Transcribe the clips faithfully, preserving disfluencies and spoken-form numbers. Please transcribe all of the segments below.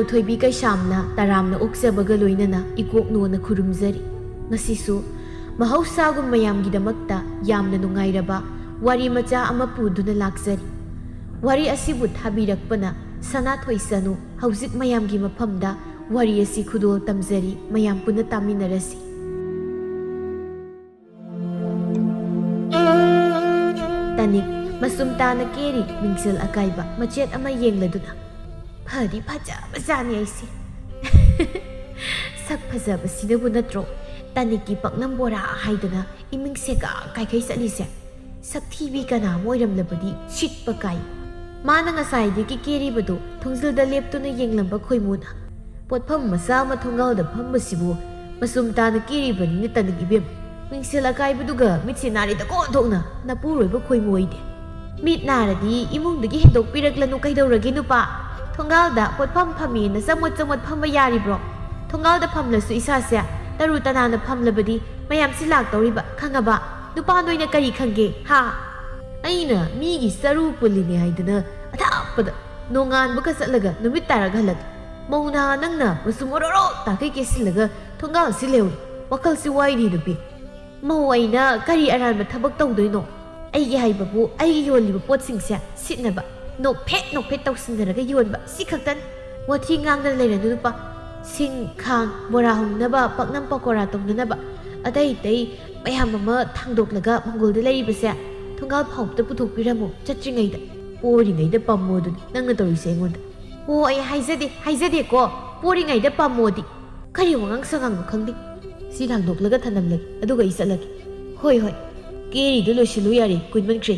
ꯊꯣꯏꯕꯤ ꯀꯩꯁꯥꯝꯅ ꯇꯔꯥꯝꯅ ꯑꯣꯛꯆꯕꯒ ꯂꯣꯏꯅꯅ ꯏꯀꯣꯛꯅꯣꯅ ꯈꯨꯔꯨꯝꯖꯔꯤ꯫ ꯉꯁꯤꯁꯨ ꯃꯍꯧꯁꯥꯒꯨꯝ ꯃꯌꯥꯝꯒꯤꯗꯃꯛꯇ ꯌꯥꯝꯅ ꯅꯨꯡꯉꯥꯏꯔꯕ ꯋꯥꯔꯤ ꯃꯆꯥ ꯑꯃ ꯄꯨꯗꯨꯅ ꯂꯥꯛꯆꯔꯤ꯫ ꯋꯥꯔꯤ ꯑꯁꯤꯕꯨ ꯊꯥꯕꯤꯔꯛꯄꯅ ꯁꯅꯥꯊꯣꯏ ꯁꯅꯨ꯫ ꯍꯧꯖꯤꯛ ꯃꯌꯥꯝꯒꯤ ꯃꯐꯝꯗ ꯋꯥꯔꯤ ꯑꯁꯤ ꯈꯨꯗꯣꯜ ꯇꯝꯖꯔꯤ, ꯃꯌꯥꯝ ꯄꯨꯟꯅ ꯇꯥꯃꯤꯟꯅꯔꯁꯤ꯫ ꯇꯅꯤꯛ, ꯃꯁꯨꯝ ꯇꯥꯅ ꯀꯦꯔꯤ ꯃꯤꯡꯁꯦꯜ ꯑꯀꯥꯏꯕ ꯃꯆꯦꯠ ꯑꯃ ꯌꯦꯡꯂꯗꯨꯅ, "ꯐꯗꯤ ꯐꯖꯕꯖꯥꯠꯅꯤ ꯑꯩꯁꯦ꯫ ꯁꯛ ꯐꯖꯕꯁꯤꯅꯕꯨ ꯅꯠꯇ꯭ꯔꯣ ꯇꯅꯤꯛꯀꯤ ꯄꯥꯛꯅꯝ ꯕꯣꯔꯥ ꯍꯥꯏꯗꯅ ꯏꯃꯤꯡ ꯁꯦꯒꯥ ꯀꯥꯏꯈꯩ ꯆꯠꯂꯤꯁꯦ? ꯁꯛꯊꯤꯕꯤ ꯀꯅꯥ ꯑꯃ ꯑꯣꯏꯔꯝꯂꯕꯗꯤ ꯁꯤꯠꯄ ꯀꯥꯏ꯫" ꯃꯥꯅ ꯉꯁꯥꯏꯗꯒꯤ ꯀꯦꯔꯤꯕꯗꯨ ꯊꯣꯡꯖꯤꯜꯗ ꯂꯦꯞꯇꯨꯅ ꯌꯦꯡꯂꯝꯕ ꯈꯣꯏꯃꯨꯅ, "ꯄꯣꯠꯐꯝ ꯃꯆꯥ ꯑꯃ ꯊꯣꯡꯒꯥꯜꯗ ꯐꯝꯕꯁꯤꯕꯨ ꯃꯆꯨꯝ ꯇꯥꯅ ꯀꯦꯔꯤꯕꯅꯤꯅ ꯇꯅꯤꯛ ꯏꯕꯦꯝ꯫ ꯃꯤꯡꯁꯦꯜ ꯑꯀꯥꯏꯕꯗꯨꯒ ꯃꯤꯠꯁꯦ ꯅꯥꯔꯤꯗꯀꯣ ꯑꯣꯟꯊꯣꯛꯅ ꯅꯄꯨꯔꯣꯏꯕ ꯈꯣꯏꯃꯨ ꯑꯣꯏꯗꯦ꯫ ꯃꯤꯠ ꯅꯥꯔꯗꯤ ꯏꯃꯨꯡꯗꯒꯤ ꯍꯦꯟꯗꯣꯛꯄꯤꯔꯛꯂꯅꯨ ꯀꯩꯗꯧꯔꯒꯦ ꯅꯨꯄꯥ? ꯊꯣꯡꯒꯥꯜꯗ ꯄꯣꯠꯐꯝ ꯐꯝꯃꯦꯅ ꯆꯃꯣꯠ ꯆꯃꯣꯠ ꯐꯝꯕ ꯌꯥꯔꯤꯕ꯭ꯔꯣ? ꯊꯣꯡꯒꯥꯜꯗ ꯐꯝꯂꯁꯨ ꯏꯁꯥꯁꯦ ꯇꯔꯨ ꯇꯅꯥꯟꯅ ꯐꯝꯂꯕꯗꯤ ꯃꯌꯥꯝꯁꯤ ꯂꯥꯛꯇꯧꯔꯤꯕ ꯈꯪꯉꯕ? ꯅꯨꯄꯥ ꯅꯣꯏꯅ ꯀꯔꯤ ꯈꯪꯒꯦ ꯍꯥ? ꯑꯩꯅ ꯃꯤꯒꯤ ꯆꯔꯨ ꯄꯨꯜꯂꯤꯅꯦ ꯍꯥꯏꯗꯅ ꯑꯊꯥꯞꯄꯗ ꯅꯣꯡꯉꯥꯟꯕꯒ ꯆꯠꯂꯒ ꯅꯨꯃꯤꯠ ꯇꯥꯔꯒ ꯍꯜꯂꯛꯂꯦ꯫ ꯃꯧ ꯅꯍꯥ ꯅꯪꯅ ꯃꯆꯨꯝ ꯑꯣꯔꯣꯔꯣ ꯇꯥꯈꯩ ꯀꯦꯁꯤꯜꯂꯒ ꯊꯣꯡꯒꯥꯜꯁꯤ ꯂꯩꯍꯧꯔꯤ꯫ ꯋꯥꯈꯜꯁꯤ ꯋꯥꯏꯅꯦ ꯅꯨꯄꯤ꯫ ꯃꯧ ꯑꯩꯅ ꯀꯔꯤ ꯑꯔꯥꯟꯕ ꯊꯕꯛ ꯇꯧꯗꯣꯏꯅꯣ? ꯑꯩꯒꯤ ꯍꯥꯏꯕꯕꯨ ꯑꯩꯒꯤ ꯌꯣꯜꯂꯤꯕ ꯄꯣꯠꯁꯤꯡꯁꯦ ꯁꯤꯠꯅꯕ ꯅꯣꯛꯐꯦꯠ ꯅꯣꯛꯐꯦꯠ ꯇꯧꯁꯤꯟꯅꯔꯒ ꯌꯣꯟꯕ ꯁꯤ ꯈꯛꯇꯅꯤ꯫ ꯋꯥꯊꯤ ꯉꯥꯡꯗꯅ ꯂꯩꯔꯅꯨ ꯅꯨꯄꯥ꯫ ꯁꯤꯡ, ꯈꯥꯡ, ꯕꯣꯔꯥ ꯍꯧꯅꯕ, ꯄꯥꯛꯅꯝ ꯄꯀꯣꯔꯥ ꯇꯧꯅꯅꯕ ꯑꯇꯩ ꯑꯇꯩ ꯃꯌꯥꯝ ꯑꯃ ꯊꯥꯡꯗꯣꯛꯂꯒ ꯃꯪꯒꯣꯜꯗ ꯂꯩꯔꯤꯕꯁꯦ ꯊꯣꯡꯒꯥꯜ ꯐꯥꯎꯕꯗ ꯄꯨꯊꯣꯛꯄꯤꯔꯝꯃꯨ ꯆꯠꯇ꯭ꯔꯤꯉꯩꯗ꯫ ꯄꯣꯔꯤꯉꯩꯗ ꯄꯝꯃꯣ ꯑꯗꯨꯅꯤ ꯅꯪꯅ ꯇꯧꯔꯤꯁꯦ ꯑꯩꯉꯣꯟꯗ꯫ ꯑꯣ, ꯑꯩ ꯍꯥꯏꯖꯗꯦ, ꯍꯥꯏꯖꯗꯦꯀꯣ꯫ ꯄꯣꯔꯤꯉꯩꯗ ꯄꯝꯃꯣꯗꯤ꯫ ꯀꯔꯤ ꯋꯥꯉꯥꯡ ꯁꯉꯥꯡꯅꯣ ꯈꯪꯗꯦ꯫ ꯁꯤ ꯊꯥꯡꯗꯣꯛꯂꯒ ꯊꯅꯝꯂꯒꯦ, ꯑꯗꯨꯒ ꯑꯩ ꯆꯠꯂꯒꯦ꯫ ꯍꯣꯏ, ꯍꯣꯏ꯫ ꯀꯦꯔꯤꯗꯨ ꯂꯣꯏꯁꯤꯜꯂꯨ ꯌꯥꯔꯦ, ꯀꯨꯏꯃꯟꯈ꯭ꯔꯦ꯫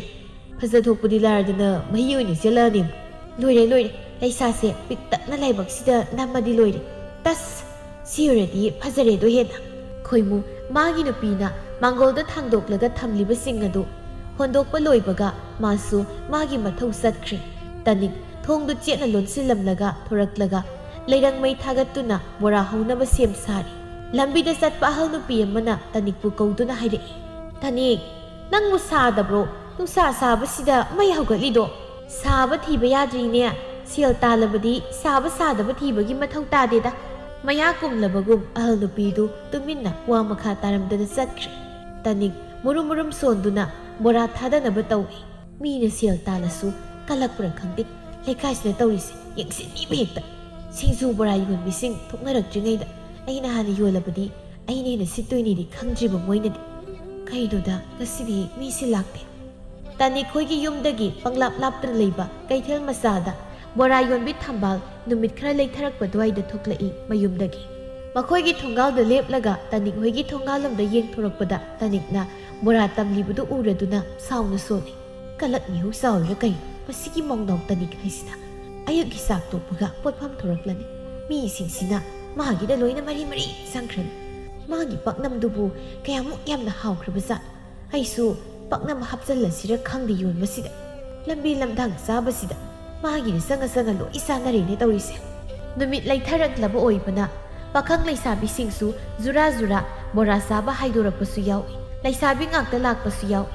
ꯐꯖꯊꯣꯛꯄꯗꯤ ꯂꯥꯏꯔꯗꯅ ꯃꯍꯤ ꯑꯣꯏꯅ ꯆꯦꯜꯂꯛꯑꯅꯦꯕ꯫ ꯂꯣꯏꯔꯦ, ꯂꯣꯏꯔꯦ꯫ ꯂꯩꯁꯥꯁꯦ ꯄꯤꯛꯇꯛꯅ ꯂꯥꯏꯕꯛꯁꯤꯗ ꯅꯝꯃꯗꯤ ꯂꯣꯏꯔꯦ꯫ ꯇꯁ! ꯁꯤ ꯑꯣꯏꯔꯗꯤ ꯐꯖꯔꯦꯗꯣ ꯍꯦꯟꯅ꯫ ꯈꯣꯏꯃꯨ ꯃꯥꯒꯤ ꯅꯨꯄꯤꯅ ꯃꯥꯡꯒꯣꯜꯗ ꯊꯥꯡꯗꯣꯛꯂꯒ ꯊꯝꯂꯤꯕꯁꯤꯡ ꯑꯗꯨ ꯍꯣꯟꯗꯣꯛꯄ ꯂꯣꯏꯕꯒ ꯃꯥꯁꯨ ꯃꯥꯒꯤ ꯃꯊꯧ ꯆꯠꯈ꯭ꯔꯦ꯫ ꯇꯅꯤꯛ ꯊꯣꯡꯗꯨ ꯆꯦꯠꯅ ꯂꯣꯟꯁꯤꯜꯂꯝꯂꯒ ꯊꯣꯔꯛꯂꯒ ꯂꯩꯔꯪ ꯃꯩ ꯊꯥꯒꯠꯇꯨꯅ ꯕꯣꯔꯥ ꯍꯧꯅꯕ ꯁꯦꯝ ꯁꯥꯔꯤ꯫ ꯂꯝꯕꯤꯗ ꯆꯠꯄ ꯑꯍꯜ ꯅꯨꯄꯤ ꯑꯃꯅ ꯇꯅꯤꯛꯄꯨ ꯀꯧꯗꯨꯅ ꯍꯥꯏꯔꯛꯏ, "ꯇꯅꯤꯛ, ꯅꯪꯕꯨ ꯁꯥꯗꯕ꯭ꯔꯣ? ꯅꯨꯡꯁꯥ ꯁꯥꯕꯁꯤꯗ ꯃꯩ ꯍꯧꯒꯠꯂꯤꯗꯣ?" "ꯁꯥꯕ ꯊꯤꯕ ꯌꯥꯗ꯭ꯔꯤꯅꯦ꯫ "ꯁꯦꯜ ꯇꯥꯜꯂꯕꯗꯤ ꯁꯥꯕ ꯁꯥꯗꯕ ꯊꯤꯕꯒꯤ ꯃꯊꯧ ꯇꯥꯗꯦꯗ"꯫ ꯃꯌꯥ ꯀꯨꯝꯂꯕꯒꯨꯝ ꯑꯍꯜ ꯅꯨꯄꯤꯗꯨ ꯇꯨꯃꯤꯟꯅ ꯋꯥ ꯃꯈꯥ ꯇꯥꯔꯝꯗꯅ ꯆꯠꯈ꯭ꯔꯦ꯫ ꯇꯥꯅꯤꯛ ꯃꯨꯔꯨꯝ ꯃꯨꯔꯨꯝ ꯁꯣꯟꯗꯨꯅ ꯕꯣꯔꯥ ꯊꯥꯗꯅꯕ ꯇꯧꯏ꯫ ꯃꯤꯅ ꯁꯦꯜ ꯇꯥꯜꯂꯁꯨ ꯀꯜꯂꯛꯄ꯭ꯔꯥ ꯈꯪꯗꯦ, ꯂꯩꯀꯥꯏꯁꯤꯅ ꯇꯧꯔꯤꯁꯦ ꯌꯦꯡꯁꯤꯟꯕꯤꯕ ꯍꯦꯛꯇ꯫ ꯁꯤꯡꯖꯨ ꯕꯣꯔꯥ ꯌꯣꯟꯕꯤꯁꯤꯡ ꯊꯣꯛꯅꯔꯛꯇ꯭ꯔꯤꯉꯩꯗ ꯑꯩꯅ ꯍꯥꯟꯅ ꯌꯣꯜꯂꯕꯗꯤ ꯑꯩꯅ ꯍꯦꯟꯅ ꯁꯤꯠꯇꯣꯏꯅꯤꯗꯤ ꯈꯪꯗ꯭ꯔꯤꯕ ꯃꯣꯏꯅꯗꯤ꯫ ꯀꯩꯅꯣꯗ ꯉꯁꯤꯗꯤ ꯃꯤꯁꯤ ꯂꯥꯛꯇꯦ꯫ ꯇꯥꯅꯤꯛ ꯈꯣꯏꯒꯤ ꯌꯨꯝꯗꯒꯤ ꯄꯪꯂꯥꯞ ꯂꯥꯞꯇꯅ ꯂꯩꯕ ꯀꯩꯊꯦꯜ ꯃꯆꯥꯗ ꯕꯣꯔꯥ ꯌꯣꯟꯕꯤ ꯊꯝꯕꯥꯜ ꯅꯨꯃꯤꯠ ꯈꯔ ꯂꯩꯊꯔꯛꯄ ꯑꯗꯨꯋꯥꯏꯗ ꯊꯣꯛꯂꯛꯏ ꯃꯌꯨꯝꯗꯒꯤ꯫ ꯃꯈꯣꯏꯒꯤ ꯊꯣꯡꯒꯥꯜꯗ ꯂꯦꯞꯂꯒ ꯇꯥꯅꯤꯛ ꯍꯣꯏꯒꯤ ꯊꯣꯡꯒꯥꯜꯂꯣꯝꯗ ꯌꯦꯡꯊꯣꯔꯛꯄꯗ ꯇꯥꯅꯤꯛꯅ ꯕꯣꯔꯥ ꯇꯝꯂꯤꯕꯗꯨ ꯎꯔꯗꯨꯅ ꯁꯥꯎꯅ ꯁꯣꯜꯂꯤ꯫ ꯀꯂꯛ ꯃꯤꯍꯧ ꯆꯥꯎꯔꯤꯔꯥ ꯀꯩꯅꯣ ꯃꯁꯤꯒꯤ ꯃꯧꯅꯥꯎ ꯇꯥꯅꯤꯛ ꯍꯥꯏꯁꯤꯅ? ꯑꯌꯨꯛꯀꯤ ꯆꯥꯛ ꯇꯣꯛꯄꯒ ꯄꯣꯠꯐꯝ ꯊꯣꯔꯛꯂꯅꯤ꯫ ꯃꯤꯁꯤꯡꯁꯤꯅ ꯃꯥꯒꯤꯗ ꯂꯣꯏꯅ ꯃꯔꯤ ꯃꯔꯤ ꯆꯪꯈ꯭ꯔꯅꯤ꯫ ꯃꯥꯒꯤ ꯄꯥꯛꯅꯝꯗꯨꯕꯨ ꯀꯌꯥꯃꯨꯛ ꯌꯥꯝꯅ ꯍꯥꯎꯈ꯭ꯔꯕ ꯖꯥꯠꯅꯣ? ꯑꯩꯁꯨ ꯄꯥꯛꯅꯝ ꯍꯥꯞꯆꯜꯂꯁꯤꯔ ꯈꯪꯗꯦ ꯌꯣꯟꯕꯁꯤꯗ꯫ ꯂꯝꯕꯤ ꯂꯝꯗꯥꯡ ꯆꯥꯕꯁꯤꯗ ꯃꯥꯒꯤꯗ ꯆꯪꯉ ꯆꯪꯉ ꯂꯣꯏ ꯆꯥꯅꯔꯦꯅꯦ ꯇꯧꯔꯤꯁꯦ꯫ ꯅꯨꯃꯤꯠ ꯂꯩꯊꯔꯛꯂꯕ ꯑꯣꯏꯕꯅ ꯄꯥꯈꯪ ꯂꯩꯁꯥꯕꯤꯁꯤꯡꯁꯨ ꯖꯨꯔꯥ ꯖꯨꯔꯥ ꯕꯣꯔꯥ ꯆꯥꯕ ꯍꯥꯏꯗꯣꯔꯛꯄꯁꯨ ꯌꯥꯎꯏ꯫ ꯂꯩꯁꯥꯕꯤ ꯉꯥꯛꯇ ꯂꯥꯛꯄꯁꯨ ꯌꯥꯎꯏ꯫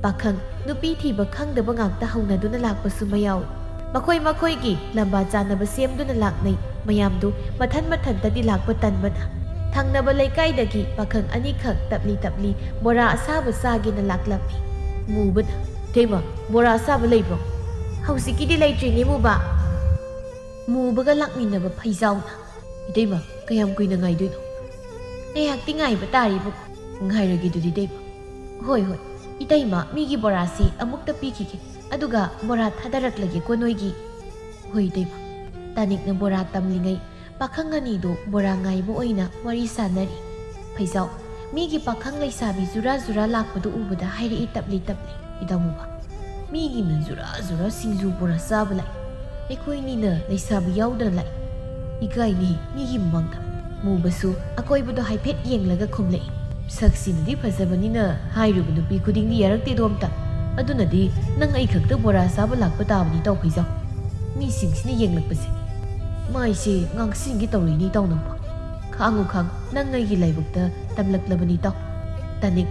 ꯄꯥꯈꯪ ꯅꯨꯄꯤ ꯊꯤꯕ ꯈꯪꯗꯕ ꯉꯥꯛꯇ ꯍꯧꯅꯗꯨꯅ ꯂꯥꯛꯄꯁꯨ ꯃꯌꯥꯎꯏ꯫ ꯃꯈꯣꯏ ꯃꯈꯣꯏꯒꯤ ꯂꯝꯕꯥ ꯆꯥꯅꯕ ꯁꯦꯝꯗꯨꯅ ꯂꯥꯛꯅꯩ꯫ ꯃꯌꯥꯝꯗꯨ ꯃꯊꯟ ꯃꯊꯟꯇꯗꯤ ꯂꯥꯛꯄ ꯇꯟꯕꯅ ꯊꯪꯅꯕ ꯂꯩꯀꯥꯏꯗꯒꯤ ꯄꯥꯈꯪ ꯑꯅꯤꯈꯛ ꯇꯞꯂꯤ ꯇꯞꯂꯤ ꯕꯣꯔꯥ ꯑꯁꯥꯕ ꯆꯥꯒꯦꯅ ꯂꯥꯛꯂꯝꯃꯤ꯫ ꯃꯨꯕꯅ, "ꯏꯇꯩꯃ, ꯕꯣꯔꯥ ꯑꯁꯥꯕ ꯂꯩꯕ꯭ꯔꯣ?" "ꯍꯧꯖꯤꯛꯀꯤꯗꯤ ꯂꯩꯇ꯭ꯔꯤꯅꯦ ꯃꯨꯕ"꯫ ꯃꯨꯕꯒ ꯂꯥꯛꯃꯤꯟꯅꯕ ꯐꯩꯖꯥꯎꯅ, "ꯏꯇꯩꯃ, ꯀꯌꯥꯝ ꯀꯨꯏꯅ ꯉꯥꯏꯗꯣꯏꯅꯣ?" "ꯉꯥꯏꯍꯥꯛꯇꯤ ꯉꯥꯏꯕ ꯇꯥꯔꯤꯕꯨ"꯫ "ꯉꯥꯏꯔꯒꯦ ꯑꯗꯨꯗꯤ ꯏꯇꯩꯃ"꯫ "ꯍꯣꯏ, ꯍꯣꯏ꯫ ꯏꯇꯩꯃ, ꯃꯤꯒꯤ ꯕꯣꯔꯥꯁꯤ ꯑꯃꯨꯛꯇ ꯄꯤꯈꯤꯒꯦ, ꯑꯗꯨꯒ ꯕꯣꯔꯥ ꯊꯥꯗꯔꯛꯂꯒꯦꯀꯣ ꯅꯣꯏꯒꯤ"꯫ "ꯍꯣꯏ ꯏꯇꯩꯃ"꯫ ꯇꯥꯅꯤꯛꯅ ꯕꯣꯔꯥ ꯇꯝꯂꯤꯉꯩ ꯄꯥꯈꯪ ꯑꯅꯤꯗꯨ ꯕꯣꯔꯥ ꯉꯥꯏꯕ ꯑꯣꯏꯅ ꯋꯥꯔꯤ ꯁꯥꯟꯅꯔꯤ꯫ ꯐꯩꯖꯥꯎ, ꯃꯤꯒꯤ ꯄꯥꯈꯪ ꯂꯩꯁꯥꯕꯤ ꯖꯨꯔꯥ ꯖꯨꯔꯥ ꯂꯥꯛꯄꯗꯨ ꯎꯕꯗ ꯍꯥꯏꯔꯛꯏ ꯇꯞꯂꯤ ꯇꯞꯂꯤ, "ꯏꯇꯥ ꯃꯨꯕ, ꯃꯤꯒꯤꯅ ꯖꯨꯔꯥ ꯖꯨꯔꯥ ꯁꯤꯡꯖꯨ ꯕꯣꯔꯥ ꯆꯥꯕ ꯂꯥꯛꯏ꯫ ꯑꯩꯈꯣꯏꯅꯤꯅ ꯂꯩꯁꯥꯕꯤ ꯌꯥꯎꯗꯅ ꯂꯥꯛꯏ꯫ ꯏꯀꯥꯏꯅꯤ ꯃꯤꯒꯤ ꯃꯃꯥꯡꯗ"꯫ ꯃꯨꯕꯁꯨ ꯑꯀꯣꯏꯕꯗꯣ ꯍꯥꯏꯐꯦꯠ ꯌꯦꯡꯂꯒ ꯈꯨꯝꯂꯛꯏ, "ꯁꯛꯁꯤꯅꯗꯤ ꯐꯖꯕꯅꯤꯅ ꯍꯥꯏꯔꯨꯕ ꯅꯨꯄꯤ ꯈꯨꯗꯤꯡꯗꯤ ꯌꯥꯔꯛꯇꯦꯗꯣ ꯑꯝꯇ꯫ ꯑꯗꯨꯅꯗꯤ ꯅꯪ ꯑꯩ ꯈꯛꯇ ꯕꯣꯔꯥ ꯆꯥꯕ ꯂꯥꯛꯄ ꯇꯥꯕꯅꯤ ꯏꯇꯥꯎ ꯐꯩꯖꯥꯎ꯫ ꯃꯤꯁꯤꯡꯁꯤꯅ ꯌꯦꯡꯂꯛꯄꯁꯦ꯫ ꯃꯥꯏꯁꯦ ꯉꯥꯡꯁꯤꯟꯒꯦ ꯇꯧꯔꯤꯅꯤ ꯏꯇꯥꯎ ꯅꯪꯕꯣ꯫ ꯈꯥꯡꯉꯨ ꯈꯥꯡꯉꯨ, ꯅꯪ ꯑꯩꯒꯤ ꯂꯥꯏꯕꯛꯇ ꯇꯝꯂꯛꯂꯕꯅꯤ ꯏꯇꯥꯎ"꯫ ꯇꯥꯅꯤꯛ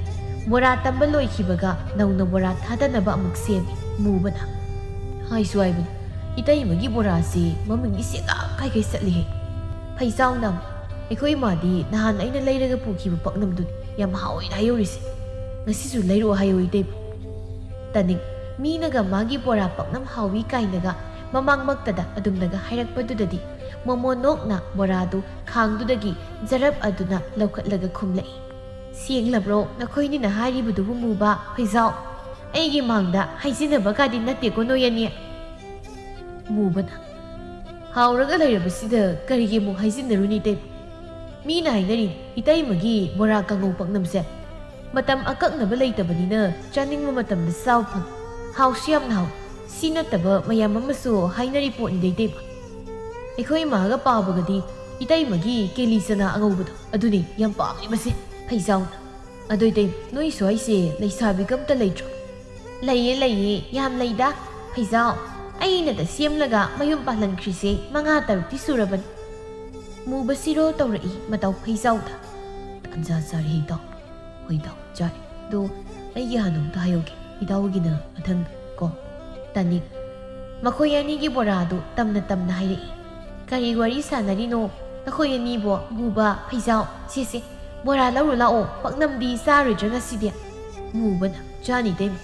ꯕꯣꯔꯥ ꯇꯝꯕ ꯂꯣꯏꯈꯤꯕꯒ ꯅꯧꯅ ꯕꯣꯔꯥ ꯊꯥꯗꯅꯕ ꯑꯃꯨꯛ ꯁꯦꯝꯃꯤ꯫ ꯃꯨꯕꯅ, "ꯍꯥꯏꯁꯨ ꯍꯥꯏꯕꯅꯤ, ꯏꯇꯩꯃꯒꯤ ꯕꯣꯔꯥꯁꯤ ꯃꯃꯤꯡꯗꯤ ꯁꯦꯒꯥ ꯀꯥꯏꯒꯩ ꯆꯠꯂꯤꯍꯦ꯫ ꯐꯩꯖꯥꯎꯅ, ꯑꯩꯈꯣꯏ ꯏꯃꯥꯗꯤ ꯅꯍꯥꯟ ꯑꯩꯅ ꯂꯩꯔꯒ ꯄꯨꯈꯤꯕ ꯄꯥꯛꯅꯝꯗꯨꯅꯤ ꯌꯥꯝ ꯍꯥꯎꯋꯦꯅ ꯍꯥꯏꯍꯧꯔꯤꯁꯦ꯫ ꯉꯁꯤꯁꯨ ꯂꯩꯔꯛꯑꯣ ꯍꯥꯏꯌꯣ ꯏꯇꯩꯃ꯫ ꯇꯥꯅꯤꯡ, ꯃꯤꯅꯒ ꯃꯥꯒꯤ ꯕꯣꯔꯥ ꯄꯥꯛꯅꯝ ꯍꯥꯎꯏ ꯀꯥꯏꯅꯒ ꯃꯃꯥꯡꯃꯛꯇꯗ ꯑꯗꯨꯝꯅꯒ ꯍꯥꯏꯔꯛꯄꯗꯨꯗꯗꯤ ꯃꯣꯃꯣ ꯅꯣꯛꯅ ꯕꯣꯔꯥꯗꯨ ꯈꯥꯡꯗꯨꯗꯒꯤ ꯖꯔꯞ ꯑꯗꯨꯅ ꯂꯧꯈꯠꯂꯒ ꯈꯨꯝꯂꯛꯏ꯫ ꯁꯦꯡꯂꯕ꯭ꯔꯣ ꯅꯈꯣꯏꯅꯤꯅ ꯍꯥꯏꯔꯤꯕꯗꯨꯕꯨ ꯃꯨꯕ, ꯐꯩꯖꯥꯎ? ꯑꯩꯒꯤ ꯃꯥꯡꯗ ꯍꯥꯏꯖꯤꯟꯅꯕꯒꯗꯤ ꯅꯠꯇꯦꯀꯣ ꯅꯣꯏ ꯑꯅꯤ? ꯃꯨꯕꯅ, ꯍꯥꯎꯔꯒ ꯂꯩꯔꯕꯁꯤꯗ ꯀꯔꯤꯒꯤ ꯑꯃꯨꯛ ꯍꯥꯏꯖꯤꯟꯅꯔꯨꯅꯤ ꯏꯇꯩꯃ? ꯃꯤꯅ ꯍꯥꯏꯅꯔꯤ ꯏꯇꯩꯃꯒꯤ ꯕꯣꯔꯥ ꯀꯥꯡꯉꯧ ꯄꯥꯛꯅꯝꯁꯦ ꯃꯇꯝ ꯑꯀꯛꯅꯕ ꯂꯩꯇꯕꯅꯤꯅ ꯆꯥꯅꯤꯡꯕ ꯃꯇꯝꯗ ꯆꯥꯕ ꯐꯪ꯫ ꯍꯥꯎꯁꯨ ꯌꯥꯝꯅ ꯍꯥꯎ꯫ ꯁꯤ ꯅꯠꯇꯕ ꯃꯌꯥꯝ ꯑꯃꯁꯨ ꯍꯥꯏꯅꯔꯤ ꯄꯣꯠꯅꯤꯗ ꯏꯇꯩꯃ꯫ ꯑꯩꯈꯣꯏ ꯏꯃꯥꯒ ꯄꯥꯕꯒꯗꯤ ꯏꯇꯩꯃꯒꯤ ꯀꯦꯂꯤ ꯆꯅꯥ ꯑꯉꯧꯕꯗꯣ ꯑꯗꯨꯅꯤ ꯌꯥꯝ ꯄꯥꯝꯂꯤꯕꯁꯦ꯫ ꯐꯩꯖꯥꯎꯅ, ꯑꯗꯣ ꯏꯇꯩꯃ, ꯅꯣꯏ ꯁ꯭ꯋꯥꯏꯁꯦ ꯂꯩꯁꯥꯕꯤꯒ ꯑꯝꯇ ꯂꯩꯇ꯭ꯔꯣ? ꯂꯩꯌꯦ, ꯂꯩꯌꯦ, ꯌꯥꯝ ꯂꯩꯗ꯫ ꯐꯩꯖꯥꯎ, ꯑꯩꯅꯗ ꯁꯦꯝꯂꯒ ꯃꯌꯨꯝ ꯄꯥꯜꯍꯟꯈ꯭ꯔꯤꯁꯦ ꯃꯉꯥ ꯇꯔꯨꯛꯇꯤ ꯁꯨꯔꯕꯅꯤ꯫ ꯃꯨꯕ ꯁꯤꯔꯣ ꯇꯧꯔꯛꯏ ꯃꯇꯥꯎ ꯐꯩꯖꯥꯎꯗ꯫ ꯇꯥꯟꯖꯥ ꯆꯥꯔꯦ ꯏꯇꯥꯎ꯫ ꯍꯣꯏ ꯏꯇꯥꯎ, ꯆꯥꯔꯦ꯫ ꯑꯗꯣ ꯑꯩꯒꯤ ꯍꯥꯟꯅ ꯑꯝꯇ ꯍꯥꯏꯍꯧꯒꯦ, ꯏꯇꯥꯎꯒꯤꯅ ꯃꯊꯪ ꯀꯣ꯫ ꯇꯥꯅꯤꯡ, ꯃꯈꯣꯏ ꯑꯅꯤꯒꯤ ꯕꯣꯔꯥꯗꯨ ꯇꯝꯅ ꯇꯝꯅ ꯍꯥꯏꯔꯛꯏ꯫ ꯀꯔꯤ ꯋꯥꯔꯤ ꯁꯥꯟꯅꯔꯤꯅꯣ ꯅꯈꯣꯏ ꯑꯅꯤꯕꯣ? ꯃꯨꯕ, ꯐꯩꯖꯥꯎ, ꯁꯦ ꯁꯦ, ꯕꯣꯔꯥ ꯂꯧꯔꯨ ꯂꯥꯛꯑꯣ, ꯄꯥꯛꯅꯝꯗꯤ ꯆꯥꯔꯣꯏꯗ꯭ꯔꯥ ꯉꯁꯤꯗꯤ? ꯃꯨꯕꯅ, ꯆꯥꯅꯤ ꯏꯇꯩꯃ,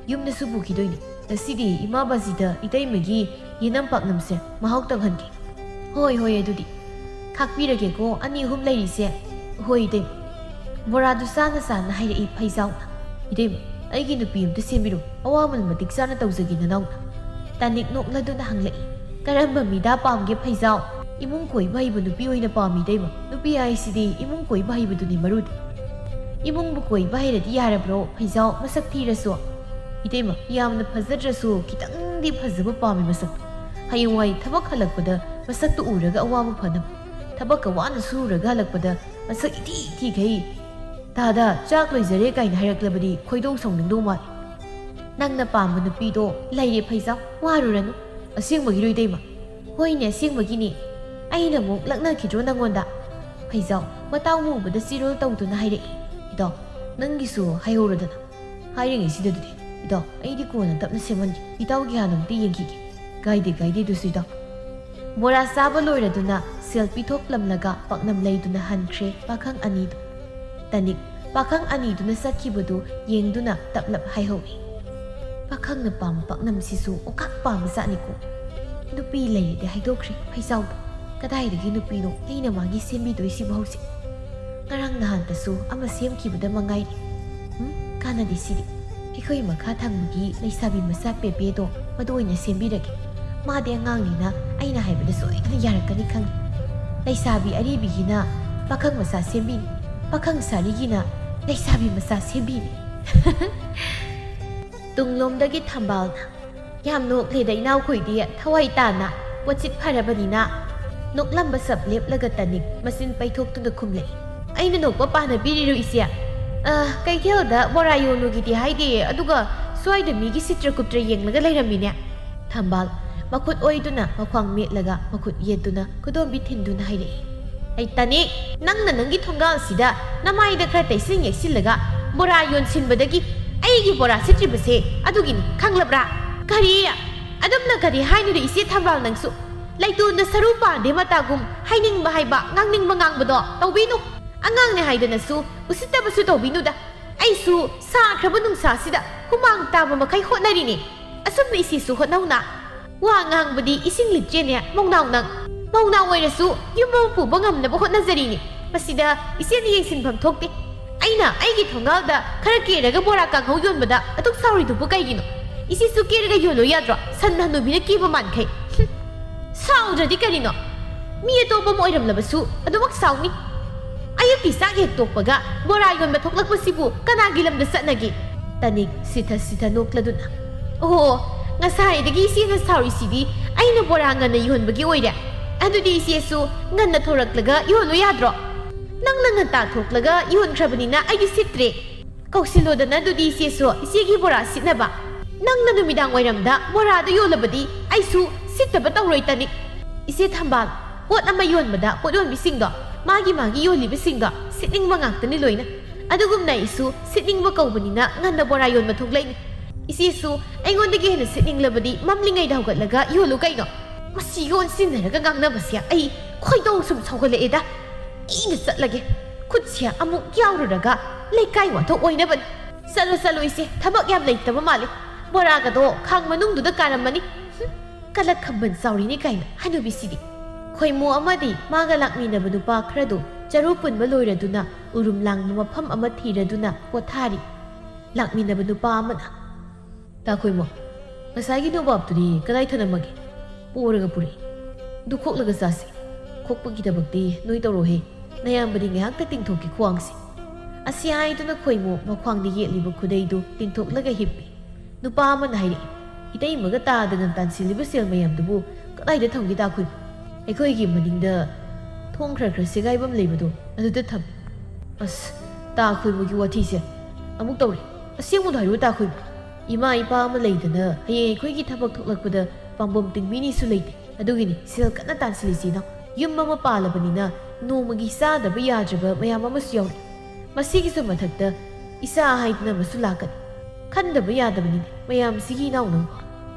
ꯌꯨꯝꯗꯁꯨ ꯄꯨꯈꯤꯗꯣꯏꯅꯤ꯫ ꯉꯁꯤꯗꯤ ꯏꯃꯥ ꯕꯥꯖꯤꯗ ꯏꯇꯩꯃꯒꯤ ꯌꯦꯅꯝ ꯄꯥꯛꯅꯝꯁꯦ ꯃꯍꯥꯎ ꯇꯪꯍꯟꯒꯦ꯫ ꯍꯣꯏ, ꯍꯣꯏ, ꯑꯗꯨꯗꯤ ꯈꯥꯛꯄꯤꯔꯒꯦꯀꯣ, ꯑꯅꯤ ꯑꯍꯨꯝ ꯂꯩꯔꯤꯁꯦ꯫ ꯍꯣꯏ ꯏꯇꯩꯃ꯫ ꯕꯣꯔꯥꯗꯨ ꯆꯥꯅ ꯆꯥꯅ ꯍꯥꯏꯔꯛꯏ ꯐꯩꯖꯥꯎꯅ꯫ ꯏꯇꯩꯃ, ꯑꯩꯒꯤ ꯅꯨꯄꯤ ꯑꯝꯇ ꯁꯦꯝꯕꯤꯔꯣ, ꯑꯋꯥꯃꯜ ꯃꯇꯤꯛ ꯆꯥꯅ ꯇꯧꯖꯒꯦ ꯅꯅꯥꯎꯅ꯫ ꯇꯥꯅꯤꯛ ꯅꯣꯛꯂꯗꯨꯅ ꯍꯪꯂꯛꯏ꯫ ꯀꯔꯝꯕ ꯃꯤꯗꯥ ꯄꯥꯝꯒꯦ ꯐꯩꯖꯥꯎ? ꯏꯃꯨꯡ ꯀꯣꯏꯕ ꯍꯩꯕ ꯅꯨꯄꯤ ꯑꯣꯏꯅ ꯄꯥꯝꯃꯤ ꯏꯇꯩꯃ꯫ ꯅꯨꯄꯤ ꯍꯥꯏꯁꯤꯗꯤ ꯏꯃꯨꯡ ꯀꯣꯏꯕ ꯍꯩꯕꯗꯨꯅꯤ ꯃꯔꯨꯗꯤ꯫ ꯏꯃꯨꯡꯕꯨ ꯀꯣꯏꯕ ꯍꯩꯔꯗꯤ ꯌꯥꯔꯕ꯭ꯔꯣ ꯐꯩꯖꯥꯎ, ꯃꯁꯛ ꯊꯤꯔꯁꯨ? ꯏꯇꯩꯃ, ꯌꯥꯝꯅ ꯐꯖꯗ꯭ꯔꯁꯨ ꯈꯤꯇꯪꯗꯤ ꯐꯖꯕ ꯄꯥꯝꯃꯤ ꯃꯁꯛꯇꯣ꯫ ꯍꯌꯦꯡꯋꯥꯏ ꯊꯕꯛ ꯍꯜꯂꯛꯄꯗ ꯃꯁꯛꯇꯨ ꯎꯔꯒ ꯑꯋꯥꯕ ꯐꯅꯕ꯫ ꯊꯕꯛꯀ ꯋꯥꯅ ꯁꯨꯔꯒ ꯍꯜꯂꯛꯄꯗ ꯃꯁꯛ ꯏꯊꯤ ꯊꯤꯈꯩ "ꯇꯥꯗ, ꯆꯥꯛ ꯂꯣꯏꯖꯔꯦ" ꯀꯥꯏꯅ ꯍꯥꯏꯔꯛꯂꯕꯗꯤ ꯈꯣꯏꯗꯧ ꯁꯥꯎꯅꯤꯡꯗꯧ ꯃꯥꯜꯂꯤ꯫ ꯅꯪꯅ ꯄꯥꯝꯕ ꯅꯨꯄꯤꯗꯣ ꯂꯩꯔꯦ ꯐꯩꯖꯥꯎ, ꯋꯥꯔꯨꯔꯅꯨ꯫ ꯑꯁꯦꯡꯕꯒꯤꯔꯣ ꯏꯇꯩꯃ? ꯍꯣꯏꯅꯦ, ꯑꯁꯦꯡꯕꯒꯤꯅꯦ꯫ ꯑꯩꯅ ꯑꯃꯨꯛ ꯂꯛꯅꯈꯤꯗ꯭ꯔꯣ ꯅꯪꯉꯣꯟꯗ? ꯐꯩꯖꯥꯎ, ꯃꯇꯥꯎ ꯃꯨꯕꯗ ꯆꯤꯔꯣꯜ ꯇꯧꯗꯨꯅ ꯍꯥꯏꯔꯛꯏ꯫ ꯏꯇꯥꯎ, ꯅꯪꯒꯤꯁꯨ ꯍꯥꯏꯍꯧꯔꯗꯅ꯫ ꯍꯥꯏꯔꯤꯉꯩꯁꯤꯗ ꯑꯗꯨꯗꯤ, ꯏꯇꯥꯎ, ꯑꯩꯗꯤ ꯀꯣꯟꯅ ꯇꯞꯅ ꯁꯦꯝꯍꯟꯒꯦ꯫ ꯏꯇꯥꯎꯒꯤ ꯍꯥꯟꯅ ꯑꯃꯨꯛꯇ ꯌꯦꯡꯈꯤꯒꯦ꯫ ꯒꯥꯏꯗꯦ ꯒꯥꯏꯗꯦꯗꯨ ꯁꯤꯗ꯫ ꯕꯣꯔꯥ ꯆꯥꯕ ꯂꯣꯏꯔꯗꯨꯅ ꯁꯦꯜ ꯄꯤꯊꯣꯛꯂꯝꯂꯒ ꯄꯥꯛꯅꯝ ꯂꯩꯗꯨꯅ ꯍꯟꯈ꯭ꯔꯦ ꯄꯥꯈꯪ ꯑꯅꯤꯗꯨ꯫ ꯇꯅꯤꯛ ꯄꯥꯈꯪ ꯑꯅꯤꯗꯨꯅ ꯆꯠꯈꯤꯕꯗꯨ ꯌꯦꯡꯗꯨꯅ ꯇꯞꯂꯞ ꯍꯥꯏꯍꯧꯏ꯫ ꯄꯥꯈꯪꯅ ꯄꯥꯝꯕ ꯄꯥꯛꯅꯝꯁꯤꯁꯨ ꯑꯣꯀꯥꯛ ꯄꯥꯝꯕ ꯖꯥꯠꯅꯤꯀꯣ꯫ ꯅꯨꯄꯤ ꯂꯩꯔꯗꯤ ꯍꯥꯏꯗꯣꯛꯈ꯭ꯔꯦ ꯐꯩꯖꯥꯎꯗꯣ꯫ ꯀꯗꯥꯏꯗꯒꯤ ꯅꯨꯄꯤꯅꯣ ꯑꯩꯅ ꯃꯥꯒꯤ ꯁꯦꯝꯕꯤꯗꯣꯏꯁꯤꯕꯨ ꯍꯧꯖꯤꯛ? ꯉꯔꯥꯡ ꯅꯍꯥꯟꯇꯁꯨ ꯑꯃ ꯁꯦꯝꯈꯤꯕꯗ ꯃꯉꯥꯏꯔꯤ꯫ ꯎꯝ, ꯀꯥꯟꯅꯗꯦ ꯁꯤꯗꯤ꯫ ꯑꯩꯈꯣꯏ ꯃꯈꯥ ꯊꯪꯕꯒꯤ ꯂꯩꯁꯥꯕꯤ ꯃꯆꯥ ꯄꯦꯄꯦꯗꯣ ꯃꯗꯨ ꯑꯣꯏꯅ ꯁꯦꯝꯕꯤꯔꯒꯦ꯫ ꯃꯥꯗꯤ ꯑꯉꯥꯡꯅꯤꯅ ꯑꯩꯅ ꯍꯥꯏꯕꯗ ꯁꯣꯏꯗꯅ ꯌꯥꯔꯛꯀꯅꯤ ꯈꯪꯉꯤ꯫ ꯂꯩꯁꯥꯕꯤ ꯑꯔꯤꯕꯤꯒꯤꯅ ꯄꯥꯈꯪ ꯃꯆꯥ ꯁꯦꯝꯕꯤꯅꯤ, ꯄꯥꯈꯪ ꯁꯥꯔꯤꯒꯤꯅ ꯂꯩꯁꯥꯕꯤ ꯃꯆꯥ ꯁꯦꯝꯕꯤꯅꯤ꯫ ꯇꯨꯡꯂꯣꯝꯗꯒꯤ ꯊꯝꯕꯥꯜꯅ, "ꯌꯥꯝ ꯅꯣꯛꯂꯦꯗ ꯏꯅꯥꯎꯈꯣꯏꯗꯤ, ꯊꯋꯥꯏ ꯇꯥꯅ꯫ ꯄꯣꯠꯁꯤꯠ ꯐꯔꯕꯅꯤꯅ?" ꯅꯣꯛꯂꯝꯕ ꯁꯞ ꯂꯦꯞꯂꯒ ꯇꯅꯤꯛ ꯃꯆꯤꯟ ꯄꯩꯊꯣꯛꯇꯨꯅ ꯈꯨꯝꯂꯛꯏ꯫ "ꯑꯩꯅ ꯅꯣꯛꯄ ꯄꯥꯅꯕꯤꯔꯤꯔꯣ ꯏꯆꯦ? ꯑ, ꯀꯩꯊꯦꯜꯗ ꯕꯣꯔꯥ ꯌꯣꯜꯂꯨꯒꯤꯗꯤ ꯍꯥꯏꯗꯦ, ꯑꯗꯨꯒ ꯁ꯭ꯋꯥꯏꯗ ꯃꯤꯒꯤ ꯁꯤꯇ꯭ꯔ ꯀꯨꯞꯇ꯭ꯔ ꯌꯦꯡꯂꯒ ꯂꯩꯔꯝꯃꯤꯅꯦ?" ꯊꯝꯕꯥꯜ ꯃꯈꯨꯠ ꯑꯣꯏꯗꯨꯅ ꯃꯈ꯭ꯋꯥꯡ ꯃꯦꯠꯂꯒ ꯃꯈꯨꯠ ꯌꯦꯠꯇꯨꯅ ꯈꯨꯗꯣꯝꯕꯤ ꯊꯤꯟꯗꯨꯅ ꯍꯥꯏꯔꯛꯏ꯫ "ꯑꯩ ꯇꯅꯤꯛ, ꯅꯪꯅ ꯅꯪꯒꯤ ꯊꯣꯡꯒꯥꯜꯁꯤꯗ ꯅꯃꯥꯏꯗ ꯈꯔ ꯇꯩꯁꯤꯟ ꯌꯦꯛꯁꯤꯜꯂꯒ ꯕꯣꯔꯥ ꯌꯣꯟꯁꯤꯟꯕꯗꯒꯤ ꯑꯩꯒꯤ ꯕꯣꯔꯥ ꯁꯤꯠꯇ꯭ꯔꯤꯕꯁꯦ ꯑꯗꯨꯒꯤꯅꯤ, ꯈꯪꯂꯕ꯭ꯔꯥ?" "ꯀꯔꯤ? ꯑꯗꯨꯝꯅ ꯀꯔꯤ ꯍꯥꯏꯅꯣꯗ ꯏꯆꯦ ꯊꯝꯕꯥꯜ ꯅꯪꯁꯨ? ꯂꯩꯇꯣꯟꯗ ꯁꯔꯨ ꯄꯥꯟꯗꯦ ꯃꯇꯥꯒꯨꯝ ꯍꯥꯏꯅꯤꯡꯕ ꯍꯥꯏꯕ, ꯉꯥꯡꯅꯤꯡꯕ ꯉꯥꯡꯕꯗꯣ ꯇꯧꯕꯤꯅꯨ꯫ ꯑꯉꯥꯡꯅꯦ ꯍꯥꯏꯗꯅꯁꯨ ꯎꯁꯤꯠꯇꯕꯁꯨ ꯇꯧꯕꯤꯅꯨꯗ꯫ ꯑꯩꯁꯨ ꯁꯥꯈ꯭ꯔꯕ ꯅꯨꯡꯁꯥꯁꯤꯗ ꯍꯨꯃꯥꯡ ꯇꯥꯕ ꯃꯈꯩ ꯍꯣꯠꯅꯔꯤꯅꯤ꯫ ꯑꯁꯨꯝꯅ ꯏꯆꯦꯁꯨ ꯍꯣꯠꯅꯧꯅ꯫ ꯋꯥ ꯉꯥꯡꯕꯗꯤ ꯏꯁꯤꯡ ꯂꯤꯆꯦꯅꯦ, ꯃꯧꯅꯥꯎ ꯅꯪ꯫ ꯃꯧꯅꯥꯎ ꯑꯣꯏꯔꯁꯨ ꯌꯨꯝ ꯑꯃ ꯄꯨꯕ ꯉꯝꯅꯕ ꯍꯣꯠꯅꯖꯔꯤꯅꯤ꯫ ꯃꯁꯤꯗ ꯏꯆꯦꯅ ꯌꯦꯡꯁꯤꯟꯐꯝ ꯊꯣꯛꯇꯦ꯫ ꯑꯩꯅ ꯑꯩꯒꯤ ꯊꯣꯡꯒꯥꯜꯗ ꯈꯔ ꯀꯦꯔꯒ ꯕꯣꯔꯥ ꯀꯥꯡꯍꯧ ꯌꯣꯟꯕꯗ ꯑꯗꯨꯛ ꯁꯥꯎꯔꯤꯗꯨꯕꯨ ꯀꯩꯒꯤꯅꯣ? ꯏꯆꯦꯁꯨ ꯀꯦꯔꯒ ꯌꯣꯜꯂꯣ ꯌꯥꯗ꯭ꯔꯣ? ꯁꯟ ꯍꯅꯨꯕꯤꯅ ꯀꯦꯕ ꯃꯥꯟꯈꯩ꯫ ꯍꯨꯝ, ꯁꯥꯎꯗ꯭ꯔꯗꯤ ꯀꯔꯤꯅꯣ? ꯃꯤ ꯑꯇꯣꯞꯄ ꯑꯃ ꯑꯣꯏꯔꯝꯂꯕꯁꯨ ꯑꯗꯨꯃꯛ ꯁꯥꯎꯅꯤ꯫ ꯑꯌꯨꯛꯀꯤ ꯆꯥꯛ ꯍꯦꯛ ꯇꯣꯛꯄꯒ ꯕꯣꯔꯥ ꯌꯣꯟꯕ ꯊꯣꯛꯂꯛꯄꯁꯤꯕꯨ ꯀꯅꯥꯒꯤ ꯂꯝꯗ ꯆꯠꯅꯒꯦ?" ꯇꯅꯤꯛ ꯁꯤꯊ ꯁꯤꯊ ꯅꯣꯛꯂꯗꯨꯅ, "ꯑꯣꯍꯣ, ꯉꯁꯥꯏꯗꯒꯤ ꯏꯆꯦꯅ ꯁꯥꯎꯔꯤꯁꯤꯗꯤ ꯑꯩꯅ ꯕꯣꯔꯥ ꯉꯟꯅ ꯌꯣꯟꯕꯒꯤ ꯑꯣꯏꯔꯦ꯫ ꯑꯗꯨꯗꯤ ꯏꯆꯦꯁꯨ ꯉꯟꯅ ꯊꯣꯔꯛꯂꯒ ꯌꯣꯜꯂꯨ ꯌꯥꯗ꯭ꯔꯣ? ꯅꯪꯅ ꯉꯟꯇꯥ ꯊꯣꯛꯂꯒ ꯌꯣꯟꯈ꯭ꯔꯕꯅꯤꯅ ꯑꯩꯗꯤ ꯁꯤꯠꯇ꯭ꯔꯦ꯫ ꯀꯧꯁꯤꯜꯂꯣꯗꯅ ꯑꯗꯨꯗꯤ ꯏꯆꯦꯁꯨ ꯏꯆꯦꯒꯤ ꯕꯣꯔꯥ ꯁꯤꯠꯅꯕ꯫ ꯅꯪꯅ ꯅꯨꯃꯤꯗꯥꯡ ꯋꯥꯏꯔꯝꯗ ꯕꯣꯔꯥꯗꯨ ꯌꯣꯜꯂꯕꯗꯤ ꯑꯩꯁꯨ ꯁꯤꯠꯇꯕ ꯇꯧꯔꯣꯏ ꯇꯅꯤꯛ꯫ ꯏꯆꯦ ꯊꯝꯕꯥꯜ, ꯄꯣꯠ ꯑꯃ ꯌꯣꯟꯕꯗ ꯄꯣꯠ ꯌꯣꯟꯕꯤꯁꯤꯡꯗꯣ ꯃꯥꯒꯤ ꯃꯥꯒꯤ ꯌꯣꯜꯂꯤꯕꯁꯤꯡꯗꯣ ꯁꯤꯠꯅꯤꯡꯕ ꯉꯥꯛꯇꯅꯤ ꯂꯣꯏꯅ꯫ ꯑꯗꯨꯒꯨꯝꯅ ꯑꯩꯁꯨ ꯁꯤꯠꯅꯤꯡꯕ ꯀꯧꯕꯅꯤꯅ ꯉꯟꯅ ꯕꯣꯔꯥ ꯌꯣꯟꯕ ꯊꯣꯛꯂꯛꯏꯅꯤ꯫ ꯏꯆꯦꯁꯨ ꯑꯩꯉꯣꯟꯗꯒꯤ ꯍꯦꯟꯅ ꯁꯦꯠꯅꯤꯡꯂꯕꯗꯤ ꯃꯝꯂꯤꯉꯩꯗ ꯍꯧꯒꯠꯂꯒ ꯌꯣꯜꯂꯨ ꯀꯩꯅꯣ꯫ ꯃꯁꯤꯒ ꯑꯣꯟꯁꯤꯟꯅꯔꯒ ꯉꯥꯡꯅꯕꯁꯦ ꯑꯩ ꯈꯣꯏꯗꯧ ꯁꯨꯝ ꯁꯧꯒꯠꯂꯛꯑꯦꯗ꯫ ꯑꯩꯅ ꯆꯠꯂꯒꯦ꯫ ꯈꯨꯠꯁꯦ ꯑꯃꯨꯛ ꯌꯥꯎꯔꯨꯔꯒ ꯂꯩꯀꯥꯏ ꯋꯥꯊꯣꯛ ꯑꯣꯏꯅꯕꯅꯤ꯫ ꯆꯠꯂꯣ, ꯆꯠꯂꯣ ꯏꯆꯦ, ꯊꯕꯛ ꯌꯥꯝ ꯂꯩꯇꯕ ꯃꯥꯜꯂꯦ꯫ ꯕꯣꯔꯥꯒꯗꯣ ꯈꯥꯡ ꯃꯅꯨꯡꯗꯨꯗ ꯀꯥꯔꯝꯃꯅꯤ꯫ ꯍꯨꯝ, ꯀꯂꯛ ꯈꯝꯕꯟ ꯆꯥꯎꯔꯤꯅꯤ ꯀꯥꯏꯅ ꯍꯅꯨꯕꯤꯁꯤꯗꯤ꯫ ꯈꯣꯏꯃꯨ ꯑꯃꯗꯤ ꯃꯥꯒ ꯂꯥꯛꯃꯤꯟꯅꯕ ꯅꯨꯄꯥ ꯈꯔꯗꯨ ꯆꯔꯨ ꯄꯨꯟꯕ ꯂꯣꯏꯔꯗꯨꯅ ꯎꯔꯨꯝ ꯂꯥꯡꯕ ꯃꯐꯝ ꯑꯃ ꯊꯤꯔꯗꯨꯅ ꯄꯣꯊꯥꯔꯤ꯫ ꯂꯥꯛꯃꯤꯟꯅꯕ ꯅꯨꯄꯥ ꯑꯃꯅ, "ꯇꯥ ꯈꯣꯏꯃꯣ, ꯉꯁꯥꯏꯒꯤ ꯅꯣꯕꯥꯞꯇꯨꯗꯤ ꯀꯗꯥꯏ ꯊꯅꯝꯃꯒꯦ? ꯄꯣꯔꯒ ꯄꯨꯔꯛꯏ꯫ ꯑꯗꯨ ꯈꯣꯛꯂꯒ ꯆꯥꯁꯤ꯫ ꯈꯣꯛꯄꯒꯤ ꯊꯕꯛꯇꯤ ꯅꯣꯏ ꯇꯧꯔꯣꯍꯦ꯫ ꯅꯌꯥꯝꯕꯗꯤ ꯉꯥꯏꯍꯥꯛꯇ ꯇꯤꯡꯊꯣꯛꯀꯦ ꯈ꯭ꯋꯥꯡꯁꯦ꯫" ꯑꯁꯤ ꯍꯥꯏꯗꯨꯅ ꯈꯣꯏꯃꯣ ꯃꯈ꯭ꯋꯥꯡꯗ ꯌꯦꯠꯂꯤꯕ ꯈꯨꯗꯩꯗꯨ ꯇꯤꯡꯊꯣꯛꯂꯒ ꯍꯤꯞꯄꯤ꯫ ꯅꯨꯄꯥ ꯑꯃꯅ ꯍꯥꯏꯔꯛꯏ, "ꯏꯇꯩꯃꯒ ꯇꯥꯗꯅ ꯇꯥꯟꯁꯤꯜꯂꯤꯕ ꯁꯦꯜ ꯃꯌꯥꯝꯗꯨꯕꯨ ꯀꯗꯥꯏꯗ ꯊꯝꯒꯦ, ꯇꯥ ꯈꯣꯏꯃꯣ?" "ꯑꯩꯈꯣꯏꯒꯤ ꯃꯅꯤꯡꯗ ꯊꯣꯡ ꯈꯔ ꯈꯔ ꯁꯦꯒꯥꯏꯕꯝ ꯂꯩꯕꯗꯣ, ꯑꯗꯨꯗ ꯊꯝꯃꯤ꯫" ꯑꯁ, ꯇꯥ ꯈꯣꯏꯃꯨꯒꯤ ꯋꯥꯊꯤꯁꯦ ꯑꯃꯨꯛ ꯇꯧꯔꯦ꯫ ꯑꯁꯦꯡꯕꯗꯣ ꯍꯥꯏꯔꯣ, ꯇꯥ ꯈꯣꯏꯃꯨ꯫ ꯏꯃꯥ ꯏꯄꯥ ꯑꯃ ꯂꯩꯗꯅ ꯍꯌꯦꯡ ꯑꯩꯈꯣꯏꯒꯤ ꯊꯕꯛ ꯊꯣꯛꯂꯛꯄꯗ ꯄꯥꯝꯕꯣꯝ ꯇꯤꯡꯕꯤꯅꯤꯁꯨ ꯂꯩꯇꯦ꯫ ꯑꯗꯨꯒꯤꯅꯤ ꯁꯦꯜ ꯀꯟꯅ ꯇꯥꯟꯁꯤꯜꯂꯤꯁꯤ, ꯏꯅꯥꯎ꯫ ꯌꯨꯝ ꯑꯃ ꯄꯥꯜꯂꯕꯅꯤꯅ ꯅꯣꯡꯃꯒꯤ ꯆꯥꯗꯕ ꯌꯥꯗ꯭ꯔꯕ ꯃꯌꯥꯝ ꯑꯃꯁꯨ ꯌꯥꯎꯔꯤ꯫ ꯃꯁꯤꯒꯤꯁꯨ ꯃꯊꯛꯇ ꯏꯆꯥ ꯍꯥꯏꯗꯅ ꯑꯃꯁꯨ ꯂꯥꯛꯀꯅꯤ꯫ ꯈꯟꯗꯕ ꯌꯥꯗꯕꯅꯤꯅꯦ ꯃꯌꯥꯝꯁꯤꯒꯤ, ꯏꯅꯥꯎ ꯅꯪꯕꯣ꯫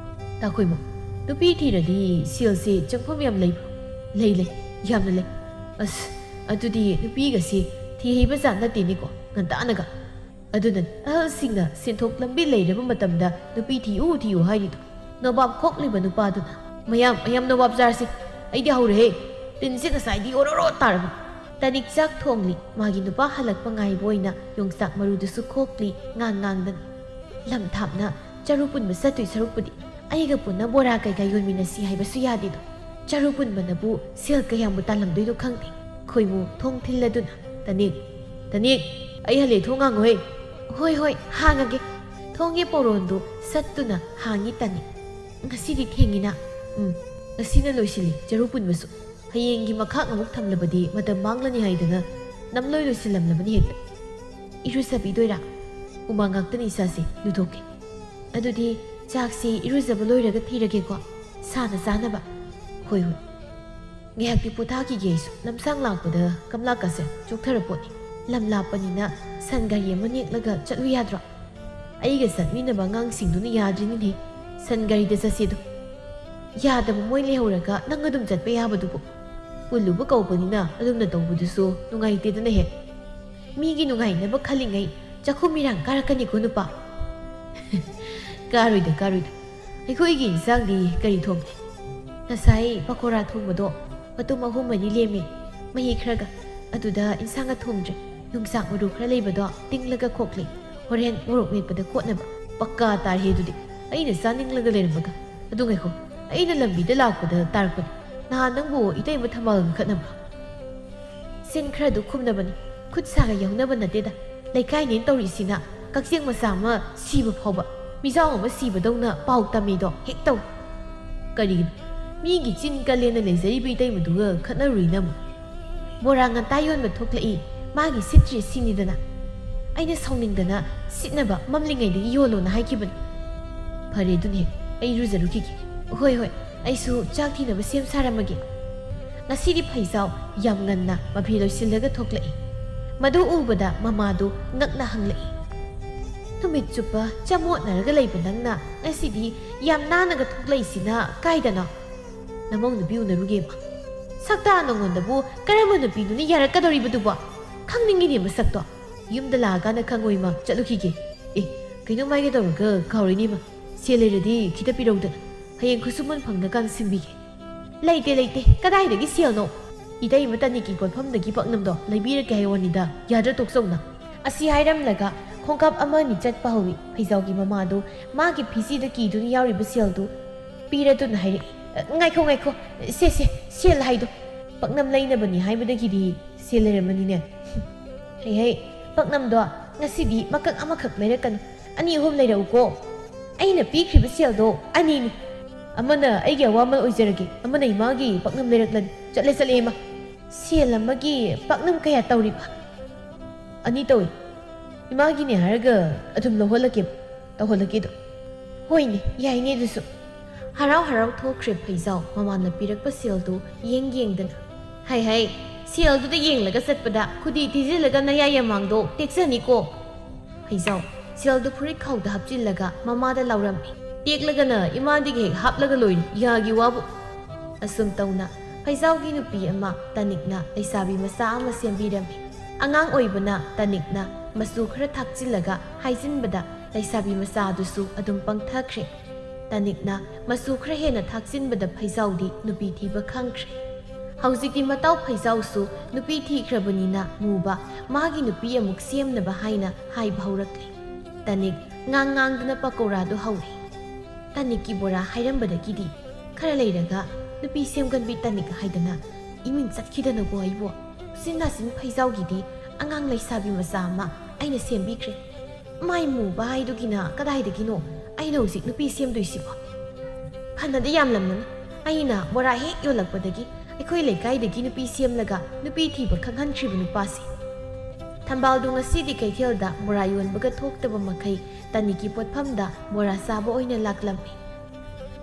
ꯇꯥ ꯈꯣꯏꯃꯨ, ꯅꯨꯄꯤ ꯊꯤꯔꯗꯤ ꯁꯦꯜꯁꯦ ꯆꯪꯐꯝ ꯌꯥꯝ ꯂꯩꯕ꯭ꯔꯣ? ꯂꯩ, ꯂꯩ, ꯌꯥꯝꯅ ꯂꯩ꯫ ꯑꯁ, ꯑꯗꯨꯗꯤ ꯅꯨꯄꯤꯒꯁꯦ ꯊꯤꯍꯩꯕ ꯖꯥꯠ ꯅꯠꯇꯦꯅꯦꯀꯣ, ꯉꯟꯇꯥꯅꯒ꯫ ꯑꯗꯨꯅꯅꯤ ꯑꯍꯜꯁꯤꯡꯅ ꯁꯦꯟꯊꯣꯛ ꯂꯝꯕꯤ ꯂꯩꯔꯕ ꯃꯇꯝꯗ ꯅꯨꯄꯤ ꯊꯤꯌꯨ ꯊꯤꯌꯨ ꯍꯥꯏꯔꯤꯗꯣ꯫ ꯅꯣꯕꯥꯞ ꯈꯣꯛꯂꯤꯕ ꯅꯨꯄꯥꯗꯨꯅ, "ꯃꯌꯥꯝ, ꯃꯌꯥꯝ ꯅꯣꯕꯥꯞ ꯆꯥꯔꯁꯤ꯫ ꯑꯩꯗꯤ ꯍꯧꯔꯦꯍꯦ꯫ ꯇꯤꯟꯁꯦ ꯉꯁꯥꯏꯗꯤ ꯑꯣꯔꯣꯔꯣ ꯇꯥꯔꯕꯅꯤ꯫" ꯇꯅꯤꯛ ꯆꯥꯛ ꯊꯣꯡꯂꯤ꯫ ꯃꯥꯒꯤ ꯅꯨꯄꯥ ꯍꯜꯂꯛꯄ ꯉꯥꯏꯕ ꯑꯣꯏꯅ ꯌꯣꯡꯆꯥꯛ ꯃꯔꯨꯗꯨꯁꯨ ꯈꯣꯛꯂꯤ ꯉꯥꯡ ꯉꯥꯡꯗꯅ꯫ "ꯂꯝ ꯊꯥꯞꯅ ꯆꯔꯨ ꯄꯨꯟꯕ ꯆꯠꯇꯣꯏ ꯁꯔꯨꯛꯄꯨꯗꯤ ꯑꯩꯒ ꯄꯨꯟꯅ ꯕꯣꯔꯥ ꯀꯩꯀꯥ ꯌꯣꯟꯃꯤꯟꯅꯁꯤ ꯍꯥꯏꯕꯁꯨ ꯌꯥꯗꯦꯗꯣ꯫ ꯆꯔꯨ ꯄꯨꯟꯕꯅꯕꯨ ꯁꯦꯜ ꯀꯌꯥꯝꯕꯨ ꯇꯥꯜꯂꯝꯗꯣꯏꯅꯣ ꯈꯪꯗꯦ꯫" ꯈꯣꯏꯃꯨ ꯊꯣꯡ ꯊꯤꯜꯂꯗꯨꯅ, "ꯇꯅꯤꯛ, ꯇꯅꯤꯛ, ꯑꯩ ꯍꯜꯂꯦ, ꯊꯣꯡ ꯍꯥꯡꯉꯣꯍꯦ꯫" "ꯍꯣꯏ, ꯍꯣꯏ, ꯍꯥꯡꯉꯒꯦ꯫" ꯊꯣꯡꯒꯤ ꯄꯣꯔꯣꯟꯗꯨ ꯁꯠꯇꯨꯅ ꯍꯥꯡꯉꯤ ꯇꯅꯤꯛ꯫ "ꯉꯁꯤꯗꯤ ꯊꯦꯡꯉꯤꯅ꯫" "ꯎꯝ, ꯉꯁꯤꯅ ꯂꯣꯏꯁꯤꯜꯂꯤ ꯆꯔꯨ ꯄꯨꯟꯕꯁꯨ꯫ ꯍꯌꯦꯡꯒꯤ ꯃꯈꯥꯛ ꯑꯃꯨꯛ ꯊꯝꯂꯕꯗꯤ ꯃꯇꯝ ꯃꯥꯡꯂꯅꯤ ꯍꯥꯏꯗꯅ ꯅꯝꯂꯣꯏ ꯂꯣꯏꯁꯤꯜꯂꯝꯂꯕꯅꯤ ꯍꯦꯛꯇ꯫" "ꯏꯔꯨꯖꯕꯤꯗꯣꯏꯔꯥ?" "ꯍꯨꯃꯥꯡ ꯉꯥꯛꯇꯅꯤ ꯏꯁꯥꯁꯦ, ꯂꯨꯊꯣꯛꯀꯦ꯫ ꯑꯗꯨꯗꯤ ꯆꯥꯛꯁꯤ ꯏꯔꯨꯖꯕ ꯂꯣꯏꯔꯒ ꯊꯤꯔꯒꯦꯀꯣ, ꯁꯥꯅ ꯆꯥꯅꯕ꯫" "ꯍꯣꯏ, ꯍꯣꯏ꯫" ꯉꯥꯏꯍꯥꯛꯇꯤ ꯄꯣꯊꯥꯈꯤꯒꯦ ꯑꯩꯁꯨ꯫ ꯂꯝꯁꯥꯡ ꯂꯥꯛꯄꯗ ꯀꯝꯂꯥꯀꯥꯁꯦ ꯆꯣꯛꯊꯔ ꯄꯣꯠꯅꯤ꯫ ꯂꯝ ꯂꯥꯞꯄꯅꯤꯅ ꯁꯟ ꯒꯥꯔꯤ ꯑꯃ ꯅꯦꯛꯂꯒ ꯆꯠꯂꯨ ꯌꯥꯗ꯭ꯔꯣ? ꯑꯩꯒ ꯆꯠꯃꯤꯟꯅꯕ ꯑꯉꯥꯡꯁꯤꯡꯗꯨꯅ ꯌꯥꯗ꯭ꯔꯤꯅꯤꯅꯦ꯫ ꯁꯟ ꯒꯥꯔꯤꯗ ꯆꯠꯁꯤꯗꯣ꯫ ꯌꯥꯗꯕ ꯃꯣꯏ ꯂꯩꯍꯧꯔꯒ ꯅꯪ ꯑꯗꯨꯝ ꯆꯠꯄ ꯌꯥꯕꯗꯨꯕꯨ꯫ ꯄꯨꯜꯂꯨꯕ ꯀꯧꯕꯅꯤꯅ ꯑꯗꯨꯝꯅ ꯇꯧꯕꯗꯨꯁꯨ ꯅꯨꯡꯉꯥꯏꯇꯦꯗꯅ ꯍꯦꯛ꯫ ꯃꯤꯒꯤ ꯅꯨꯡꯉꯥꯏꯅꯕ ꯈꯜꯂꯤꯉꯩ ꯆꯥꯛꯈꯨꯝ ꯃꯤꯔꯥꯡ ꯀꯥꯔꯛꯀꯅꯤꯀꯣ ꯅꯨꯄꯥ꯫ ꯀꯥꯔꯣꯏꯗ, ꯀꯥꯔꯣꯏꯗ꯫ ꯑꯩꯈꯣꯏꯒꯤ ꯏꯟꯁꯥꯡꯗꯤ ꯀꯔꯤ ꯊꯣꯡꯒꯦ? ꯉꯁꯥꯏ ꯄꯀꯣꯔꯥ ꯊꯣꯡꯕꯗꯣ ꯃꯇꯨꯝ ꯑꯍꯨꯝ ꯃꯔꯤ ꯂꯦꯝꯃꯦ, ꯃꯍꯤ ꯈꯔꯒ꯫ ꯑꯗꯨꯗ ꯏꯟꯁꯥꯡꯒ ꯊꯣꯡꯗ꯭ꯔꯦ꯫ ꯌꯣꯡꯆꯥꯛ ꯃꯔꯨ ꯈꯔ ꯂꯩꯕꯗꯣ ꯇꯤꯡꯂꯒ ꯈꯣꯛꯂꯤ꯫ ꯍꯣꯔꯦꯟ ꯃꯣꯔꯣꯛ ꯃꯦꯠꯄꯗ ꯀꯣꯠꯅꯕ꯫ ꯄꯛꯀꯥ ꯇꯥꯔꯦ ꯑꯗꯨꯗꯤ꯫ ꯑꯩꯅ ꯆꯥꯅꯤꯡꯂꯒ ꯂꯩꯔꯝꯃꯒ꯫ ꯑꯗꯨ ꯉꯥꯏꯈꯣ, ꯑꯩꯅ ꯂꯝꯕꯤꯗ ꯂꯥꯛꯄꯗ ꯇꯥꯔꯛꯄꯅꯤ꯫ ꯅꯍꯥꯟ ꯅꯪꯕꯨ ꯏꯇꯩꯃ ꯊꯝꯕꯥꯜꯒ ꯈꯠꯅꯕ꯭ꯔꯣ? ꯁꯤꯟ ꯈꯔꯗꯨ ꯈꯨꯝꯅꯕꯅꯤ꯫ ꯈꯨꯠ ꯁꯥꯒ ꯌꯧꯅꯕ ꯅꯠꯇꯦꯗ꯫ ꯂꯩꯀꯥꯏꯅꯦꯅ ꯇꯧꯔꯤꯁꯤꯅ ꯀꯛꯆꯦꯡ ꯃꯆꯥ ꯑꯃ ꯁꯤꯕ ꯐꯥꯎꯕ ꯃꯤꯖꯥꯎ ꯑꯃ ꯁꯤꯕꯗꯧꯅ ꯄꯥꯎ ꯇꯝꯃꯤꯗꯣ ꯍꯦꯛ ꯇꯧ꯫ ꯀꯔꯤꯒꯤꯅꯣ? ꯃꯤꯒꯤ ꯆꯤꯟ ꯀꯜꯂꯦꯅ ꯂꯩꯖꯔꯤꯕ ꯏꯇꯩꯃꯗꯨꯒ ꯈꯠꯅꯔꯨꯏꯅ ꯑꯃꯨꯛ꯫ ꯕꯣꯔꯥ ꯉꯟꯇꯥ ꯌꯣꯟꯕ ꯊꯣꯛꯂꯛꯏ, ꯃꯥꯒꯤ ꯁꯤꯠꯇ꯭ꯔꯤ ꯁꯤꯅꯤꯗꯅ꯫ ꯑꯩꯅ ꯁꯥꯎꯅꯤꯡꯗꯅ ꯁꯤꯠꯅꯕ ꯃꯝꯂꯤꯉꯩꯗꯒꯤ ꯌꯣꯜꯂꯣꯅ ꯍꯥꯏꯈꯤꯕꯅꯤ꯫ ꯐꯔꯦ ꯑꯗꯨꯅ ꯍꯦꯛ, ꯑꯩ ꯏꯔꯨꯖꯔꯨꯈꯤꯒꯦ꯫ ꯍꯣꯏ ꯍꯣꯏ, ꯑꯩꯁꯨ ꯆꯥꯛ ꯊꯤꯅꯕ ꯁꯦꯝ ꯁꯥꯔꯝꯃꯒꯦ꯫ ꯉꯁꯤꯗꯤ ꯐꯩꯖꯥꯎ ꯌꯥꯝ ꯉꯟꯅ ꯃꯐꯤ ꯂꯣꯏꯁꯤꯜꯂꯒ ꯊꯣꯛꯂꯛꯏ꯫ ꯃꯗꯨ ꯎꯕꯗ ꯃꯃꯥꯗꯨ ꯉꯛꯅ ꯍꯪꯂꯛꯏ, "ꯅꯨꯃꯤꯠ ꯆꯨꯞꯄ ꯆꯃꯣꯠꯅꯔꯒ ꯂꯩꯕ ꯅꯪꯅ ꯉꯁꯤꯗꯤ ꯌꯥꯝ ꯅꯥꯟꯅꯒ ꯊꯣꯛꯂꯛꯏꯁꯤꯅ ꯀꯥꯏꯗꯅꯣ?" "ꯅꯃꯧ ꯅꯨꯄꯤ ꯎꯅꯔꯨꯒꯦꯕ?" "ꯁꯛꯇꯥ ꯅꯉꯣꯟꯗꯕꯨ ꯀꯔꯝꯕ ꯅꯨꯄꯤꯗꯨꯅ ꯌꯥꯔꯛꯀꯗꯧꯔꯤꯕꯗꯨꯕꯣ? ꯈꯪꯅꯤꯡꯉꯤꯅꯦ ꯃꯁꯛꯇꯣ꯫ ꯌꯨꯝꯗ ꯂꯥꯛꯑꯀꯥꯟꯗ ꯈꯪꯉꯣꯏꯃ, ꯆꯠꯂꯨꯈꯤꯒꯦ꯫ ꯑꯦ, ꯀꯩꯅꯣꯝ ꯍꯥꯏꯒꯦ ꯇꯧꯔꯒ ꯀꯥꯎꯔꯤꯅꯦꯃ꯫ ꯁꯦꯜ ꯂꯩꯔꯗꯤ ꯈꯤꯇ ꯄꯤꯔꯧꯗꯅ, ꯍꯌꯦꯡ ꯈꯨꯠꯁꯨꯃꯟ ꯐꯪꯉꯀꯥꯟꯗ ꯁꯤꯟꯕꯤꯒꯦ꯫" "ꯂꯩꯇꯦ, ꯂꯩꯇꯦ꯫ ꯀꯗꯥꯏꯗꯒꯤ ꯁꯦꯜꯅꯣ?" "ꯏꯇꯩꯃ ꯇꯅꯤꯛꯀꯤ ꯄꯣꯠꯐꯝꯗꯒꯤ ꯄꯥꯛꯅꯝꯗꯣ ꯂꯩꯕꯤꯔꯛꯀꯦ ꯍꯥꯏ ꯋꯥꯅꯤꯗ, ꯌꯥꯗ꯭ꯔꯥ ꯇꯣꯛꯆꯧꯅ?" ꯑꯁꯤ ꯍꯥꯏꯔꯝꯂꯒ ꯈꯣꯡꯀꯥꯞ ꯑꯃ ꯑꯅꯤ ꯆꯠꯄ ꯍꯧꯏ꯫ ꯐꯩꯖꯥꯎꯒꯤ ꯃꯃꯥꯗꯨ ꯃꯥꯒꯤ ꯐꯤꯖꯤꯗ ꯀꯤꯗꯨꯅ ꯌꯥꯎꯔꯤꯕ ꯁꯦꯜꯗꯨ ꯄꯤꯔꯗꯨꯅ ꯍꯥꯏꯔꯛꯏ, "ꯉꯥꯏꯈꯣ, ꯉꯥꯏꯈꯣ꯫ ꯁꯦ, ꯁꯦ, ꯁꯦꯜ ꯍꯥꯏꯗꯣ꯫ ꯄꯥꯛꯅꯝ ꯂꯩꯅꯕꯅꯤ ꯍꯥꯏꯕꯗꯒꯤꯗꯤ ꯁꯦꯜ ꯂꯩꯔꯝꯃꯅꯤꯅꯦ꯫ ꯍꯩ, ꯍꯩ, ꯄꯥꯛꯅꯝꯗꯣ ꯉꯁꯤꯗꯤ ꯃꯀꯛ ꯑꯃꯈꯛ ꯂꯩꯔꯛꯀꯅꯨ꯫ ꯑꯅꯤ ꯑꯍꯨꯝ ꯂꯩꯔꯛꯎꯀꯣ꯫ ꯑꯩꯅ ꯄꯤꯈ꯭ꯔꯤꯕ ꯁꯦꯜꯗꯣ ꯑꯅꯤꯅꯤ꯫ ꯑꯃꯅ ꯑꯩꯒꯤ ꯑꯋꯥꯃꯜ ꯑꯣꯏꯖꯔꯒꯦ, ꯑꯃꯅ ꯏꯃꯥꯒꯤ ꯄꯥꯛꯅꯝ ꯂꯩꯔꯛꯂꯅꯤ꯫ ꯆꯠꯂꯦ, ꯆꯠꯂꯦ, ꯏꯃꯥ꯫ ꯁꯦꯜ ꯑꯃꯒꯤ ꯄꯥꯛꯅꯝ ꯀꯌꯥ ꯇꯧꯔꯤꯕ?" "ꯑꯅꯤ ꯇꯧꯏ꯫ ꯏꯃꯥꯒꯤꯅꯦ ꯍꯥꯏꯔꯒ ꯑꯗꯨꯝ ꯂꯧꯍꯜꯂꯛꯀꯦ, ꯇꯧꯍꯜꯂꯛꯀꯦꯗꯣ꯫" "ꯍꯣꯏꯅꯦ, ꯌꯥꯏꯅꯦ ꯑꯗꯨꯁꯨ꯫" ꯍꯔꯥꯎ ꯍꯔꯥꯎ ꯊꯣꯛꯈ꯭ꯔꯦ ꯐꯩꯖꯥꯎ ꯃꯃꯥꯅ ꯄꯤꯔꯛꯄ ꯁꯦꯜꯗꯨ ꯌꯦꯡ ꯌꯦꯡꯗꯅ꯫ "ꯍꯩ ꯍꯩ, ꯁꯦꯜꯗꯨꯗ ꯌꯦꯡꯂꯒ ꯆꯠꯄꯗ ꯈꯨꯗꯤ ꯊꯤꯖꯤꯜꯂꯒ ꯅꯌꯥ ꯌꯥꯃꯥꯡꯗꯣ ꯇꯦꯛꯆꯅꯤꯀꯣ꯫" ꯐꯩꯖꯥꯎ ꯁꯦꯜꯗꯨ ꯐꯨꯔꯤꯠ ꯈꯥꯎꯗ ꯍꯥꯞꯆꯤꯜꯂꯒ ꯃꯃꯥꯗ ꯂꯥꯎꯔꯝꯃꯤ꯫ "ꯇꯦꯛꯂꯒꯅ ꯏꯃꯥꯗꯒꯤ ꯍꯦꯛ ꯍꯥꯞꯂꯒ ꯂꯣꯏꯔꯦ, ꯌꯥꯒꯤ ꯋꯥꯕꯨ!" ꯑꯁꯨꯝ ꯇꯧꯅ ꯐꯩꯖꯥꯎꯒꯤ ꯅꯨꯄꯤ ꯑꯃ ꯇꯥꯅꯤꯛꯅ ꯂꯩꯁꯥꯕꯤ ꯃꯆꯥ ꯑꯃ ꯁꯦꯝꯕꯤꯔꯝꯃꯤ꯫ ꯑꯉꯥꯡ ꯑꯣꯏꯕꯅ ꯇꯥꯅꯤꯛꯅ ꯃꯆꯨ ꯈꯔ ꯊꯥꯛꯆꯤꯜꯂꯒ ꯍꯥꯏꯖꯤꯟꯕꯗ ꯂꯩꯁꯥꯕꯤ ꯃꯆꯥ ꯑꯗꯨꯁꯨ ꯑꯗꯨꯝ ꯄꯪꯊꯈ꯭ꯔꯦ꯫ ꯇꯥꯅꯤꯛꯅ ꯃꯆꯨ ꯈꯔ ꯍꯦꯟꯅ ꯊꯥꯛꯆꯤꯟꯕꯗ ꯐꯩꯖꯥꯎꯗꯤ ꯅꯨꯄꯤ ꯊꯤꯕ ꯈꯪꯈ꯭ꯔꯦ꯫ ꯍꯧꯖꯤꯛꯇꯤ ꯃꯇꯥꯎ ꯐꯩꯖꯥꯎꯁꯨ ꯅꯨꯄꯤ ꯊꯤꯈ꯭ꯔꯕꯅꯤꯅ ꯃꯨꯕ ꯃꯥꯒꯤ ꯅꯨꯄꯤ ꯑꯃꯨꯛ ꯁꯦꯝꯅꯕ ꯍꯥꯏꯅ ꯍꯥꯏꯕ ꯍꯧꯔꯛꯂꯦ꯫ ꯇꯥꯅꯤꯛ ꯉꯥꯡ ꯉꯥꯡꯗꯨꯅ ꯄꯀꯧꯔꯥꯗꯨ ꯍꯧꯔꯦ꯫ ꯇꯥꯅꯤꯛꯀꯤ ꯕꯣꯔꯥ ꯍꯥꯏꯔꯝꯕꯗꯒꯤꯗꯤ ꯈꯔ ꯂꯩꯔꯒ ꯅꯨꯄꯤ ꯁꯦꯝꯒꯟꯕꯤ ꯇꯥꯅꯤꯛ ꯍꯥꯏꯗꯅ ꯏꯃꯤꯡ ꯆꯠꯈꯤꯗꯅꯀꯣ ꯑꯩꯕꯣ꯫ ꯎꯆꯤꯟ ꯅꯥꯆꯤꯟ ꯐꯩꯖꯥꯎꯒꯤꯗꯤ ꯑꯉꯥꯡ ꯂꯩꯁꯥꯕꯤ ꯃꯆꯥ ꯑꯃ ꯑꯩꯅ ꯁꯦꯝꯕꯤꯈ꯭ꯔꯦ꯫ ꯃꯥꯏ ꯃꯨꯕ ꯍꯥꯏꯗꯨꯒꯤꯅ ꯀꯗꯥꯏꯗꯒꯤꯅꯣ ꯑꯩꯅ ꯍꯧꯖꯤꯛ ꯅꯨꯄꯤ ꯁꯦꯝꯗꯣꯏꯁꯤꯕꯣ? ꯐꯅꯗꯤ ꯌꯥꯝꯂꯝꯃꯅꯤ꯫ ꯑꯩꯅ ꯕꯣꯔꯥ ꯍꯦꯛ ꯌꯣꯜꯂꯛꯄꯗꯒꯤ ꯑꯩꯈꯣꯏ ꯂꯩꯀꯥꯏꯗꯒꯤ ꯅꯨꯄꯤ ꯁꯦꯝꯂꯒ ꯅꯨꯄꯤ ꯊꯤꯕ ꯈꯪꯍꯟꯈ꯭ꯔꯤꯕ ꯅꯨꯄꯥꯁꯦ꯫ ꯊꯝꯕꯥꯜꯗꯨ ꯉꯁꯤꯗꯤ ꯀꯩꯊꯦꯜꯗ ꯕꯣꯔꯥ ꯌꯣꯟꯕꯒ ꯊꯣꯛꯇꯕ ꯃꯈꯩ ꯇꯥꯅꯤꯛꯀꯤ ꯄꯣꯠꯐꯝꯗ ꯕꯣꯔꯥ ꯆꯥꯕ ꯑꯣꯏꯅ ꯂꯥꯛꯂꯝꯃꯤ꯫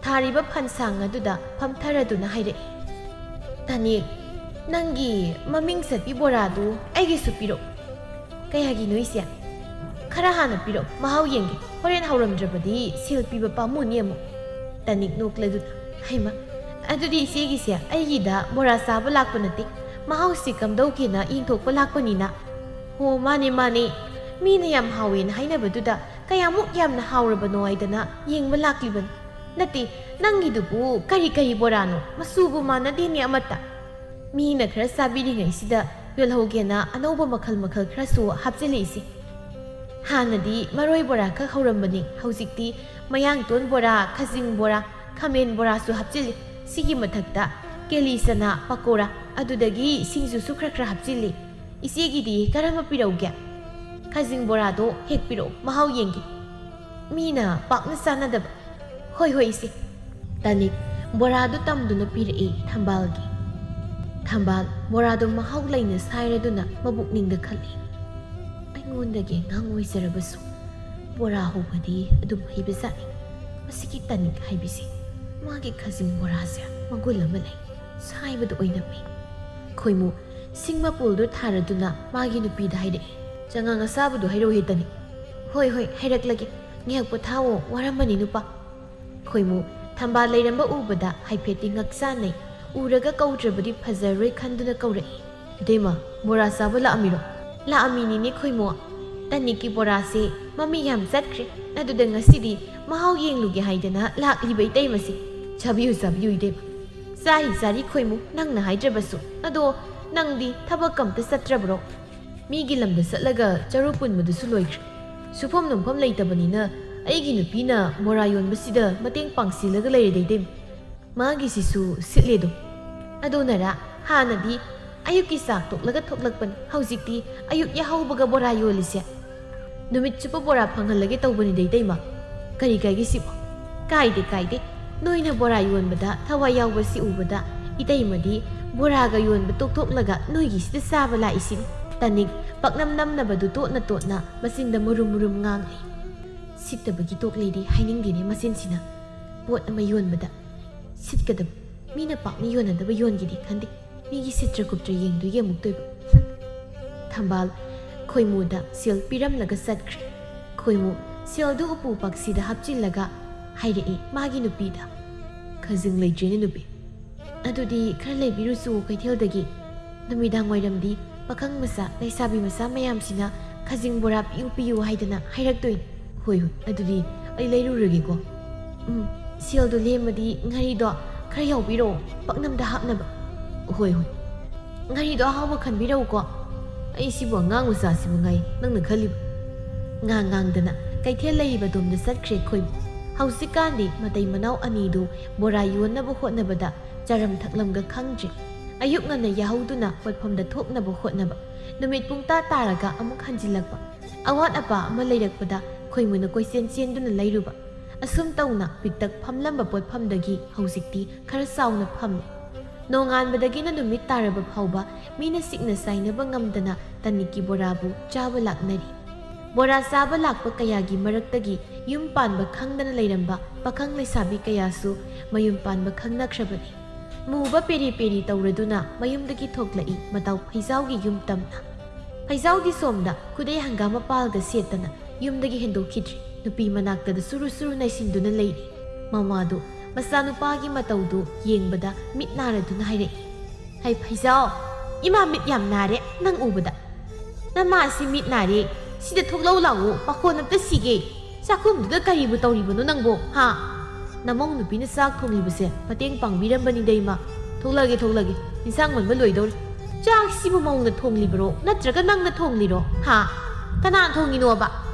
ꯊꯥꯔꯤꯕ ꯐꯟꯁꯥꯡ ꯑꯗꯨꯗ ꯐꯝꯊꯔꯗꯨꯅ ꯍꯥꯏꯔꯛꯏ, "ꯇꯥꯅꯤꯛ, ꯅꯪꯒꯤ ꯃꯃꯤꯡ ꯆꯠꯄꯤ ꯕꯣꯔꯥꯗꯨ ꯑꯩꯒꯤꯁꯨ ꯄꯤꯔꯛꯎ"꯫ "ꯀꯌꯥꯒꯤꯅꯣ ꯏꯆꯦ?" "ꯈꯔ ꯍꯥꯟꯅ ꯄꯤꯔꯛꯎ, ꯃꯍꯥꯎ ꯌꯦꯡꯒꯦ, ꯍꯣꯔꯦꯟ ꯍꯥꯎꯔꯝꯗ꯭ꯔꯕꯗꯤ ꯁꯦꯜ ꯄꯤꯕ ꯄꯥꯝꯃꯨꯅꯤ ꯑꯃꯨꯛ"꯫ ꯇꯥꯅꯤꯛ ꯅꯣꯛꯂꯗꯨꯅ, "ꯍꯩꯃ, ꯑꯗꯨꯗꯤ ꯏꯆꯦꯒꯤꯁꯦ ꯑꯩꯒꯤꯗ ꯕꯣꯔꯥ ꯆꯥꯕ ꯂꯥꯛꯄ ꯅꯠꯇꯦ, ꯃꯍꯥꯎꯁꯤ ꯀꯝꯗꯧꯒꯦꯅ ꯌꯦꯡꯊꯣꯛꯄ ꯂꯥꯛꯄꯅꯤꯅ"꯫ "ꯍꯣ, ꯃꯥꯅꯦ, ꯃꯥꯅꯦ, ꯃꯤꯅ ꯌꯥꯝ ꯍꯥꯎꯋꯦꯅ ꯍꯥꯏꯅꯕꯗꯨꯗ ꯀꯌꯥꯃꯨꯛ ꯌꯥꯝꯅ ꯍꯥꯎꯔꯕꯅꯣ ꯍꯥꯏꯗꯅ ꯌꯦꯡꯕ ꯂꯥꯛꯂꯤꯕꯅꯤ꯫ ꯅꯠꯇꯦ, ꯅꯪꯒꯤꯗꯨꯕꯨ ꯀꯔꯤ ꯀꯔꯤ ꯕꯣꯔꯥꯅꯣ? ꯃꯆꯨꯕꯨ ꯃꯥꯟꯅꯗꯦꯅꯦ ꯑꯃꯠꯇ"꯫ ꯃꯤꯅ ꯈꯔ ꯆꯥꯕꯤꯔꯤꯉꯩꯁꯤꯗ ꯌꯣꯜꯍꯧꯒꯦꯅ ꯑꯅꯧꯕ ꯃꯈꯜ ꯃꯈꯜ ꯈꯔꯁꯨ ꯍꯥꯞꯆꯤꯜꯂꯛꯏꯁꯦ꯫ ꯍꯥꯟꯅꯗꯤ ꯃꯔꯣꯏ ꯕꯣꯔꯥ ꯈꯛ ꯍꯧꯔꯝꯕꯅꯤ, ꯍꯧꯖꯤꯛꯇꯤ ꯃꯌꯥꯡꯇꯣꯟ ꯕꯣꯔꯥ, ꯈꯖꯤꯡ ꯕꯣꯔꯥ, ꯈꯥꯃꯦꯟ ꯕꯣꯔꯥꯁꯨ ꯍꯥꯞꯆꯤꯜꯂꯤ꯫ ꯁꯤꯒꯤ ꯃꯊꯛꯇ ꯀꯦꯂꯤ ꯆꯅꯥ ꯄꯀꯧꯔꯥ, ꯑꯗꯨꯗꯒꯤ ꯁꯤꯡꯖꯨꯁꯨ ꯈꯔ ꯈꯔ ꯍꯥꯞꯆꯤꯜꯂꯤ꯫ "ꯏꯆꯦꯒꯤꯗꯤ ꯀꯔꯝꯕ ꯄꯤꯔꯛꯎꯒꯦ?" "ꯈꯖꯤꯡ ꯕꯣꯔꯥꯗꯣ ꯍꯦꯛ ꯄꯤꯔꯛꯑꯣ, ꯃꯍꯥꯎ ꯌꯦꯡꯒꯦ"꯫ ꯃꯤꯅ ꯄꯥꯛꯅ ꯆꯥꯅꯗꯕ꯫ "ꯍꯣꯏ, ꯍꯣꯏ, ꯏꯆꯦ"꯫ ꯇꯥꯅꯤꯛ ꯕꯣꯔꯥꯗꯨ ꯇꯝꯗꯨꯅ ꯄꯤꯔꯛꯏ ꯊꯝꯕꯥꯜꯒꯤ꯫ ꯊꯝꯕꯥꯜ ꯕꯣꯔꯥꯗꯨ ꯃꯍꯥꯎ ꯂꯩꯅ ꯁꯥꯏꯔꯗꯨꯅ ꯃꯕꯨꯛꯅꯤꯡꯗ ꯈꯜꯂꯤ, "ꯑꯩꯉꯣꯟꯗꯒꯤ ꯑꯉꯥꯡ ꯑꯣꯏꯖꯔꯕꯁꯨ ꯕꯣꯔꯥ ꯍꯧꯕꯗꯤ ꯑꯗꯨꯝ ꯍꯩꯕꯖꯥꯠꯅꯤ꯫ ꯃꯁꯤꯒꯤ ꯇꯥꯅꯤꯛ ꯍꯥꯏꯕꯤꯁꯦ ꯃꯥꯒꯤ ꯈꯖꯤꯡ ꯕꯣꯔꯥꯁꯦ ꯃꯒꯨꯟ ꯑꯃ ꯂꯩ, ꯁꯥꯏꯕꯗ ꯑꯣꯏꯅꯝꯃꯤ"꯫ ꯈꯣꯏꯃꯨ ꯁꯤꯡ ꯃꯄꯨꯜꯗꯨ ꯊꯥꯔꯗꯨꯅ ꯃꯥꯒꯤ ꯅꯨꯄꯤꯗ ꯍꯥꯏꯔꯛꯏ, "ꯆꯉꯥꯡ ꯑꯁꯥꯕꯗꯨ ꯍꯩꯔꯧ ꯍꯦ ꯇꯥꯅꯤꯛ"꯫ "ꯍꯣꯏ, ꯍꯣꯏ, ꯍꯥꯏꯔꯛꯂꯒꯦ꯫ ꯉꯥꯏꯍꯥꯛ ꯄꯣꯊꯥꯋꯣ, ꯋꯥꯔꯝꯃꯅꯤ ꯅꯨꯄꯥ꯫" ꯈꯣꯏꯃꯨ ꯊꯝꯕꯥꯜ ꯂꯩꯔꯝꯕ ꯎꯕꯗ ꯍꯥꯏꯐꯦꯠꯇꯤ ꯉꯛꯆꯥꯟꯅꯩ꯫ ꯎꯔꯒ ꯀꯧꯗ꯭ꯔꯕꯗꯤ ꯐꯖꯔꯣꯏ ꯈꯟꯗꯨꯅ ꯀꯧꯔꯛꯏ꯫ "ꯏꯇꯩꯃ, ꯕꯣꯔꯥ ꯆꯥꯕ ꯂꯥꯛꯑꯝꯃꯤꯔꯣ?" "ꯂꯥꯛꯑꯝꯃꯤꯅꯤꯅꯦ ꯈꯣꯏꯃꯨ꯫ ꯇꯅꯤꯛꯀꯤ ꯕꯣꯔꯥꯁꯦ ꯃꯃꯤꯡ ꯌꯥꯝ ꯆꯠꯈ꯭ꯔꯦ꯫ ꯑꯗꯨꯗ ꯉꯁꯤꯗꯤ ꯃꯍꯥꯎ ꯌꯦꯡꯂꯨꯒꯦ ꯍꯥꯏꯗꯅ ꯂꯥꯛꯂꯤꯕ ꯏꯇꯩꯃꯁꯦ꯫ ꯆꯥꯕꯤꯌꯨ, ꯆꯥꯕꯤꯌꯨ ꯏꯇꯩꯃ꯫" "ꯆꯥꯔꯤ, ꯆꯥꯔꯤ ꯈꯣꯏꯃꯨ, ꯅꯪꯅ ꯍꯥꯏꯗ꯭ꯔꯕꯁꯨ꯫ ꯑꯗꯣ ꯅꯪꯗꯤ ꯊꯕꯛ ꯑꯝꯇ ꯆꯠꯇ꯭ꯔꯕ꯭ꯔꯣ?" "ꯃꯤꯒꯤ ꯂꯝꯗ ꯆꯠꯂꯒ ꯆꯔꯨ ꯄꯨꯟꯕꯗꯨꯁꯨ ꯂꯣꯏꯈ꯭ꯔꯦ꯫ ꯁꯨꯐꯝ ꯅꯣꯝꯐꯝ ꯂꯩꯇꯕꯅꯤꯅ ꯑꯩꯒꯤ ꯅꯨꯄꯤꯅ ꯕꯣꯔꯥ ꯌꯣꯟꯕꯁꯤꯗ ꯃꯇꯦꯡ ꯄꯥꯡꯁꯤꯜꯂꯒ ꯂꯩꯔꯦꯗ ꯏꯇꯩꯃ꯫ ꯃꯥꯒꯤꯁꯤꯁꯨ ꯁꯤꯠꯂꯦꯗꯣ꯫ ꯑꯗꯨꯅꯔꯥ ꯍꯥꯟꯅꯗꯤ ꯑꯌꯨꯛꯀꯤ ꯆꯥꯛ ꯇꯣꯛꯂꯒ ꯊꯣꯛꯂꯛꯄꯅꯤ, ꯍꯧꯖꯤꯛꯇꯤ ꯑꯌꯨꯛ ꯌꯥꯍꯧꯕꯒ ꯕꯣꯔꯥ ꯌꯣꯜꯂꯤꯁꯦ꯫ ꯅꯨꯃꯤꯠ ꯆꯨꯞꯄ ꯕꯣꯔꯥ ꯐꯪꯍꯜꯂꯒꯦ ꯇꯧꯕꯅꯤꯗ ꯏꯇꯩꯃ꯫ ꯀꯔꯤ ꯀꯥꯏꯒꯦ ꯁꯤꯕꯣ?" "ꯀꯥꯏꯗꯦ, ꯀꯥꯏꯗꯦ꯫ ꯅꯣꯏꯅ ꯕꯣꯔꯥ ꯌꯣꯟꯕꯗ ꯊꯋꯥꯏ ꯌꯥꯎꯕꯁꯤ ꯎꯕꯗ ꯏꯇꯩꯃꯗꯤ ꯕꯣꯔꯥꯒ ꯌꯣꯟꯕ ꯇꯣꯛꯊꯣꯛꯂꯒ ꯅꯣꯏꯒꯤꯁꯤꯗ ꯆꯥꯕ ꯂꯥꯛꯏꯁꯤꯅꯤ꯫" ꯇꯅꯤꯛ ꯄꯥꯛꯅꯝ ꯅꯝꯅꯕꯗꯨ ꯇꯣꯠꯅ ꯇꯣꯠꯅ ꯃꯆꯤꯟꯗ ꯃꯨꯔꯨꯝ ꯃꯨꯔꯨꯝ ꯉꯥꯡꯂꯤ꯫ "ꯁꯤꯠꯇꯕꯒꯤ ꯇꯣꯛꯂꯦꯗꯤ ꯍꯥꯏꯅꯤꯡꯗꯦꯅꯦ ꯃꯆꯤꯟꯁꯤꯅ꯫ ꯄꯣꯠ ꯑꯃ ꯌꯣꯟꯕꯗ ꯁꯤꯠꯀꯗꯕ, ꯃꯤꯅ ꯄꯥꯛꯅ ꯌꯣꯟꯅꯗꯕ ꯌꯣꯟꯒꯦꯗꯤ ꯈꯟꯗꯦ꯫ ꯃꯤꯒꯤ ꯁꯤꯠꯇ꯭ꯔ ꯀꯨꯞꯇ꯭ꯔ ꯌꯦꯡꯗꯣꯏꯒꯤ ꯑꯃꯨꯛꯇꯣꯏꯕ꯫" ꯍꯨꯝ꯫ ꯊꯝꯕꯥꯜ ꯈꯣꯏꯃꯨꯗ ꯁꯦꯜ ꯄꯤꯔꯝꯂꯒ ꯆꯠꯈ꯭ꯔꯦ꯫ ꯈꯣꯏꯃꯨ ꯁꯦꯜꯗꯨ ꯎꯄꯨ ꯄꯥꯛꯁꯤꯗ ꯍꯥꯞꯆꯤꯜꯂꯒ ꯍꯥꯏꯔꯛꯏ ꯃꯥꯒꯤ ꯅꯨꯄꯤꯗ꯫ "ꯈꯖꯤꯡ ꯂꯩꯇ꯭ꯔꯦꯅꯦ ꯅꯨꯄꯤ꯫ ꯑꯗꯨꯗꯤ ꯈꯔ ꯂꯩꯕꯤꯔꯨꯆꯣ ꯀꯩꯊꯦꯜꯗꯒꯤ꯫ ꯅꯨꯃꯤꯗꯥꯡ ꯋꯥꯏꯔꯝꯗꯤ ꯄꯥꯈꯪ ꯃꯆꯥ, ꯂꯩꯁꯥꯕꯤ ꯃꯆꯥ ꯃꯌꯥꯝꯁꯤꯅ ꯈꯖꯤꯡ ꯕꯣꯔꯥ ꯄꯤꯌꯨ ꯄꯤꯌꯨ ꯍꯥꯏꯗꯅ ꯍꯥꯏꯔꯛꯇꯣꯏꯅꯤ꯫" "ꯍꯣꯏ, ꯍꯣꯏ, ꯑꯗꯨꯗꯤ ꯑꯩ ꯂꯩꯔꯨꯔꯒꯦꯀꯣ꯫" "ꯎꯝ, ꯁꯦꯜꯗꯣ ꯂꯦꯝꯃꯗꯤ ꯉꯥꯔꯤꯗꯣ ꯈꯔ ꯌꯥꯎꯕꯤꯔꯛꯑꯣ, ꯄꯥꯛꯅꯝꯗ ꯍꯥꯞꯅꯕ꯫" "ꯍꯣꯏ, ꯍꯣꯏ꯫ ꯉꯥꯔꯤꯗꯣ ꯑꯍꯥꯎꯕ ꯈꯟꯕꯤꯔꯛꯎꯀꯣ꯫" "ꯑꯩ ꯁꯤꯕꯨ ꯑꯉꯥꯡ ꯃꯆꯥꯁꯤꯕꯨ ꯉꯥꯏ, ꯅꯪꯅ ꯈꯜꯂꯤꯕ?" ꯉꯥꯡ ꯉꯥꯡꯗꯅ ꯀꯩꯊꯦꯜ ꯂꯩꯔꯤꯕꯗꯣꯝꯗ ꯆꯠꯈ꯭ꯔꯦ ꯈꯣꯏꯃꯨ꯫ ꯍꯧꯖꯤꯛꯀꯥꯟꯗꯤ ꯃꯇꯩ ꯃꯅꯥꯎ ꯑꯅꯤꯗꯨ ꯕꯣꯔꯥ ꯌꯣꯟꯅꯕ ꯍꯣꯠꯅꯕꯗ ꯆꯥꯔꯝ ꯊꯛꯂꯝꯒ ꯈꯪꯗ꯭ꯔꯦ꯫ ꯑꯌꯨꯛ ꯉꯟꯅ ꯌꯥꯍꯧꯗꯨꯅ ꯄꯣꯠꯐꯝꯗ ꯊꯣꯛꯅꯕ ꯍꯣꯠꯅꯕ, ꯅꯨꯃꯤꯠ ꯄꯨꯡ ꯇꯥ ꯇꯥꯔꯒ ꯑꯃꯨꯛ ꯍꯟꯖꯤꯜꯂꯛꯄ, ꯑꯋꯥꯠ ꯑꯄꯥ ꯑꯃ ꯂꯩꯔꯛꯄꯗ ꯈꯣꯏꯃꯨꯅ ꯀꯣꯏꯆꯦꯟ ꯆꯦꯟꯗꯨꯅ ꯂꯩꯔꯨꯕ꯫ ꯑꯁꯨꯝ ꯇꯧꯅ ꯄꯤꯛꯇꯛ ꯐꯝꯂꯝꯕ ꯄꯣꯠꯐꯝꯗꯒꯤ ꯍꯧꯖꯤꯛꯇꯤ ꯈꯔ ꯆꯥꯎꯅ ꯐꯝꯂꯦ꯫ ꯅꯣꯡꯉꯥꯟꯕꯗꯒꯤꯅ ꯅꯨꯃꯤꯠ ꯇꯥꯔꯕ ꯐꯥꯎꯕ ꯃꯤꯅ ꯁꯤꯛꯅ ꯆꯥꯏꯅꯕ ꯉꯝꯗꯅ ꯇꯅꯤꯛꯀꯤ ꯕꯣꯔꯥꯕꯨ ꯆꯥꯕ ꯂꯥꯛꯅꯔꯤ꯫ ꯕꯣꯔꯥ ꯆꯥꯕ ꯂꯥꯛꯄ ꯀꯌꯥꯒꯤ ꯃꯔꯛꯇꯒꯤ ꯌꯨꯝ ꯄꯥꯟꯕ ꯈꯪꯗꯅ ꯂꯩꯔꯝꯕ ꯄꯥꯈꯪ ꯂꯩꯁꯥꯕꯤ ꯀꯌꯥꯁꯨ ꯃꯌꯨꯝ ꯄꯥꯟꯕ ꯈꯪꯅꯈ꯭ꯔꯕꯅꯤ꯫ ꯃꯨꯕ ꯄꯦꯔꯤ ꯄꯦꯔꯤ ꯇꯧꯔꯗꯨꯅ ꯃꯌꯨꯝꯗꯒꯤ ꯊꯣꯛꯂꯛꯏ ꯃꯇꯥꯎ ꯐꯩꯖꯥꯎꯒꯤ ꯌꯨꯝ ꯇꯝꯅ꯫ ꯐꯩꯖꯥꯎꯒꯤ ꯁꯣꯝꯗ ꯈꯨꯗꯩ ꯍꯪꯒꯥꯝ ꯃꯄꯥꯜꯒ ꯁꯦꯠꯇꯅ ꯌꯨꯝꯗꯒꯤ ꯍꯦꯟꯗꯣꯛꯈꯤꯗ꯭ꯔꯤ꯫ ꯅꯨꯄꯤ ꯃꯅꯥꯛꯇꯗ ꯁꯨꯔꯨ ꯁꯨꯔꯨ ꯅꯩꯁꯤꯟꯗꯨꯅ ꯂꯩꯔꯤ꯫ ꯃꯃꯥꯗꯨ ꯃꯆꯥꯅꯨꯄꯥꯒꯤ ꯃꯇꯧꯗꯨ ꯌꯦꯡꯕꯗ ꯃꯤꯠ ꯅꯥꯔꯗꯨꯅ ꯍꯥꯏꯔꯛꯏ, "ꯍꯩ ꯐꯩꯖꯥꯎ, ꯏꯃꯥ ꯃꯤꯠ ꯌꯥꯝ ꯅꯥꯔꯦ ꯅꯪ ꯎꯕꯗ꯫ ꯅꯃꯥꯁꯤ ꯃꯤꯠ ꯅꯥꯔꯦ, ꯁꯤꯗ ꯊꯣꯛꯂꯛꯎ ꯂꯥꯛꯑꯣ, ꯃꯈꯣꯟ ꯑꯝꯇ ꯁꯤꯒꯦ꯫ ꯆꯥꯛꯈꯨꯝꯗꯨꯗ ꯀꯔꯤꯕꯨ ꯇꯧꯔꯤꯕꯅꯣ ꯅꯪꯕꯣ, ꯍꯥ? ꯅꯃꯧ ꯅꯨꯄꯤꯅ ꯆꯥꯛ ꯊꯣꯡꯂꯤꯕꯁꯦ ꯃꯇꯦꯡ ꯄꯥꯡꯕꯤꯔꯝꯕꯅꯤꯗ ꯏꯃꯥ꯫ ꯊꯣꯛꯂꯛꯑꯒꯦ, ꯊꯣꯛꯂꯛꯑꯒꯦ, ꯏꯟꯁꯥꯡ ꯃꯟꯕ ꯂꯣꯏꯗꯧꯔꯦ꯫ ꯆꯥꯛꯁꯤꯕꯨ ꯃꯧꯅ ꯊꯣꯡꯂꯤꯕꯔꯣ ꯅꯠꯇ꯭ꯔꯒ ꯅꯪꯅ ꯊꯣꯡꯂꯤꯔꯣ, ꯍꯥ? ꯀꯅꯥ ꯊꯣꯡꯉꯤꯅꯣꯕ?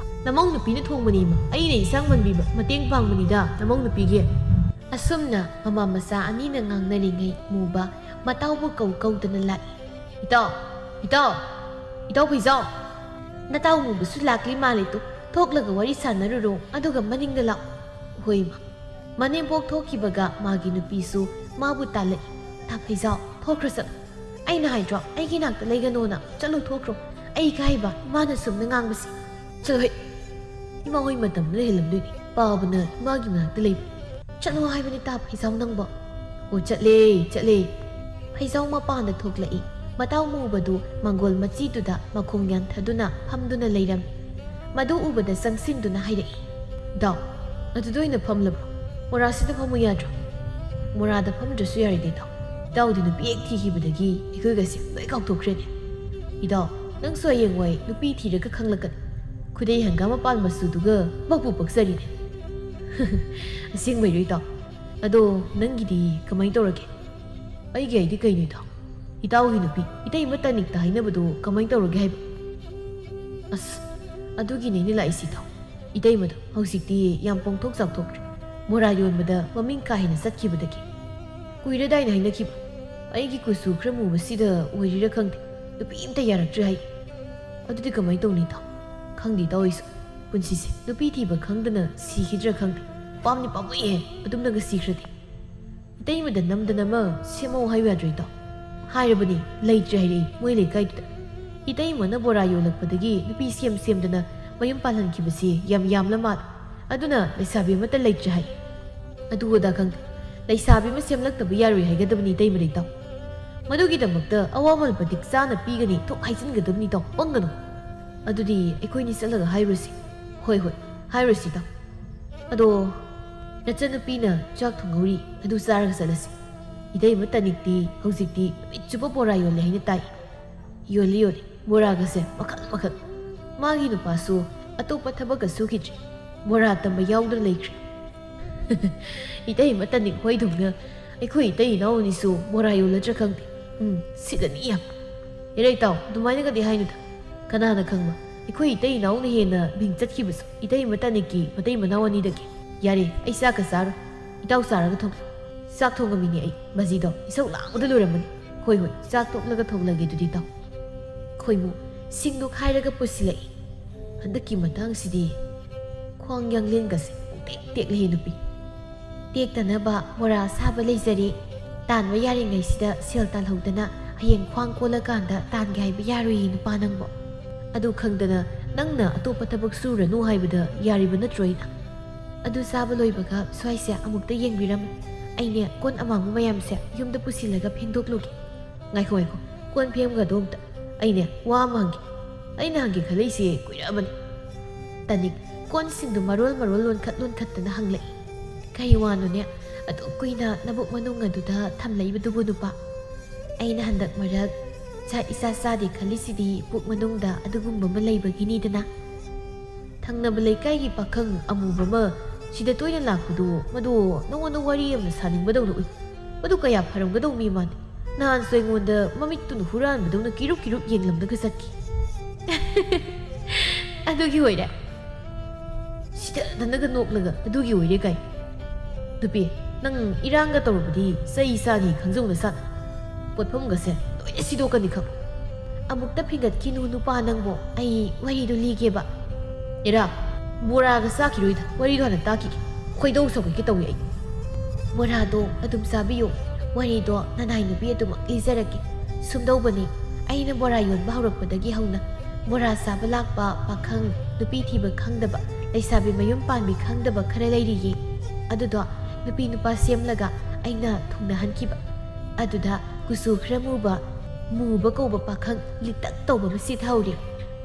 ꯅꯃꯧ ꯅꯨꯄꯤꯅ ꯊꯣꯡꯕꯅꯤ ꯏꯃꯥ, ꯑꯩꯅ ꯏꯟꯁꯥꯡ ꯃꯟꯕꯤꯕ, ꯃꯇꯦꯡ ꯄꯥꯡꯕꯅꯤꯗ ꯅꯃꯧ ꯅꯨꯄꯤꯒꯤ꯫" ꯑꯁꯨꯝꯅ ꯃꯃꯥ ꯃꯆꯥ ꯑꯅꯤꯅ ꯉꯥꯡꯅꯔꯤꯉꯩ ꯃꯨꯕ ꯃꯇꯥꯎꯕꯨ ꯀꯧ ꯀꯧꯗꯅ ꯂꯥꯛꯏ꯫ "ꯏꯇꯥꯎ, ꯏꯇꯥꯎ, ꯏꯇꯥꯎ ꯐꯩꯖꯥꯎ!" ꯅꯇꯥꯎ ꯃꯨꯕꯁꯨ ꯂꯥꯛꯂꯤ ꯃꯥꯜꯂꯦ ꯇꯨ꯫ ꯊꯣꯛꯂꯒ ꯋꯥꯔꯤ ꯁꯥꯟꯅꯔꯨꯔꯣ, ꯑꯗꯨꯒ ꯃꯅꯤꯡꯗ ꯂꯥꯛꯑꯣ꯫ ꯍꯣꯏ ꯏꯃꯥ꯫ ꯃꯅꯦꯝꯕꯣꯛ ꯊꯣꯛꯈꯤꯕꯒ ꯃꯥꯒꯤ ꯅꯨꯄꯤꯁꯨ ꯃꯥꯕꯨ ꯇꯥꯜꯂꯛꯏ꯫ "ꯇꯥ ꯐꯩꯖꯥꯎ, ꯊꯣꯛꯈ꯭ꯔꯁꯅꯨ꯫ ꯑꯩꯅ ꯍꯥꯏꯗ꯭ꯔꯣ, ꯑꯩꯒꯤ ꯅꯥꯛꯇ ꯂꯩꯒꯅꯣꯅ? ꯆꯠꯂꯨ ꯊꯣꯛꯈ꯭ꯔꯣ꯫ ꯑꯩ ꯏꯀꯥꯏꯕ, ꯏꯃꯥꯅ ꯁꯨꯝꯅ ꯉꯥꯡꯕꯁꯤ꯫" "ꯆꯠꯂꯣꯍꯦ꯫ ꯏꯃꯥ ꯍꯣꯏ ꯃꯇꯝꯗꯨꯅ ꯍꯦꯜꯂꯝꯗꯣꯏꯅꯤ꯫ ꯄꯥꯕꯅ ꯏꯃꯥꯒꯤ ꯃꯅꯥꯛꯇ ꯂꯩꯕ꯫ ꯆꯠꯂꯣ ꯍꯥꯏꯕꯅꯤ ꯇꯥ ꯐꯩꯖꯥꯎ ꯅꯪꯕꯣ꯫" "ꯑꯣ, ꯆꯠꯂꯦ, ꯆꯠꯂꯦ꯫" ꯐꯩꯖꯥꯎ ꯃꯄꯥꯟꯗ ꯊꯣꯛꯂꯛꯏ꯫ ꯃꯇꯥꯎ ꯃꯨꯕꯗꯨ ꯃꯪꯒꯣꯜ ꯃꯆꯤꯗꯨꯗ ꯃꯈꯣꯡ ꯌꯥꯟꯊꯗꯨꯅ ꯐꯝꯗꯨꯅ ꯂꯩꯔꯝꯃꯤ꯫ ꯃꯗꯨ ꯎꯕꯗ ꯆꯪꯁꯤꯟꯗꯨꯅ ꯍꯥꯏꯔꯛꯏ, "ꯏꯇꯥꯎ, ꯑꯗꯨꯗ ꯑꯣꯏꯅ ꯐꯝꯂꯕ꯭ꯔꯣ? ꯃꯣꯔꯥꯁꯤꯗ ꯐꯝꯃꯨ ꯌꯥꯗ꯭ꯔꯣ?" "ꯃꯣꯔꯥꯗ ꯐꯝꯗ꯭ꯔꯁꯨ ꯌꯥꯔꯦꯗ ꯏꯇꯥꯎ꯫ ꯏꯇꯥꯎꯗꯤ ꯅꯨꯄꯤ ꯍꯦꯛ ꯊꯤꯈꯤꯕꯗꯒꯤ ꯑꯩꯈꯣꯏꯒꯁꯦ ꯂꯣꯏ ꯀꯥꯎꯊꯣꯛꯈ꯭ꯔꯦꯅꯦ꯫ ꯏꯇꯥꯎ, ꯅꯪꯁꯨ ꯍꯌꯦꯡꯋꯥꯏ ꯅꯨꯄꯤ ꯊꯤꯔꯒ ꯈꯪꯂꯛꯀꯅꯤ꯫ ꯈꯨꯗꯩ ꯍꯪꯒꯥꯝ ꯃꯄꯥꯟ ꯃꯆꯨꯗꯨꯒ ꯄꯛꯄꯨ ꯄꯛꯆꯔꯤꯅꯦ꯫" "ꯑꯁꯦꯡꯕꯩꯔꯣ ꯏꯇꯥꯎ? ꯑꯗꯣ ꯅꯪꯒꯤꯗꯤ ꯀꯃꯥꯏꯅ ꯇꯧꯔꯒꯦ?" "ꯑꯩꯒꯤ ꯍꯥꯏꯗꯤ ꯀꯩꯅꯣ ꯏꯇꯥꯎ? ꯏꯇꯥꯎꯒꯤ ꯅꯨꯄꯤ, ꯏꯇꯩꯃ ꯇꯥꯅꯤꯛꯇ ꯍꯥꯏꯅꯕꯗꯣ ꯀꯃꯥꯏꯅ ꯇꯧꯔꯒꯦ ꯍꯥꯏꯕ?" "ꯑꯁ, ꯑꯗꯨꯒꯤꯅꯦ ꯑꯩꯅ ꯂꯥꯛꯏꯁꯤ ꯏꯇꯥꯎ꯫ ꯏꯇꯩꯃꯗꯣ ꯍꯧꯖꯤꯛꯇꯤ ꯌꯥꯝ ꯄꯣꯡꯊꯣꯛ ꯆꯥꯎꯊꯣꯛꯈ꯭ꯔꯦ꯫ ꯃꯣꯔꯥ ꯌꯣꯟꯕꯗ ꯃꯃꯤꯡ ꯀꯥ ꯍꯦꯟꯅ ꯆꯠꯈꯤꯕꯗꯒꯤ꯫ ꯀꯨꯏꯔꯗꯥꯏꯅ ꯍꯥꯏꯅꯈꯤꯕ꯫ ꯑꯩꯒꯤ ꯀꯨꯆꯨ ꯈꯔ ꯃꯨꯕꯁꯤꯗ ꯑꯣꯏꯔꯤꯔꯥ ꯈꯪꯗꯦ, ꯅꯨꯄꯤ ꯑꯝꯇ ꯌꯥꯔꯛꯇ꯭ꯔꯦ ꯍꯥꯏ꯫ ꯑꯗꯨꯗꯤ ꯀꯃꯥꯏꯅ ꯇꯧꯅꯤ ꯏꯇꯥꯎ? ꯈꯪꯗꯦ ꯏꯇꯥꯎ ꯑꯩꯁꯨ꯫ ꯄꯨꯟꯁꯤꯁꯦ ꯅꯨꯄꯤ ꯊꯤꯕ ꯈꯪꯗꯅ ꯁꯤꯈꯤꯗ꯭ꯔꯥ ꯈꯪꯗꯦ꯫ ꯄꯥꯝꯗꯤ ꯄꯥꯝꯃꯨꯏꯍꯦ, ꯑꯗꯨꯝꯅꯒ ꯁꯤꯈ꯭ꯔꯗꯤ꯫" "ꯏꯇꯩꯃꯗ ꯅꯝꯗꯅ ꯑꯃ ꯁꯦꯝꯃꯛꯑꯣ ꯍꯥꯏꯌꯨ ꯌꯥꯗ꯭ꯔꯣ ꯏꯇꯥꯎ?" "ꯍꯥꯏꯔꯕꯅꯤ, ꯂꯩꯇ꯭ꯔꯦ ꯍꯥꯏꯔꯛꯏ ꯃꯣꯏ ꯂꯩꯀꯥꯏꯗꯨꯗ꯫ ꯏꯇꯩꯃꯅ ꯕꯣꯔꯥ ꯌꯣꯜꯂꯛꯄꯗꯒꯤ ꯅꯨꯄꯤ ꯁꯦꯝ ꯁꯦꯝꯗꯅ ꯃꯌꯨꯝ ꯄꯥꯜꯍꯟꯈꯤꯕꯁꯤ ꯌꯥꯝ ꯌꯥꯝꯂ ꯃꯥꯜꯂꯦ꯫ ꯑꯗꯨꯅ ꯂꯩꯁꯥꯕꯤ ꯑꯃꯠꯇ ꯂꯩꯇ꯭ꯔꯦ ꯍꯥꯏ꯫" "ꯑꯗꯨ ꯑꯗꯥ ꯈꯪꯗꯦ, ꯂꯩꯁꯥꯕꯤ ꯑꯃ ꯁꯦꯝꯂꯛꯇꯕ ꯌꯥꯔꯣꯏ ꯍꯥꯏꯒꯗꯕꯅꯤ ꯏꯇꯩꯃꯗ ꯏꯇꯥꯎ꯫ ꯃꯗꯨꯒꯤꯗꯃꯛꯇ ꯑꯋꯥ ꯃꯃꯜ ꯃꯇꯤꯛ ꯆꯥꯅ ꯄꯤꯒꯅꯤ ꯊꯣꯛ ꯍꯥꯏꯖꯤꯟꯒꯗꯕꯅꯤ ꯏꯇꯥꯎ, ꯄꯪꯒꯅꯨ꯫" "ꯑꯗꯨꯗꯤ ꯑꯩꯈꯣꯏꯅꯤ ꯆꯠꯂꯒ ꯍꯥꯏꯔꯨꯁꯤ꯫" "ꯍꯣꯏ, ꯍꯣꯏ, ꯍꯥꯏꯔꯨꯁꯤ, ꯏꯇꯥꯎ꯫ ꯑꯗꯣ, ꯅꯆꯟꯅꯨꯄꯤꯅ ꯆꯥꯛ ꯊꯣꯡꯍꯧꯔꯤ, ꯑꯗꯨ ꯆꯥꯔꯒ ꯆꯠꯂꯁꯤ꯫ ꯏꯇꯩꯃ ꯇꯥꯅꯤꯛꯇꯤ ꯍꯧꯖꯤꯛꯇꯤ ꯅꯨꯃꯤꯠ ꯆꯨꯞꯄ ꯕꯣꯔꯥ ꯌꯣꯜꯂꯦ ꯍꯥꯏꯅ ꯇꯥꯏ꯫" "ꯌꯣꯜꯂꯤ, ꯌꯣꯜꯂꯤ, ꯕꯣꯔꯥꯒꯁꯦ ꯃꯈꯜ ꯃꯈꯜ꯫ ꯃꯥꯒꯤ ꯅꯨꯄꯥꯁꯨ ꯑꯇꯣꯞꯄ ꯊꯕꯛꯀ ꯁꯨꯈꯤꯗ꯭ꯔꯦ, ꯕꯣꯔꯥ ꯇꯝꯕ ꯌꯥꯎꯗꯅ ꯂꯩꯈ꯭ꯔꯦ꯫" "ꯏꯇꯩꯃ ꯇꯥꯅꯤꯛ ꯍꯣꯏꯗꯧꯅ ꯑꯩꯈꯣꯏ ꯏꯇꯩ ꯏꯅꯥꯎ ꯑꯅꯤꯁꯨ ꯕꯣꯔꯥ ꯌꯣꯜꯂꯗ꯭ꯔꯥ ꯈꯪꯗꯦ꯫ ꯎꯝ, ꯁꯤꯗꯅꯤ ꯌꯥꯝ꯫ ꯏꯔꯩ ꯏꯇꯥꯎ, ꯑꯗꯨꯃꯥꯏꯅꯒꯗꯤ ꯍꯥꯏꯅꯨꯗ꯫ ꯀꯅꯥꯅ ꯈꯪꯕ, ꯑꯩꯈꯣꯏ ꯏꯇꯩ ꯏꯅꯥꯎꯅ ꯍꯦꯟꯅ ꯃꯤꯡ ꯆꯠꯈꯤꯕꯁꯨ ꯏꯇꯩꯃ ꯇꯥꯅꯤꯛꯀꯤ ꯃꯇꯩ ꯃꯅꯥꯎ ꯑꯅꯤꯗꯒꯤ꯫ ꯌꯥꯔꯦ, ꯑꯩ ꯆꯥꯛꯀ ꯆꯥꯔꯣꯏ꯫ ꯏꯇꯥꯎ ꯆꯥꯔꯒ ꯊꯣꯛꯂꯛꯑꯣ꯫" "ꯆꯥꯛ ꯊꯣꯡꯉꯝꯃꯤꯅꯦ ꯑꯩ, ꯕꯥꯖꯤꯗꯣ ꯏꯁꯧ ꯂꯥꯡꯕꯗ ꯂꯣꯏꯔꯝꯃꯅꯤ꯫" "ꯍꯣꯏ, ꯍꯣꯏ, ꯆꯥꯛ ꯇꯣꯛꯂꯒ ꯊꯣꯛꯂꯒꯦ ꯑꯗꯨꯗꯤ, ꯏꯇꯥꯎ꯫" ꯈꯣꯏꯃꯨ ꯁꯤꯡꯗꯣ ꯈꯥꯏꯔꯒ ꯄꯨꯁꯤꯜꯂꯛꯏ꯫ ꯍꯟꯗꯛꯀꯤ ꯃꯇꯥꯡꯁꯤꯗꯤ ꯈ꯭ꯋꯥꯡ ꯌꯥꯡꯂꯦꯟꯒꯁꯦ ꯄꯨꯡꯇꯦꯛ ꯇꯦꯛꯂꯦ ꯅꯨꯄꯤ꯫ "ꯇꯦꯛꯇꯅꯕ ꯃꯣꯔꯥ ꯑꯁꯥꯕ ꯂꯩꯖꯔꯦ꯫ ꯇꯥꯟꯕ ꯌꯥꯔꯤꯉꯩꯁꯤꯗ ꯁꯦꯜ ꯇꯥꯜꯍꯧꯗꯅ ꯍꯌꯦꯡ ꯈ꯭ꯋꯥꯡ ꯀꯣꯜꯂꯀꯥꯟꯗ ꯇꯥꯟꯒꯦ ꯍꯥꯏꯕ ꯌꯥꯔꯣꯏꯌꯦ ꯅꯨꯄꯥ ꯅꯪꯕꯣ꯫ ꯑꯗꯨ ꯈꯪꯗꯅ ꯅꯪꯅ ꯑꯇꯣꯞꯄ ꯊꯕꯛ ꯁꯨꯔꯅꯨ ꯍꯥꯏꯕꯗ ꯌꯥꯔꯤꯕ ꯅꯠꯇ꯭ꯔꯣ ꯑꯩꯅ?" ꯑꯗꯨ ꯆꯥꯕ ꯂꯣꯏꯕꯒ ꯁ꯭ꯋꯥꯏꯁꯦ ꯑꯃꯨꯛꯇ ꯌꯦꯡꯕꯤꯔꯝꯃꯨ꯫ ꯑꯩꯅꯦ ꯀꯣꯟ ꯑꯃꯥꯡꯕ ꯃꯌꯥꯝꯁꯦ ꯌꯨꯝꯗ ꯄꯨꯁꯤꯜꯂꯒ ꯐꯦꯡꯗꯣꯛꯂꯨꯒꯦ꯫ ꯉꯥꯏꯈꯣ, ꯉꯥꯏꯈꯣ, ꯀꯣꯟ ꯐꯦꯡꯕꯒꯗꯣ ꯑꯝꯇ꯫ ꯑꯩꯅꯦ ꯋꯥ ꯑꯃ ꯍꯪꯒꯦ꯫ ꯑꯩꯅ ꯍꯪꯒꯦ ꯈꯜꯂꯛꯏꯁꯦ ꯀꯨꯏꯔꯛꯑꯕꯅꯤ꯫ ꯇꯥꯅꯤꯛ ꯀꯣꯟꯁꯤꯡꯗꯨ ꯃꯔꯣꯜ ꯃꯔꯣꯜ ꯂꯣꯟꯈꯠ ꯂꯣꯟꯈꯠꯇꯅ ꯍꯪꯂꯛꯏ꯫ "ꯀꯩ ꯋꯥꯅꯣꯅꯦ? ꯑꯗꯨꯛ ꯀꯨꯏꯅ ꯅꯕꯨꯛ ꯃꯅꯨꯡ ꯑꯗꯨꯗ ꯊꯝꯂꯛꯏꯕꯗꯨꯕꯨ ꯅꯨꯄꯥ?" "ꯑꯩꯅ ꯍꯟꯗꯛ ꯃꯔꯛ ꯆꯥꯛ ꯏꯆꯥ ꯆꯥꯗꯦ ꯈꯜꯂꯤꯁꯤꯗꯤ ꯄꯨꯛ ꯃꯅꯨꯡꯗ ꯑꯗꯨꯒꯨꯝꯕ ꯑꯃ ꯂꯩꯕꯒꯤꯅꯤꯗꯅ꯫ ꯊꯪꯅꯕ ꯂꯩꯀꯥꯏꯒꯤ ꯄꯥꯈꯪ ꯑꯃꯨꯕ ꯑꯃ ꯁꯤꯗ ꯇꯣꯏꯅ ꯂꯥꯛꯄꯗꯣ, ꯃꯗꯣ ꯅꯉꯣꯟꯗ ꯋꯥꯔꯤ ꯌꯥꯝꯅ ꯁꯥꯅꯤꯡꯕꯗꯧꯅ ꯎꯏ꯫ ꯃꯗꯨ ꯀꯌꯥ ꯐꯔꯝꯒꯗꯧ ꯃꯤ ꯃꯥꯟꯗꯦ꯫ ꯅꯍꯥꯟꯁꯨ ꯑꯩꯉꯣꯟꯗ ꯃꯃꯤꯠꯇꯨꯅ ꯍꯨꯔꯥꯟꯕꯗꯧꯅ ꯀꯤꯔꯨꯞ ꯀꯤꯔꯨꯞ ꯌꯦꯡꯂꯝꯂꯒ ꯆꯠꯈꯤ꯫" "ꯑꯗꯨꯒꯤ ꯑꯣꯏꯔꯦ?" ꯁꯤꯗꯗꯅꯒ ꯅꯣꯛꯂꯒ "ꯑꯗꯨꯒꯤ ꯑꯣꯏꯔꯦ" ꯀꯥꯏ꯫ "ꯅꯨꯄꯤ, ꯅꯪ ꯏꯔꯥꯡꯒ ꯇꯧꯔꯕꯗꯤ ꯆꯩ ꯆꯥꯅꯤ ꯈꯪꯖꯧ ꯅꯁꯥ꯫ ꯄꯣꯠꯐꯝꯒꯁꯦ ꯂꯣꯏꯅ ꯁꯤꯗꯣꯛꯀꯅꯤ ꯈꯪ꯫" "ꯑꯃꯨꯛꯇ ꯐꯤꯡꯒꯠꯈꯤꯅꯨ ꯅꯨꯄꯥ ꯅꯪꯕꯣ, ꯑꯩ ꯋꯥꯔꯤꯗꯨ ꯂꯤꯒꯦꯕ꯫" "ꯑꯦꯔꯥ, ꯕꯣꯔꯥꯒ ꯆꯥꯈꯤꯔꯣꯏꯗ, ꯋꯥꯔꯤꯗꯣ ꯍꯥꯟꯅ ꯇꯥꯈꯤꯒꯦ꯫ ꯈꯣꯏꯗꯧ ꯁꯥꯎꯒꯠꯀꯦ ꯇꯧꯏ ꯑꯩ꯫" "ꯕꯣꯔꯥꯗꯣ ꯑꯗꯨꯝ ꯆꯥꯕꯤꯌꯨ, ꯋꯥꯔꯤꯗꯣ ꯅꯅꯥꯏ ꯅꯨꯄꯤ ꯑꯗꯨꯃꯛ ꯂꯤꯖꯔꯛꯀꯦ꯫ ꯁꯨꯝꯗꯧꯕꯅꯤ, ꯑꯩꯅ ꯕꯣꯔꯥ ꯌꯣꯟꯕ ꯍꯧꯔꯛꯄꯗꯒꯤ ꯍꯧꯅ ꯕꯣꯔꯥ ꯆꯥꯕ ꯂꯥꯛꯄ ꯄꯥꯈꯪ, ꯅꯨꯄꯤ ꯊꯤꯕ ꯈꯪꯗꯕ, ꯂꯩꯁꯥꯕꯤ ꯃꯌꯨꯝ ꯄꯥꯟꯕꯤ ꯈꯪꯗꯕ ꯈꯔ ꯂꯩꯔꯤꯌꯦ꯫ ꯑꯗꯨꯗꯣ ꯅꯨꯄꯤ ꯅꯨꯄꯥ ꯁꯦꯝꯂꯒ ꯑꯩꯅ ꯊꯨꯡꯅꯍꯟꯈꯤꯕ꯫ ꯑꯗꯨꯗ ꯀꯨꯆꯨ ꯈꯔ ꯃꯨꯕ, ꯃꯨꯕ ꯀꯧꯕ ꯄꯥꯈꯪ ꯂꯤꯇꯛ ꯇꯧꯕ ꯑꯃ ꯁꯤꯠꯍꯧꯔꯦ꯫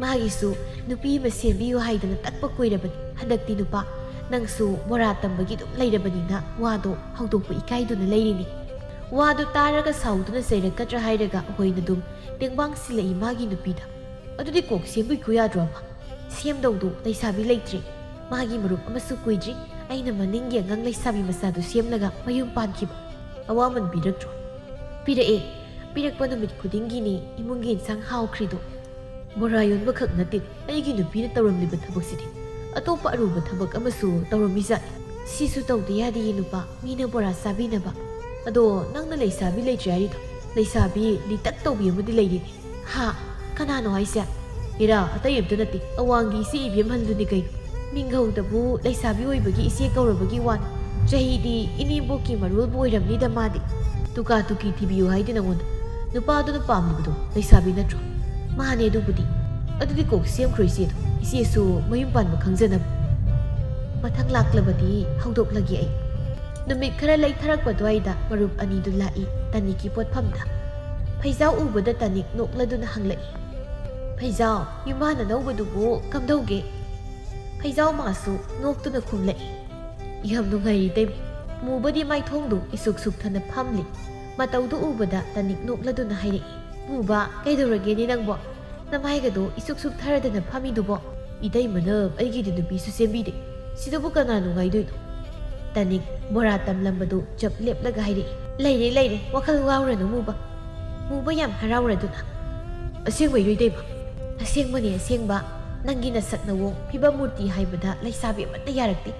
ꯃꯥꯒꯤꯁꯨ ꯅꯨꯄꯤ ꯑꯃ ꯁꯦꯝꯕꯤꯌꯨ ꯍꯥꯏꯗꯅ ꯇꯛꯄ ꯀꯨꯏꯔꯕꯅꯤ꯫ ꯍꯟꯗꯛꯇꯤ ꯅꯨꯄꯥ, ꯅꯪꯁꯨ ꯕꯣꯔꯥ ꯇꯝꯕꯒꯤ ꯑꯗꯨꯝ ꯂꯩꯔꯕꯅꯤꯅ ꯋꯥꯗꯣ ꯍꯧꯗꯣꯛꯄ ꯏꯀꯥꯏꯗꯨꯅ ꯂꯩꯔꯤꯅꯤ꯫ ꯋꯥꯗꯨ ꯇꯥꯔꯒ ꯁꯥꯎꯗꯨꯅ ꯆꯩꯔꯛꯀꯗ꯭ꯔꯥ ꯍꯥꯏꯔꯒ ꯍꯣꯏꯅ ꯑꯗꯨꯝ ꯇꯦꯡꯕꯥꯡ ꯁꯤꯜꯂꯛꯏ ꯃꯥꯒꯤ ꯅꯨꯄꯤꯗ꯫ ꯑꯗꯨꯗꯤ ꯀꯣꯛ ꯁꯦꯝꯕꯤꯈꯣ ꯌꯥꯗ꯭ꯔꯣ ꯑꯃ? ꯁꯦꯝꯗꯧꯗꯣ ꯂꯩꯁꯥꯕꯤ ꯂꯩꯇ꯭ꯔꯦ꯫ ꯃꯥꯒꯤ ꯃꯔꯨꯞ ꯑꯃꯁꯨ ꯀꯨꯏꯗ꯭ꯔꯤ ꯑꯩꯅ ꯃꯅꯤꯡꯒꯤ ꯑꯉꯥꯡ ꯂꯩꯁꯥꯕꯤ ꯃꯆꯥꯗꯨ ꯁꯦꯝꯂꯒ ꯃꯌꯨꯝ ꯄꯥꯟꯈꯤꯕ꯫ ꯑꯋꯥꯃꯟ ꯄꯤꯔꯛꯇ꯭ꯔꯣ? ꯄꯤꯔꯛꯑꯦ꯫ ꯄꯤꯔꯛꯄ ꯅꯨꯃꯤꯠ ꯈꯨꯗꯤꯡꯒꯤꯅꯤ ꯏꯃꯨꯡꯒꯤ ꯏꯟꯁꯥꯡ ꯍꯥꯎꯈ꯭ꯔꯤꯗꯣ꯫ ꯕꯣꯔꯥ ꯌꯣꯟꯕ ꯈꯛ ꯅꯠꯇꯦ, ꯑꯩꯒꯤ ꯅꯨꯄꯤꯅ ꯇꯧꯔꯝꯂꯤꯕ ꯊꯕꯛꯁꯤꯗꯤ꯫ ꯑꯇꯣꯞꯄ ꯑꯔꯨꯕ ꯊꯕꯛ ꯑꯃꯁꯨ ꯇꯧꯔꯝꯃꯤꯖꯥꯠꯅꯤ꯫ ꯁꯤꯁꯨ ꯇꯧꯗ ꯌꯥꯗꯦꯌꯦ ꯅꯨꯄꯥ, ꯃꯤꯅ ꯕꯣꯔꯥ ꯆꯥꯕꯤꯅꯕ꯫ ꯑꯗꯣ ꯅꯪꯅ ꯂꯩꯁꯥꯕꯤ ꯂꯩꯇ꯭ꯔꯦ ꯍꯥꯏꯔꯤꯗꯣ? ꯂꯩꯁꯥꯕꯤ ꯂꯤꯇꯛ ꯇꯧꯕꯤ ꯑꯃꯗꯤ ꯂꯩꯔꯤꯅꯦ꯫ ꯍꯥ? ꯀꯅꯥꯅꯣ ꯍꯥꯏꯁꯦ? ꯏꯔꯥ, ꯑꯇꯩ ꯑꯝꯇ ꯅꯠꯇꯦ, ꯑꯋꯥꯡꯒꯤ ꯏꯆꯦ ꯏꯕꯦꯝꯍꯜꯗꯨꯅꯤ ꯀꯩꯅꯣ꯫ ꯃꯤꯡꯒꯧꯗꯕꯨ ꯂꯩꯁꯥꯕꯤ ꯑꯣꯏꯕꯒꯤ ꯏꯆꯦ ꯀꯧꯔꯕꯒꯤ ꯋꯥꯅꯤ꯫ ꯆꯍꯤꯗꯤ ꯏꯅꯦꯝꯕꯣꯛꯀꯤ ꯃꯔꯣꯜꯕꯨ ꯑꯣꯏꯔꯝꯅꯤꯗ ꯃꯥꯗꯤ꯫ ꯇꯨꯀꯥ ꯇꯨꯀꯤ ꯊꯤꯕꯤꯌꯨ ꯍꯥꯏꯗꯤ ꯅꯉꯣꯟꯗ꯫ ꯅꯨꯄꯥꯗꯨꯅ ꯄꯥꯝꯂꯤꯕꯗꯣ ꯂꯩꯁꯥꯕꯤ ꯅꯠꯇ꯭ꯔꯣ? ꯃꯥꯅꯦ ꯑꯗꯨꯕꯨꯗꯤ꯫ ꯑꯗꯨꯗꯤ ꯀꯣꯛ ꯁꯦꯝꯈ꯭ꯔꯣ ꯏꯆꯦꯗꯣ꯫ ꯏꯆꯦꯁꯨ ꯃꯌꯨꯝ ꯄꯥꯟꯕ ꯈꯪꯖꯅꯕ꯫ ꯃꯊꯪ ꯂꯥꯛꯂꯕꯗꯤ ꯍꯧꯗꯣꯛꯂꯒꯦ ꯑꯩ꯫ ꯅꯨꯃꯤꯠ ꯈꯔ ꯂꯩꯊꯔꯛꯄ ꯑꯗꯨꯋꯥꯏꯗ ꯃꯔꯨꯞ ꯑꯅꯤꯗꯨ ꯂꯥꯛꯏ ꯇꯥꯅꯤꯛꯀꯤ ꯄꯣꯠꯐꯝꯗ꯫ ꯐꯩꯖꯥꯎ ꯎꯕꯗ ꯇꯥꯅꯤꯛ ꯅꯣꯛꯂꯗꯨꯅ ꯍꯪꯂꯛꯏ, "ꯐꯩꯖꯥꯎ, ꯌꯨꯝꯕꯥꯟ ꯑꯅꯧꯕꯗꯨꯕꯨ ꯀꯝꯗꯧꯒꯦ?" ꯐꯩꯖꯥꯎ ꯃꯥꯁꯨ ꯅꯣꯛꯇꯨꯅ ꯈꯨꯝꯂꯛꯏ, "ꯌꯥꯝ ꯅꯨꯡꯉꯥꯏꯔꯤ ꯏꯇꯩꯃ꯫" ꯃꯨꯕꯗꯤ ꯃꯥꯏꯊꯣꯡꯗꯨ ꯏꯁꯨꯛ ꯁꯨꯛꯊꯅ ꯐꯝꯂꯤ꯫ ꯃꯇꯧꯗꯨ ꯎꯕꯗ ꯇꯥꯅꯤꯛ ꯅꯣꯛꯂꯗꯨꯅ ꯍꯥꯏꯔꯛꯏ, "ꯃꯨꯕ, ꯀꯩꯗꯧꯔꯒꯦꯅꯦ ꯅꯪꯕꯣ? ꯅꯃꯥꯏꯒꯗꯣ ꯏꯁꯨꯛ ꯁꯨꯛꯊꯔꯗꯅ ꯐꯝꯃꯤꯗꯨꯕꯣ?" "ꯏꯇꯩꯃꯅ ꯑꯩꯒꯤꯗꯤ ꯅꯨꯄꯤꯁꯨ ꯁꯦꯝꯕꯤꯗꯦ꯫ ꯁꯤꯗꯕꯨ ꯀꯅꯥ ꯅꯨꯡꯉꯥꯏꯗꯣꯏꯅꯣ?" ꯇꯥꯅꯤꯛ ꯕꯣꯔꯥ ꯇꯝꯂꯝꯕꯗꯨ ꯆꯞ ꯂꯦꯞꯂꯒ ꯍꯥꯏꯔꯛꯏ, "ꯂꯩꯔꯦ, ꯂꯩꯔꯦ, ꯋꯥꯈꯜ ꯋꯥꯎꯔꯅꯨ ꯃꯨꯕ꯫" ꯃꯨꯕ ꯌꯥꯝ ꯍꯔꯥꯎꯔꯗꯨꯅ, "ꯑꯁꯦꯡꯕꯩꯔꯣ ꯏꯇꯩꯃ?" "ꯑꯁꯦꯡꯕꯅꯦ, ꯑꯁꯦꯡꯕ꯫ ꯅꯪꯒꯤ ꯅꯁꯛ ꯅꯋꯣꯡ, ꯐꯤꯕꯝ ꯃꯨꯔꯇꯤ ꯍꯥꯏꯕꯗ ꯂꯩꯁꯥꯕꯤ ꯑꯃꯠꯇ ꯌꯥꯔꯛꯇꯦ꯫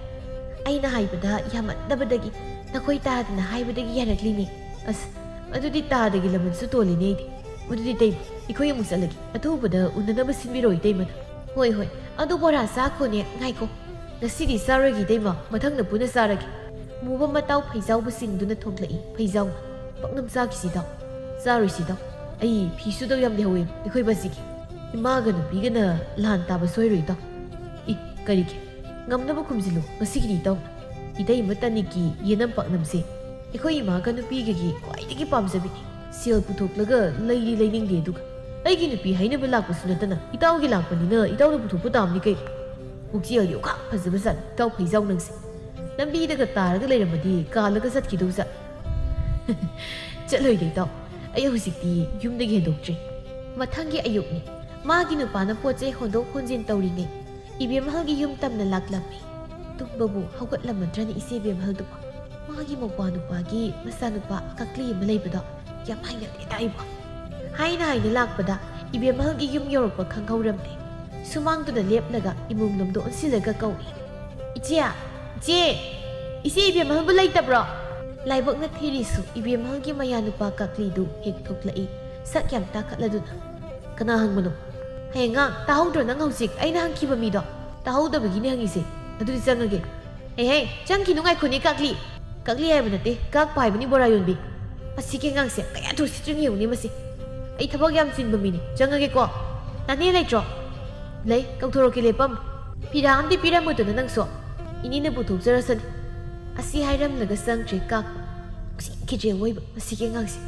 ꯑꯩꯅ ꯍꯥꯏꯕꯗ ꯌꯥꯝꯃꯟꯗꯕꯗꯒꯤ, ꯅꯈꯣꯏ ꯇꯥꯗꯅ ꯍꯥꯏꯕꯗꯒꯤ ꯌꯥꯔꯛꯂꯤꯅꯦ꯫" "ꯑꯁ, ꯑꯗꯨꯗꯤ ꯇꯥꯗꯒꯤ ꯂꯃꯟꯁꯨ ꯇꯣꯜꯂꯤꯅꯦ ꯑꯩꯗꯤ꯫ ꯃꯗꯨꯗꯤ ꯏꯇꯩꯃ, ꯑꯩꯈꯣꯏ ꯑꯃꯨꯛ ꯆꯠꯂꯒꯦ꯫ ꯑꯊꯨꯕꯗ ꯎꯅꯅꯕ ꯁꯤꯟꯕꯤꯔꯣ ꯏꯇꯩꯃꯅ꯫" "ꯍꯣꯏ, ꯍꯣꯏ꯫ ꯑꯗꯨ ꯕꯣꯔꯥ ꯆꯥꯈꯣꯅꯦ, ꯉꯥꯏꯈꯣ꯫" "ꯉꯁꯤꯗꯤ ꯆꯥꯔꯣꯏꯒꯦ ꯏꯇꯩꯃ, ꯃꯊꯪꯗ ꯄꯨꯟꯅ ꯆꯥꯔꯒꯦ꯫" ꯃꯨꯕ ꯃꯇꯥꯎ ꯐꯩꯖꯥꯎꯕꯨ ꯆꯤꯡꯗꯨꯅ ꯊꯣꯛꯂꯛꯏ꯫ ꯐꯩꯖꯥꯎꯅ, "ꯄꯥꯛꯅꯝ ꯆꯥꯈꯤꯁꯤ ꯏꯇꯥꯎ꯫" "ꯆꯥꯔꯣꯏꯁꯤ ꯏꯇꯥꯎ꯫ ꯑꯩ ꯐꯤ ꯁꯨꯗꯧ ꯌꯥꯝ ꯂꯩꯍꯧꯋꯦ ꯑꯩꯈꯣꯏ ꯕꯥꯖꯤꯒꯤ꯫ ꯏꯃꯥꯒ ꯅꯨꯄꯤꯒꯅ ꯂꯥꯟ ꯇꯥꯕ ꯁꯣꯏꯔꯣꯏ ꯏꯇꯥꯎ꯫" "ꯏ, ꯀꯔꯤꯒꯤ? ꯉꯝꯅꯕ ꯈꯨꯝꯖꯤꯜꯂꯨ ꯉꯁꯤꯒꯤꯗꯤ ꯏꯇꯥꯎ꯫ ꯏꯇꯩꯃ ꯇꯥꯅꯤꯛꯀꯤ ꯌꯦꯅꯝ ꯄꯥꯛꯅꯝꯁꯦ ꯑꯩꯈꯣꯏ ꯏꯃꯥꯒ ꯅꯨꯄꯤꯒꯒꯤ ꯈ꯭ꯋꯥꯏꯗꯒꯤ ꯄꯥꯝꯖꯕꯤꯅꯤ꯫ ꯁꯦꯜ ꯄꯨꯊꯣꯛꯂꯒ ꯂꯩꯗꯤ ꯂꯩꯅꯤꯡꯗꯦ ꯑꯗꯨꯒ ꯑꯩꯒꯤ ꯅꯨꯄꯤ ꯍꯥꯏꯅꯕ ꯂꯥꯛꯄꯁꯨ ꯅꯠꯇꯅ ꯏꯇꯥꯎꯒꯤ ꯂꯥꯛꯄꯅꯤꯅ ꯏꯇꯥꯎꯅ ꯄꯨꯊꯣꯛꯄ ꯇꯥꯕꯅꯤ ꯀꯩꯅꯣ꯫ ꯄꯨꯛꯆꯦꯜꯗꯤ ꯑꯣꯈꯥꯛ ꯐꯖꯕ ꯖꯥꯠꯅꯤ ꯏꯇꯥꯎ ꯐꯩꯖꯥꯎ ꯅꯪꯁꯦ꯫ ꯂꯝꯕꯤꯗꯒ ꯇꯥꯔꯒ ꯂꯩꯔꯝꯃꯗꯤ ꯀꯥꯜꯂꯒ ꯆꯠꯈꯤꯗꯧ ꯖꯥꯠ꯫ ꯆꯠꯂꯣꯏꯗ ꯏꯇꯥꯎ, ꯑꯩ ꯍꯧꯖꯤꯛꯇꯤ ꯌꯨꯝꯗꯒꯤ ꯍꯦꯟꯗꯣꯛꯇ꯭ꯔꯤ꯫ ꯃꯊꯪꯒꯤ ꯑꯌꯨꯛꯅꯤ꯫ ꯃꯥꯒꯤ ꯅꯨꯄꯥꯅ ꯄꯣꯠ ꯆꯩ ꯍꯣꯟꯗꯣꯛ ꯍꯣꯟꯖꯤꯟ ꯇꯧꯔꯤꯉꯩ ꯏꯕꯦꯝꯍꯜꯒꯤ ꯌꯨꯝ ꯇꯝꯅ ꯂꯥꯛꯂꯝꯃꯤ꯫ ꯇꯨꯝꯕꯕꯨ ꯍꯧꯒꯠꯂꯝꯃꯗ꯭ꯔꯅꯤ ꯏꯆꯦ ꯏꯕꯦꯝꯍꯜꯗꯨꯕꯨ꯫ ꯃꯥꯒꯤ ꯃꯧꯄ꯭ꯋꯥ ꯅꯨꯄꯥꯒꯤ ꯃꯆꯥꯅꯨꯄꯥ ꯀꯛꯂꯤ ꯑꯃ ꯂꯩꯕꯗꯣ ꯌꯥꯝ ꯍꯩꯅꯗꯦꯗ ꯑꯩꯕꯨ꯫ ꯍꯥꯏꯅ ꯍꯥꯏꯅ ꯂꯥꯛꯄꯗ ꯏꯕꯦꯝꯍꯜꯒꯤ ꯌꯨꯝ ꯌꯧꯔꯛꯄ ꯈꯪꯍꯧꯔꯝꯗꯦ꯫ ꯁꯨꯃꯥꯡꯗꯨꯗ ꯂꯦꯞꯂꯒ ꯏꯃꯨꯡ ꯂꯣꯝꯗ ꯑꯣꯟꯁꯤꯜꯂꯒ ꯀꯧꯏ, "ꯏꯆꯦ! ꯏꯆꯦ! ꯏꯆꯦ ꯏꯕꯦꯝꯍꯜꯕꯨ ꯂꯩꯇꯕ꯭ꯔꯣ?" ꯂꯥꯏꯕꯛꯅ ꯊꯤꯔꯤꯁꯨ ꯏꯕꯦꯝꯍꯜꯒꯤ ꯃꯌꯥꯅꯨꯄꯥ ꯀꯛꯂꯤꯗꯨ ꯍꯦꯛ ꯊꯣꯛꯂꯛꯏ, ꯁꯛ ꯌꯥꯝ ꯇꯥꯈꯠꯂꯗꯨꯅ꯫ "ꯀꯅꯥ ꯍꯪꯕꯅꯣ?" "ꯍꯌꯦꯡ ꯉꯥꯡ ꯇꯥꯍꯧꯗ꯭ꯔꯣ ꯅꯪ ꯍꯧꯖꯤꯛ ꯑꯩꯅ ꯍꯪꯈꯤꯕ ꯃꯤꯗꯣ? ꯇꯥꯍꯧꯗꯕꯒꯤꯅꯦ ꯍꯪꯉꯤꯁꯦ꯫ ꯑꯗꯨꯗꯤ ꯆꯪꯉꯒꯦ꯫" "ꯍꯦ ꯍꯦ, ꯆꯪꯈꯤꯅꯨ ꯉꯥꯏꯈꯣꯅꯦ ꯀꯛꯂꯤ꯫" "ꯀꯛꯂꯤ ꯍꯥꯏꯕ ꯅꯠꯇꯦ, ꯀꯛꯄ ꯍꯥꯏꯕꯅꯤ ꯕꯣꯔꯥ ꯌꯣꯟꯕꯤ꯫" "ꯃꯁꯤꯒꯤ ꯑꯉꯥꯡꯁꯦ ꯀꯌꯥ ꯊꯨ ꯁꯤꯠꯇ꯭ꯔꯤꯅ ꯌꯦꯡꯉꯨꯅꯦ ꯃꯁꯤ꯫ ꯑꯩ ꯊꯕꯛ ꯌꯥꯝ ꯆꯤꯟꯕ ꯃꯤꯅꯤ, ꯆꯪꯉꯒꯦꯀꯣ꯫" "ꯅꯥꯅꯦ ꯂꯩꯇ꯭ꯔꯣ?" "ꯂꯩ, ꯀꯧꯊꯣꯔꯛꯀꯦ ꯂꯦꯞꯄꯝ꯫" "ꯐꯤꯔꯥ ꯑꯝꯗꯤ ꯄꯤꯔꯝꯃꯨꯗꯅ ꯅꯪꯁꯨ, ꯏꯅꯦꯅ ꯄꯨꯊꯣꯛꯆꯔꯁꯅꯤ꯫" ꯑꯁꯤ ꯍꯥꯏꯔꯝꯂꯒ ꯆꯪꯈ꯭ꯔꯦ ꯀꯥꯛꯄ꯫ ꯎꯁꯤꯠꯈꯤꯗ꯭ꯔꯦ ꯑꯋꯣꯏꯕ ꯃꯁꯤꯒꯤ ꯑꯉꯥꯡꯁꯦ꯫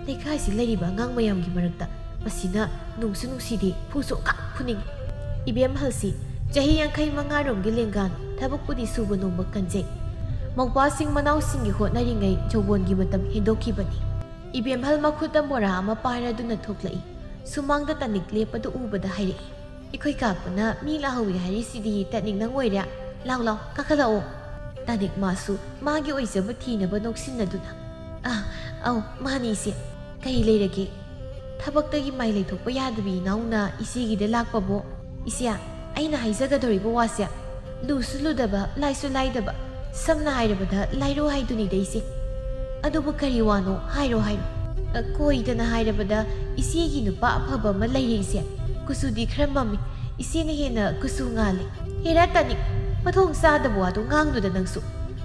ꯂꯩꯀꯥꯏꯁꯤ ꯂꯩꯔꯤꯕ ꯑꯉꯥꯡ ꯃꯌꯥꯝꯒꯤ ꯃꯔꯛꯇ ꯃꯁꯤꯅ ꯅꯨꯡꯁꯨ ꯅꯨꯡꯁꯤꯗꯦ, ꯐꯨꯁꯨ ꯑꯣꯀꯥꯛ ꯐꯨꯅꯤꯡꯉꯤ꯫ ꯏꯕꯦꯝꯍꯜꯁꯤ ꯆꯍꯤ ꯌꯥꯡꯈꯩ ꯃꯉꯥꯔꯣꯝꯒꯤ ꯂꯦꯡꯒꯥꯅꯤ, ꯊꯕꯛꯄꯨꯗꯤ ꯁꯨꯕ ꯅꯣꯝꯕ ꯀꯟꯖꯩ꯫ ꯃꯧꯄꯥꯁꯤꯡ ꯃꯅꯥꯎꯁꯤꯡꯒꯤ ꯍꯣꯠꯅꯔꯤꯉꯩ ꯌꯧꯕꯣꯟꯒꯤ ꯃꯇꯝ ꯍꯦꯟꯗꯣꯛꯈꯤꯕꯅꯤ꯫ ꯏꯕꯦꯝꯍꯜ ꯃꯈꯨꯠꯇ ꯃꯣꯔꯥ ꯑꯃ ꯄꯥꯏꯔꯗꯨꯅ ꯊꯣꯛꯂꯛꯏ꯫ ꯁꯨꯃꯥꯡꯗ ꯇꯥꯅꯤꯛ ꯂꯦꯞꯄꯗꯨ ꯎꯕꯗ ꯍꯥꯏꯔꯛꯏ, "ꯑꯩꯈꯣꯏ ꯀꯥꯛꯄꯅ ꯃꯤ ꯂꯥꯛꯍꯧꯏ ꯍꯥꯏꯔꯤꯁꯤꯗꯤ ꯇꯥꯅꯤꯛ ꯅꯪ ꯑꯣꯏꯔꯦ? ꯂꯥꯎ ꯂꯥꯎ, ꯀꯥꯈꯠꯂꯛꯑꯣ꯫" ꯇꯥꯅꯤꯛ ꯃꯥꯁꯨ ꯃꯥꯒꯤ ꯑꯣꯏꯖꯕ ꯊꯤꯅꯕ ꯅꯣꯛꯁꯤꯟꯅꯗꯨꯅ, "ꯑ, ꯑꯧ, ꯃꯥꯅꯤ ꯏꯆꯦ꯫ ꯀꯔꯤ ꯂꯩꯔꯒꯦ? ꯊꯕꯛꯇꯒꯤ ꯃꯥꯏ ꯂꯩꯊꯣꯛꯄ ꯌꯥꯗꯕꯤ ꯏꯅꯥꯎꯅ ꯏꯆꯦꯒꯤꯗ ꯂꯥꯛꯄꯕꯣ? ꯏꯆꯦ, ꯑꯩꯅ ꯍꯥꯏꯖꯒꯗꯧꯔꯤꯕ ꯋꯥꯁꯦ ꯂꯨꯁꯨ ꯂꯨꯗꯕ, ꯂꯥꯏꯁꯨ ꯂꯥꯏꯗꯕ, ꯁꯝꯅ ꯍꯥꯏꯔꯕꯗ ꯂꯥꯏꯔꯨ ꯍꯥꯏꯗꯨꯅꯤꯗ ꯏꯆꯦ꯫ ꯑꯗꯨꯕꯨ ꯀꯔꯤ ꯋꯥꯅꯣ? ꯍꯥꯏꯔꯣ, ꯍꯥꯏꯔꯣ꯫" "ꯑ, ꯀꯣꯏꯗꯅ ꯍꯥꯏꯔꯕꯗ ꯏꯆꯦꯒꯤ ꯅꯨꯄꯥ ꯑꯐꯕ ꯑꯃ ꯂꯩꯔꯦ ꯏꯆꯦ꯫ ꯀꯨꯆꯨꯗꯤ ꯈꯔ ꯃꯝꯃꯤ, ꯏꯆꯦꯅ ꯍꯦꯟꯅ ꯀꯨꯆꯨ ꯉꯥꯜꯂꯤ꯫" "ꯍꯦꯔꯥ ꯇꯥꯅꯤꯛ, ꯃꯊꯣꯡ ꯆꯥꯗꯕ ꯋꯥꯗꯣ ꯉꯥꯡꯅꯨꯗ ꯅꯪꯁꯨ꯫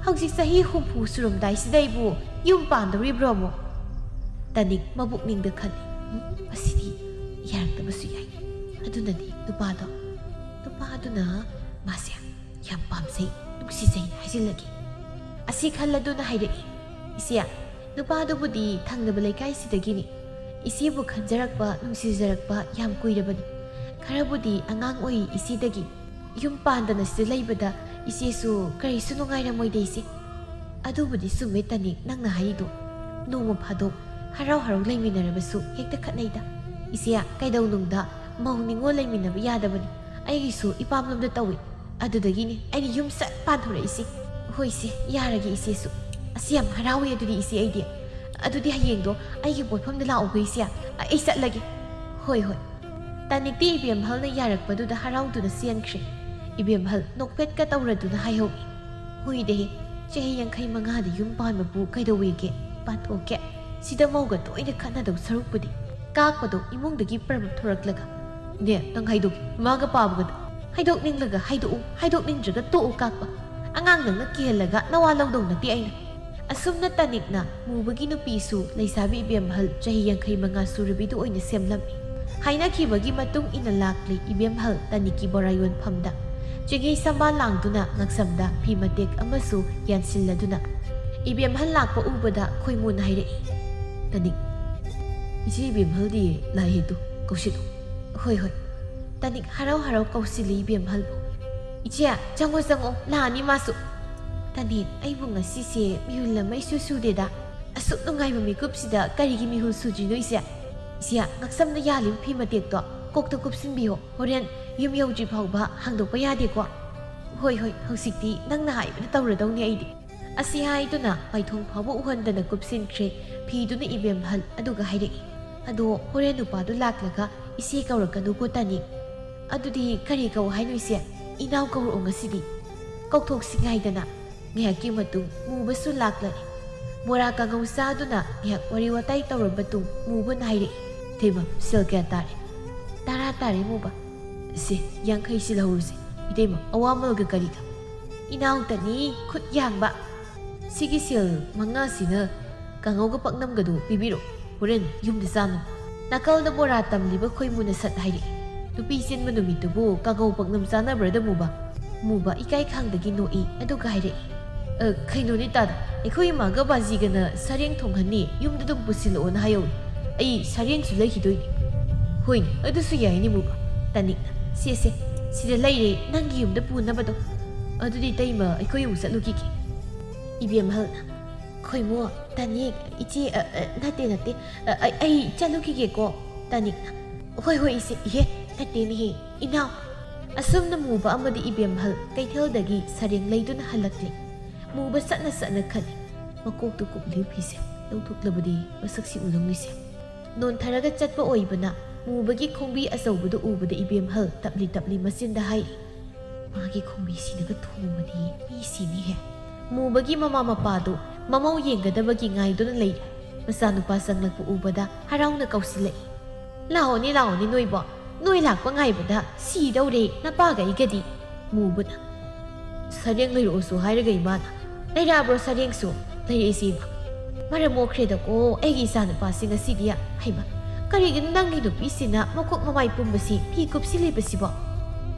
ꯍꯧꯖꯤꯛ ꯆꯍꯤ ꯍꯨꯝꯐꯨ ꯁꯨꯔꯝꯗꯥꯏꯁꯤꯗ ꯑꯩꯕꯨ ꯌꯨꯝ ꯄꯥꯟꯗꯧꯔꯤꯕ꯭ꯔꯣ ꯑꯃꯨꯛ?" ꯇꯥꯅꯤꯛ ꯃꯕꯨꯛꯅꯤꯡꯗ ꯈꯜꯂꯤ, "ꯎꯝ, ꯃꯁꯤꯗꯤ ꯌꯥꯔꯛꯇꯕꯁꯨ ꯌꯥꯏ꯫ ꯑꯗꯨꯅꯗꯤ ꯅꯨꯄꯥꯗꯣ, ꯅꯨꯄꯥꯗꯨꯅ ꯃꯥꯁꯦ ꯌꯥꯝ ꯄꯥꯝꯖꯩ, ꯅꯨꯡꯁꯤꯖꯩ ꯍꯥꯏꯖꯤꯜꯂꯒꯦ꯫" ꯑꯁꯤ ꯈꯜꯂꯗꯨꯅ ꯍꯥꯏꯔꯛꯏ, "ꯏꯆꯦ, ꯅꯨꯄꯥꯗꯨꯕꯨꯗꯤ ꯊꯪꯅꯕ ꯂꯩꯀꯥꯏꯁꯤꯗꯒꯤꯅꯤ꯫ ꯏꯆꯦꯕꯨ ꯈꯟꯖꯔꯛꯄ, ꯅꯨꯡꯁꯤꯖꯔꯛꯄ ꯌꯥꯝ ꯀꯨꯏꯔꯕꯅꯤ꯫ ꯈꯔꯕꯨꯗꯤ ꯑꯉꯥꯡ ꯑꯣꯏꯔꯤ ꯏꯆꯦꯗꯒꯤ꯫ ꯌꯨꯝ ꯄꯥꯟꯗꯅ ꯁꯤꯗ ꯂꯩꯕꯗ ꯏꯆꯦꯁꯨ ꯀꯔꯤꯁꯨ ꯅꯨꯡꯉꯥꯏꯔꯝꯃꯣꯏꯗ ꯏꯆꯦ꯫ ꯑꯗꯨꯕꯨꯗꯤ ꯆꯨꯝꯃꯦ ꯇꯅꯤꯛ, ꯅꯪꯅ ꯍꯥꯏꯔꯤꯗꯣ꯫ ꯅꯣꯡꯃ ꯐꯥꯗꯣꯛ ꯍꯔꯥꯎ ꯍꯔꯥꯎ ꯂꯩꯃꯤꯟꯅꯔꯕꯁꯨ ꯍꯦꯛꯇ ꯈꯠꯅꯩꯗ꯫ ꯏꯆꯦ, ꯀꯩꯗꯧꯅꯨꯡꯗ ꯃꯧ ꯅꯤꯉꯣꯜ ꯂꯩꯃꯤꯟꯅꯕ ꯌꯥꯗꯕꯅꯤ꯫ ꯑꯩꯒꯤꯁꯨ ꯏꯄꯥꯝꯂꯣꯝꯗ ꯇꯧꯏ꯫ ꯑꯗꯨꯗꯒꯤꯅꯤ ꯑꯩꯅ ꯌꯨꯝ ꯁꯠ ꯄꯥꯟꯊꯣꯔꯛꯏꯁꯦ꯫ ꯍꯣꯏ ꯏꯆꯦ, ꯌꯥꯔꯒꯦ ꯏꯆꯦꯁꯨ꯫ ꯑꯁ, ꯌꯥꯝ ꯍꯔꯥꯎꯋꯦ ꯑꯗꯨꯗꯤ ꯏꯆꯦ ꯑꯩꯗꯤ꯫ ꯑꯗꯨꯗꯤ ꯍꯌꯦꯡꯗꯣ ꯑꯩꯒꯤ ꯄꯣꯠꯐꯝꯗ ꯂꯥꯛꯎꯀꯣ ꯏꯆꯦ꯫ ꯑꯩ ꯆꯠꯂꯒꯦ꯫ ꯍꯣꯏ, ꯍꯣꯏ꯫ ꯇꯥꯅꯤꯛꯇꯤ ꯏꯕꯦꯝꯍꯜꯅ ꯌꯥꯔꯛꯄꯗꯨꯗ ꯍꯔꯥꯎꯗꯨꯅ ꯆꯦꯟꯈ꯭ꯔꯦ꯫ ꯏꯕꯦꯝꯍꯜ ꯅꯣꯛꯐꯦꯠꯀ ꯇꯧꯔꯗꯨꯅ ꯍꯥꯏꯍꯧꯏ꯫ ꯍꯣꯏꯗꯦꯍꯦ, ꯆꯍꯤ ꯌꯥꯡꯈꯩ ꯃꯉꯥꯗ ꯌꯨꯝ ꯄꯥꯟꯕꯕꯨ ꯀꯩꯗꯧꯋꯦꯒꯦ? ꯄꯥꯟꯊꯣꯛꯀꯦ꯫ ꯁꯤꯗ ꯃꯧꯒ ꯇꯣꯏꯅ ꯈꯠꯅꯗꯧ ꯁꯔꯨꯛꯄꯨꯗꯤ꯫ ꯀꯥꯛꯄꯗꯣ ꯏꯃꯨꯡꯗꯒꯤ ꯄ꯭ꯔꯃꯨꯛ ꯊꯣꯔꯛꯂꯒ꯫ ꯅꯦ, ꯅꯪ ꯍꯥꯏꯗꯣꯛꯀꯦ꯫ ꯏꯃꯥꯒ ꯄꯥꯕꯒꯗꯣ꯫ ꯍꯥꯏꯗꯣꯛꯅꯤꯡꯂꯒ ꯍꯥꯏꯗꯣꯛꯎ, ꯍꯥꯏꯗꯣꯛꯅꯤꯡꯗ꯭ꯔꯒ ꯇꯣꯛꯎ ꯀꯥꯛꯄ꯫ ꯑꯉꯥꯡ ꯅꯪꯅ ꯀꯤꯍꯜꯂꯒ ꯅꯋꯥ ꯂꯧꯗꯧ ꯅꯠꯇꯦ ꯑꯩꯅ꯫ ꯑꯁꯨꯝꯅ ꯇꯥꯅꯤꯛꯅ ꯃꯨꯕꯒꯤ ꯅꯨꯄꯤꯁꯨ ꯂꯩꯁꯥꯕꯤ ꯏꯕꯦꯝꯍꯜ ꯆꯍꯤ ꯌꯥꯡꯈꯩ ꯃꯉꯥ ꯁꯨꯔꯕꯤꯗꯨ ꯑꯣꯏꯅ ꯁꯦꯝꯂꯝꯃꯤ꯫ ꯍꯥꯏꯅꯈꯤꯕꯒꯤ ꯃꯇꯨꯡ ꯏꯟꯅ ꯂꯥꯛꯂꯤ ꯏꯕꯦꯝꯍꯜ ꯇꯥꯅꯤꯛꯀꯤ ꯕꯣꯔꯥ ꯌꯣꯟꯐꯝꯗ꯫ ꯆꯦꯡꯍꯤ ꯁꯝꯕꯥꯜ ꯂꯥꯡꯗꯨꯅ ꯉꯛꯁꯝꯗ ꯐꯤ ꯃꯇꯦꯛ ꯑꯃꯁꯨ ꯌꯥꯟꯁꯤꯜꯂꯗꯨꯅ꯫ ꯏꯕꯦꯝꯍꯜ ꯂꯥꯛꯄ ꯎꯕꯗ ꯈꯣꯏꯃꯨꯅ ꯍꯥꯏꯔꯛꯏ꯫ ꯇꯥꯅꯤꯛ, ꯏꯆꯦ ꯏꯕꯦꯝꯍꯜꯗꯤ ꯂꯥꯛꯑꯦꯗꯨ, ꯀꯧꯁꯤꯜꯂꯨ꯫ ꯍꯣꯏ, ꯍꯣꯏ꯫ ꯇꯥꯅꯤꯛ ꯍꯔꯥꯎ ꯍꯔꯥꯎ ꯀꯧꯁꯤꯜꯂꯤ ꯏꯕꯦꯝꯍꯜꯕꯨ꯫ ꯏꯆꯦ, ꯆꯪꯉꯣ, ꯆꯪꯉꯣ, ꯂꯥꯛꯑꯅꯤ ꯃꯥꯁꯨ꯫ ꯇꯥꯅꯤꯛ, ꯑꯩꯕꯨ ꯉꯁꯤꯁꯦ ꯃꯤꯍꯨꯜ ꯑꯃ ꯏꯁꯨ ꯁꯨꯗꯦꯗ꯫ ꯑꯁꯨꯛ ꯅꯨꯡꯉꯥꯏꯕ ꯃꯤꯀꯨꯞꯁꯤꯗ ꯀꯔꯤꯒꯤ ꯃꯤꯍꯨꯜ ꯁꯨꯗ꯭ꯔꯤꯅꯣ ꯏꯆꯦ? ꯏꯆꯦ, ꯉꯛꯁꯝꯗ ꯌꯥꯜꯂꯤꯕ ꯐꯤ ꯃꯇꯦꯛꯇꯣ ꯀꯣꯛꯇ ꯀꯨꯞꯁꯤꯟꯕꯤꯌꯣ꯫ ꯍꯣꯔꯦꯟ ꯌꯨꯝ ꯌꯧꯗ꯭ꯔꯤ ꯐꯥꯎꯕ ꯍꯥꯡꯗꯣꯛꯄ ꯌꯥꯗꯦꯀꯣ꯫ ꯍꯣꯏ, ꯍꯣꯏ, ꯍꯧꯖꯤꯛꯇꯤ ꯅꯪꯅ ꯍꯥꯏꯕꯗ ꯇꯧꯔꯗꯧꯅꯤ ꯑꯩꯗꯤ꯫ ꯑꯁꯤ ꯍꯥꯏꯗꯨꯅ ꯃꯥꯏꯊꯣꯡ ꯐꯥꯎꯕ ꯎꯍꯟꯗꯅ ꯀꯨꯞꯁꯤꯟꯈ꯭ꯔꯦ ꯐꯤꯗꯨꯅ ꯏꯕꯦꯝꯍꯜ, ꯑꯗꯨꯒ ꯍꯥꯏꯔꯛꯏ, "ꯑꯗꯣ ꯍꯣꯔꯦꯟ ꯅꯨꯄꯥꯗꯨ ꯂꯥꯛꯂꯒ ꯏꯆꯦ ꯀꯧꯔꯛꯀꯅꯨꯀꯣ ꯇꯥꯅꯤꯛ꯫ ꯑꯗꯨꯗꯤ ꯀꯔꯤ ꯀꯧ ꯍꯥꯏꯅꯣ ꯏꯆꯦ? ꯏꯅꯥꯎ ꯀꯧꯔꯛꯑꯣ ꯉꯁꯤꯗꯤ꯫ ꯀꯧꯊꯣꯛꯁꯤ ꯉꯥꯏꯗꯅ꯫" ꯉꯥꯏꯍꯥꯛꯀꯤ ꯃꯇꯨꯡ ꯃꯨꯕꯁꯨ ꯂꯥꯛꯂꯛꯏ꯫ ꯕꯣꯔꯥ ꯀꯥꯡꯉꯧ ꯆꯥꯗꯨꯅ ꯉꯥꯏꯍꯥꯛ ꯋꯥꯔꯤ ꯋꯥꯇꯥꯏ ꯇꯧꯔꯕ ꯃꯇꯨꯡ ꯃꯨꯕꯅ ꯍꯥꯏꯔꯛꯏ, "ꯏꯇꯩꯃ, ꯁꯦꯜ ꯀꯌꯥ ꯇꯥꯔꯦ?" "ꯇꯔꯥ ꯇꯥꯔꯦ ꯃꯨꯕ꯫" "ꯁꯦ, ꯌꯥꯡꯈꯩꯁꯤ ꯂꯧꯍꯧꯔꯁꯦ꯫ ꯏꯇꯩꯃ, ꯑꯋꯥꯃꯜꯒ ꯀꯔꯤꯒ?" "ꯏꯅꯥꯎꯇꯅꯤ ꯈꯨꯠ ꯌꯥꯡꯕ꯫" "ꯁꯤꯒꯤ ꯁꯦꯜ ꯃꯉꯥꯁꯤꯅ ꯀꯥꯡꯉꯧꯒ ꯄꯥꯛꯅꯝꯒꯗꯨ ꯄꯤꯕꯤꯔꯣ, ꯍꯣꯔꯦꯟ ꯌꯨꯝꯗ ꯆꯥꯅꯕ꯫" ꯅꯥꯀꯜꯗ ꯕꯣꯔꯥ ꯇꯝꯂꯤꯕ ꯈꯣꯏꯃꯨꯅ ꯁꯠ ꯍꯥꯏꯔꯛꯏ, "ꯅꯨꯄꯤ ꯆꯦꯟꯕ ꯅꯨꯃꯤꯠꯇꯨꯕꯨ ꯀꯥꯡꯉꯧ ꯄꯥꯛꯅꯝ ꯆꯥꯅꯕ꯭ꯔꯗ ꯃꯨꯕ?" ꯃꯨꯕ ꯏꯀꯥꯏ ꯈꯥꯡꯗꯒꯤ ꯅꯣꯛꯏ, ꯑꯗꯨꯒ ꯍꯥꯏꯔꯛꯏ, "ꯑ, ꯀꯩꯅꯣꯅꯦ ꯇꯥꯗ, ꯑꯩꯈꯣꯏ ꯏꯃꯥꯒ ꯕꯥꯖꯤꯒꯅ ꯁꯔꯦꯡ ꯊꯣꯡꯍꯟꯅꯤ, ꯌꯨꯝꯗ ꯑꯗꯨꯝ ꯄꯨꯁꯤꯜꯂꯛꯑꯣꯅ ꯍꯥꯏꯍꯧꯏ꯫ ꯑꯩ ꯁꯔꯦꯡꯁꯨ ꯂꯩꯈꯤꯗꯣꯏꯅꯤ꯫ ꯍꯣꯏꯅꯦ, ꯑꯗꯨꯁꯨ ꯌꯥꯏꯅꯦ ꯃꯨꯕ꯫ ꯇꯥꯅꯤꯛꯅ, "ꯁꯦ ꯁꯦ, ꯁꯤꯗ ꯂꯩꯔꯦ ꯅꯪꯒꯤ ꯌꯨꯝꯗ ꯄꯨꯅꯕꯗꯣ꯫ ꯑꯗꯨꯗꯤ ꯏꯇꯩꯃ, ꯑꯩꯈꯣꯏ ꯑꯃꯨꯛ ꯆꯠꯂꯨꯈꯤꯒꯦ꯫" ꯏꯕꯦꯝꯍꯜꯅ, "ꯈꯣꯏꯃꯣ, ꯇꯥꯅꯤꯛ, ꯏꯆꯦ, ꯑ, ꯑ, ꯅꯠꯇꯦ, ꯅꯠꯇꯦ, ꯑ, ꯑꯩ, ꯑꯩ ꯆꯠꯂꯨꯈꯤꯒꯦꯀꯣ꯫" ꯇꯥꯅꯤꯛꯅ, "ꯍꯣꯏ, ꯍꯣꯏ, ꯏꯆꯦ, ꯏꯍꯦ, ꯅꯠꯇꯦꯅꯦꯍꯦ, ꯏꯅꯥꯎ꯫" ꯑꯁꯨꯝꯅ ꯃꯨꯕ ꯑꯃꯗꯤ ꯏꯕꯦꯝꯍꯜ ꯀꯩꯊꯦꯜꯗꯒꯤ ꯁꯔꯦꯡ ꯂꯩꯗꯨꯅ ꯍꯜꯂꯛꯂꯦ꯫ ꯃꯨꯕ ꯁꯠꯅ ꯁꯠꯅ ꯈꯜꯂꯤ, "ꯃꯀꯣꯛꯇ ꯀꯨꯞꯂꯤꯕ ꯐꯤꯁꯦ ꯂꯧꯊꯣꯛꯂꯕꯗꯤ ꯃꯁꯛꯁꯤ ꯎꯔꯝꯂꯣꯏꯁꯦ꯫" ꯅꯣꯟꯊꯔꯒ ꯆꯠꯄ ꯑꯣꯏꯕꯅ ꯃꯨꯕꯒꯤ ꯈꯣꯡꯕꯤ ꯑꯆꯧꯕꯗꯨ ꯎꯕꯗ ꯏꯕꯦꯝꯍꯜ ꯇꯞꯂꯤ ꯇꯞꯂꯤ ꯃꯆꯤꯟꯗ ꯍꯥꯏꯔꯤ, "ꯃꯥꯒꯤ ꯈꯣꯡꯕꯤꯁꯤꯅꯒ ꯊꯣꯝꯃꯗꯤ ꯃꯤ ꯁꯤꯅꯤꯍꯦ꯫" ꯃꯨꯕꯒꯤ ꯃꯃꯥ ꯃꯄꯥꯗꯨ ꯃꯃꯧ ꯌꯦꯡꯒꯗꯕꯒꯤ ꯉꯥꯏꯗꯨꯅ ꯂꯩꯔꯤ꯫ ꯃꯆꯥꯅꯨꯄꯥ ꯆꯪꯂꯛꯄ ꯎꯕꯗ ꯍꯔꯥꯎꯅ ꯀꯧꯁꯤꯜꯂꯛꯏ, "ꯂꯥꯛꯑꯣꯅꯦ, ꯂꯥꯛꯑꯣꯅꯦ ꯅꯣꯏꯕꯣ, ꯅꯣꯏ ꯂꯥꯛꯄ ꯉꯥꯏꯕꯗ ꯁꯤꯗꯧꯔꯦ ꯅꯄꯥꯒ ꯑꯩꯒꯗꯤ꯫" ꯃꯨꯕꯅ, "ꯁꯔꯦꯡ ꯂꯩꯔꯛꯑꯣꯁꯨ ꯍꯥꯏꯔꯒ ꯏꯃꯥꯅ꯫ ꯂꯩꯔꯛꯑꯕ꯭ꯔꯣ ꯁꯔꯦꯡꯁꯨ?" "ꯂꯩꯔꯛꯑꯦ ꯏꯆꯦ ꯏꯃꯥ꯫ ꯃꯔꯝ ꯃꯣꯛꯈ꯭ꯔꯦꯗꯀꯣ ꯑꯩꯒꯤ ꯏꯆꯥꯅꯨꯄꯥꯁꯤ ꯉꯁꯤꯗꯤ꯫" "ꯍꯩꯃ, ꯀꯔꯤꯒꯤꯅꯣ ꯅꯪꯒꯤ ꯅꯨꯄꯤꯁꯤꯅ ꯃꯈꯣꯛ ꯃꯃꯥꯏ ꯄꯨꯝꯕꯁꯤ ꯐꯤ ꯀꯨꯞꯁꯤꯜꯂꯤꯕꯁꯤꯕꯣ?"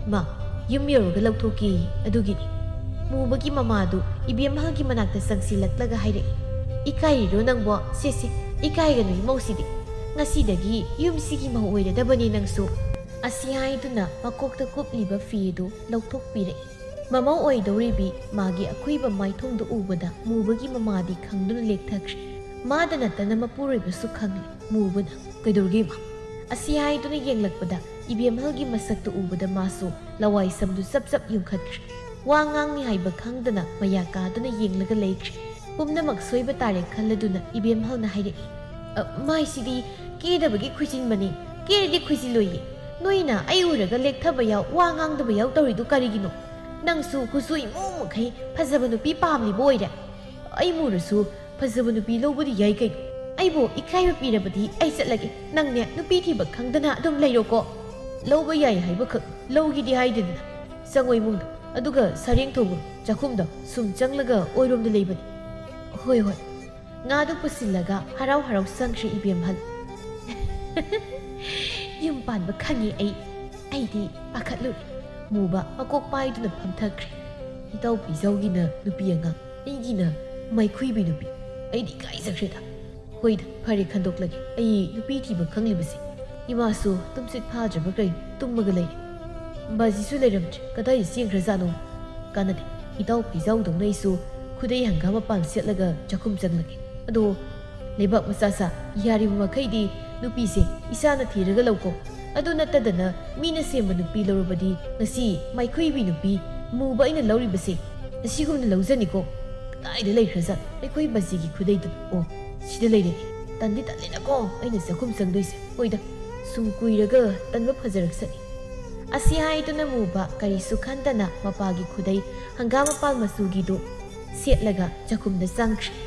"ꯃꯥ, ꯌꯨꯝ ꯌꯧꯔꯒ ꯂꯧꯊꯣꯛꯀꯦ, ꯑꯗꯨꯒꯤꯅꯤ꯫" ꯃꯨꯕꯒꯤ ꯃꯃꯥꯗꯨ ꯏꯕꯦꯝꯍꯜꯒꯤ ꯃꯅꯥꯛꯇ ꯆꯪꯁꯤꯜꯂꯛꯂꯒ ꯍꯥꯏꯔꯛꯏ, "ꯏꯀꯥꯏꯔꯤꯔꯣ ꯅꯪꯕꯣ? ꯁꯦ ꯁꯦ, ꯏꯀꯥꯏꯒꯅꯨ ꯏꯃꯧꯁꯤꯗꯤ꯫ ꯉꯁꯤꯗꯒꯤ ꯌꯨꯝꯁꯤꯒꯤ ꯃꯧ ꯑꯣꯏꯔꯗꯕꯅꯤ ꯅꯪꯁꯨ꯫" ꯑꯁꯤ ꯍꯥꯏꯗꯨꯅ ꯃꯀꯣꯛꯇ ꯀꯨꯞꯂꯤꯕ ꯐꯤ ꯑꯗꯨ ꯂꯧꯊꯣꯛꯄꯤꯔꯛꯏ꯫ ꯃꯃꯧ ꯑꯣꯏꯗꯧꯔꯤꯕꯤ ꯃꯥꯒꯤ ꯑꯀꯨꯏꯕ ꯃꯥꯏꯊꯣꯡꯗꯨ ꯎꯕꯗ ꯃꯨꯕꯒꯤ ꯃꯃꯥꯗꯤ ꯈꯪꯗꯨꯅ ꯂꯦꯛꯊꯈ꯭ꯔꯦ꯫ ꯃꯥꯗ ꯅꯠꯇꯅ ꯃꯄꯨꯔꯣꯏꯕꯁꯨ ꯈꯪꯂꯦ꯫ ꯃꯨꯕꯅ, "ꯀꯩꯗꯧꯔꯒꯦ ꯏꯃꯥ?" ꯑꯁꯤ ꯍꯥꯏꯗꯨꯅ ꯌꯦꯡꯂꯛꯄꯗ ꯏꯕꯦꯝꯍꯜꯒꯤ ꯃꯁꯛꯇꯨ ꯎꯕꯗ ꯃꯥꯁꯨ ꯂꯋꯥꯏ ꯁꯝꯗꯨ ꯆꯞ ꯆꯞ ꯌꯨꯡꯈꯠꯈ꯭ꯔꯦ꯫ ꯋꯥ ꯉꯥꯡꯅꯤ ꯍꯥꯏꯕ ꯈꯪꯗꯅ ꯃꯌꯥ ꯀꯥꯗꯨꯅ ꯌꯦꯡꯂꯒ ꯂꯩꯈ꯭ꯔꯦ꯫ ꯄꯨꯝꯅꯃꯛ ꯁꯣꯏꯕ ꯇꯥꯔꯦ ꯈꯜꯂꯗꯨꯅ ꯏꯕꯦꯝꯍꯜꯅ ꯍꯥꯏꯔꯛꯏ, "ꯑ, ꯃꯥꯏꯁꯤꯗꯤ ꯀꯦꯗꯕꯒꯤ ꯈꯨꯏꯖꯤꯟꯕꯅꯤ, ꯀꯦꯔꯗꯤ ꯈꯨꯏꯖꯤꯜꯂꯣꯏꯌꯦ꯫ ꯅꯣꯏꯅ ꯑꯩ ꯎꯔꯒ ꯂꯦꯛꯊꯕ ꯌꯥꯎ, ꯋꯥ ꯉꯥꯡꯗꯕ ꯌꯥꯎ ꯇꯧꯔꯤꯗꯨ ꯀꯔꯤꯒꯤꯅꯣ? ꯅꯪꯁꯨ ꯀꯨꯆꯨ ꯏꯃꯨ ꯃꯈꯩ ꯐꯖꯕ ꯅꯨꯄꯤ ꯄꯥꯝꯂꯤꯕ ꯑꯣꯏꯔꯦ꯫ ꯑꯩ ꯃꯨꯔꯁꯨ ꯐꯖꯕ ꯅꯨꯄꯤ ꯂꯧꯕꯗꯤ ꯌꯥꯏ ꯀꯩꯅꯣ? ꯑꯩꯕꯨ ꯏꯀꯥꯏꯕ ꯄꯤꯔꯕꯗꯤ ꯑꯩ ꯆꯠꯂꯒꯦ꯫ ꯅꯪꯅꯦ ꯅꯨꯄꯤ ꯊꯤꯕ ꯈꯪꯗꯅ ꯑꯗꯨꯝ ꯂꯩꯔꯣꯀꯣ꯫" "ꯂꯧꯕ ꯌꯥꯏ ꯍꯥꯏꯕꯈꯛ ꯂꯧꯒꯦꯗꯤ ꯍꯥꯏꯗꯦꯗꯅ꯫ ꯆꯪꯉꯣ ꯏꯃꯨꯡꯗ, ꯑꯗꯨꯒ ꯁꯔꯦꯡ ꯊꯣꯡꯉꯨ ꯆꯥꯛꯈꯨꯝꯗ, ꯁꯨꯝ ꯆꯪꯂꯒ ꯑꯣꯏꯔꯣꯝꯗ ꯂꯩꯕꯅꯤ꯫" "ꯍꯣꯏ, ꯍꯣꯏ꯫" ꯉꯥꯗꯨ ꯄꯨꯁꯤꯜꯂꯒ ꯍꯔꯥꯎ ꯍꯔꯥꯎ ꯆꯪꯈ꯭ꯔꯦ ꯏꯕꯦꯝꯍꯜ꯫ "ꯌꯨꯝ ꯄꯥꯟꯕ ꯈꯪꯉꯤ ꯑꯩ꯫ ꯑꯩꯗꯤ ꯄꯥꯈꯠꯂꯨꯔꯦ꯫" ꯃꯨꯕ ꯃꯀꯣꯛ ꯄꯥꯏꯗꯨꯅ ꯐꯝꯊꯈ꯭ꯔꯦ꯫ "ꯏꯇꯥꯎ ꯄꯤꯖꯥꯎꯒꯤꯅ ꯅꯨꯄꯤ ꯑꯉꯥꯡ, ꯑꯩꯒꯤꯅ ꯃꯩꯈꯨꯏꯕꯤ ꯅꯨꯄꯤ꯫ ꯑꯩꯗꯤ ꯏꯀꯥꯏꯖꯈ꯭ꯔꯦꯗ꯫" ꯍꯣꯏꯗ, ꯐꯔꯦ, ꯈꯟꯗꯣꯛꯂꯒꯦ꯫ ꯑꯩ ꯅꯨꯄꯤ ꯊꯤꯕ ꯈꯪꯂꯤꯕꯁꯦ꯫ ꯏꯃꯥꯁꯨ ꯇꯨꯝꯁꯤꯠ ꯐꯥꯗ꯭ꯔꯕ ꯀꯔꯤ ꯇꯨꯝꯃꯒ ꯂꯩ꯫ ꯕꯥꯖꯤꯁꯨ ꯂꯩꯔꯝꯗ꯭ꯔꯦ꯫ ꯀꯗꯥꯏꯗ ꯆꯦꯟꯈ꯭ꯔꯖꯥꯠꯅꯣ? ꯀꯥꯟꯅꯗꯦ꯫ ꯏꯇꯥꯎ ꯐꯤꯖꯥꯎꯗꯧꯅ ꯑꯩꯁꯨ ꯈꯨꯗꯩ ꯍꯪꯒꯥꯝ ꯃꯄꯥꯟ ꯁꯦꯠꯂꯒ ꯆꯥꯛꯈꯨꯝ ꯆꯪꯂꯒꯦ꯫ ꯑꯗꯣ ꯂꯩꯕꯥꯛ ꯃꯆꯥ ꯁꯥ, ꯌꯥꯔꯤꯕ ꯃꯈꯩꯗꯤ ꯅꯨꯄꯤꯁꯦ ꯏꯁꯥꯅ ꯊꯤꯔꯒ ꯂꯧꯀꯣ꯫ ꯑꯗꯨ ꯅꯠꯇꯗꯅ ꯃꯤꯅ ꯁꯦꯝꯕ ꯅꯨꯄꯤ ꯂꯧꯔꯕꯗꯤ ꯉꯁꯤ ꯃꯥꯏꯈꯨꯏꯕꯤ ꯅꯨꯄꯤ ꯃꯨꯕ ꯑꯩꯅ ꯂꯧꯔꯤꯕꯁꯦ ꯑꯁꯤꯒꯨꯝꯅ ꯂꯧꯖꯅꯤꯀꯣ꯫ ꯀꯗꯥꯏꯗ ꯂꯩꯈ꯭ꯔꯖꯥꯠ ꯑꯩꯈꯣꯏ ꯕꯥꯖꯤꯒꯤ ꯈꯨꯗꯩꯗꯨ? ꯑꯣ, ꯁꯤꯗ ꯂꯩꯔꯦ꯫ ꯇꯟꯗꯤ ꯇꯜꯂꯦꯗꯀꯣ ꯑꯩꯅ ꯆꯥꯛꯈꯨꯝ ꯆꯪꯗꯣꯏꯁꯦ꯫ ꯍꯣꯏꯗ, ꯁꯨꯝ ꯀꯨꯏꯔꯒ ꯇꯟꯕ ꯐꯖꯔꯛꯁꯅꯤ꯫ ꯑꯁꯤ ꯍꯥꯏꯗꯨꯅ ꯃꯨꯕ ꯀꯔꯤꯁꯨ ꯈꯟꯗꯅ ꯃꯄꯥꯒꯤ ꯈꯨꯗꯩ ꯍꯪꯒꯥꯝ ꯃꯄꯥꯟ ꯃꯆꯨꯒꯤꯗꯨ ꯁꯦꯠꯂꯒ ꯆꯥꯛꯈꯨꯝꯗ ꯆꯪꯈ꯭ꯔꯦ꯫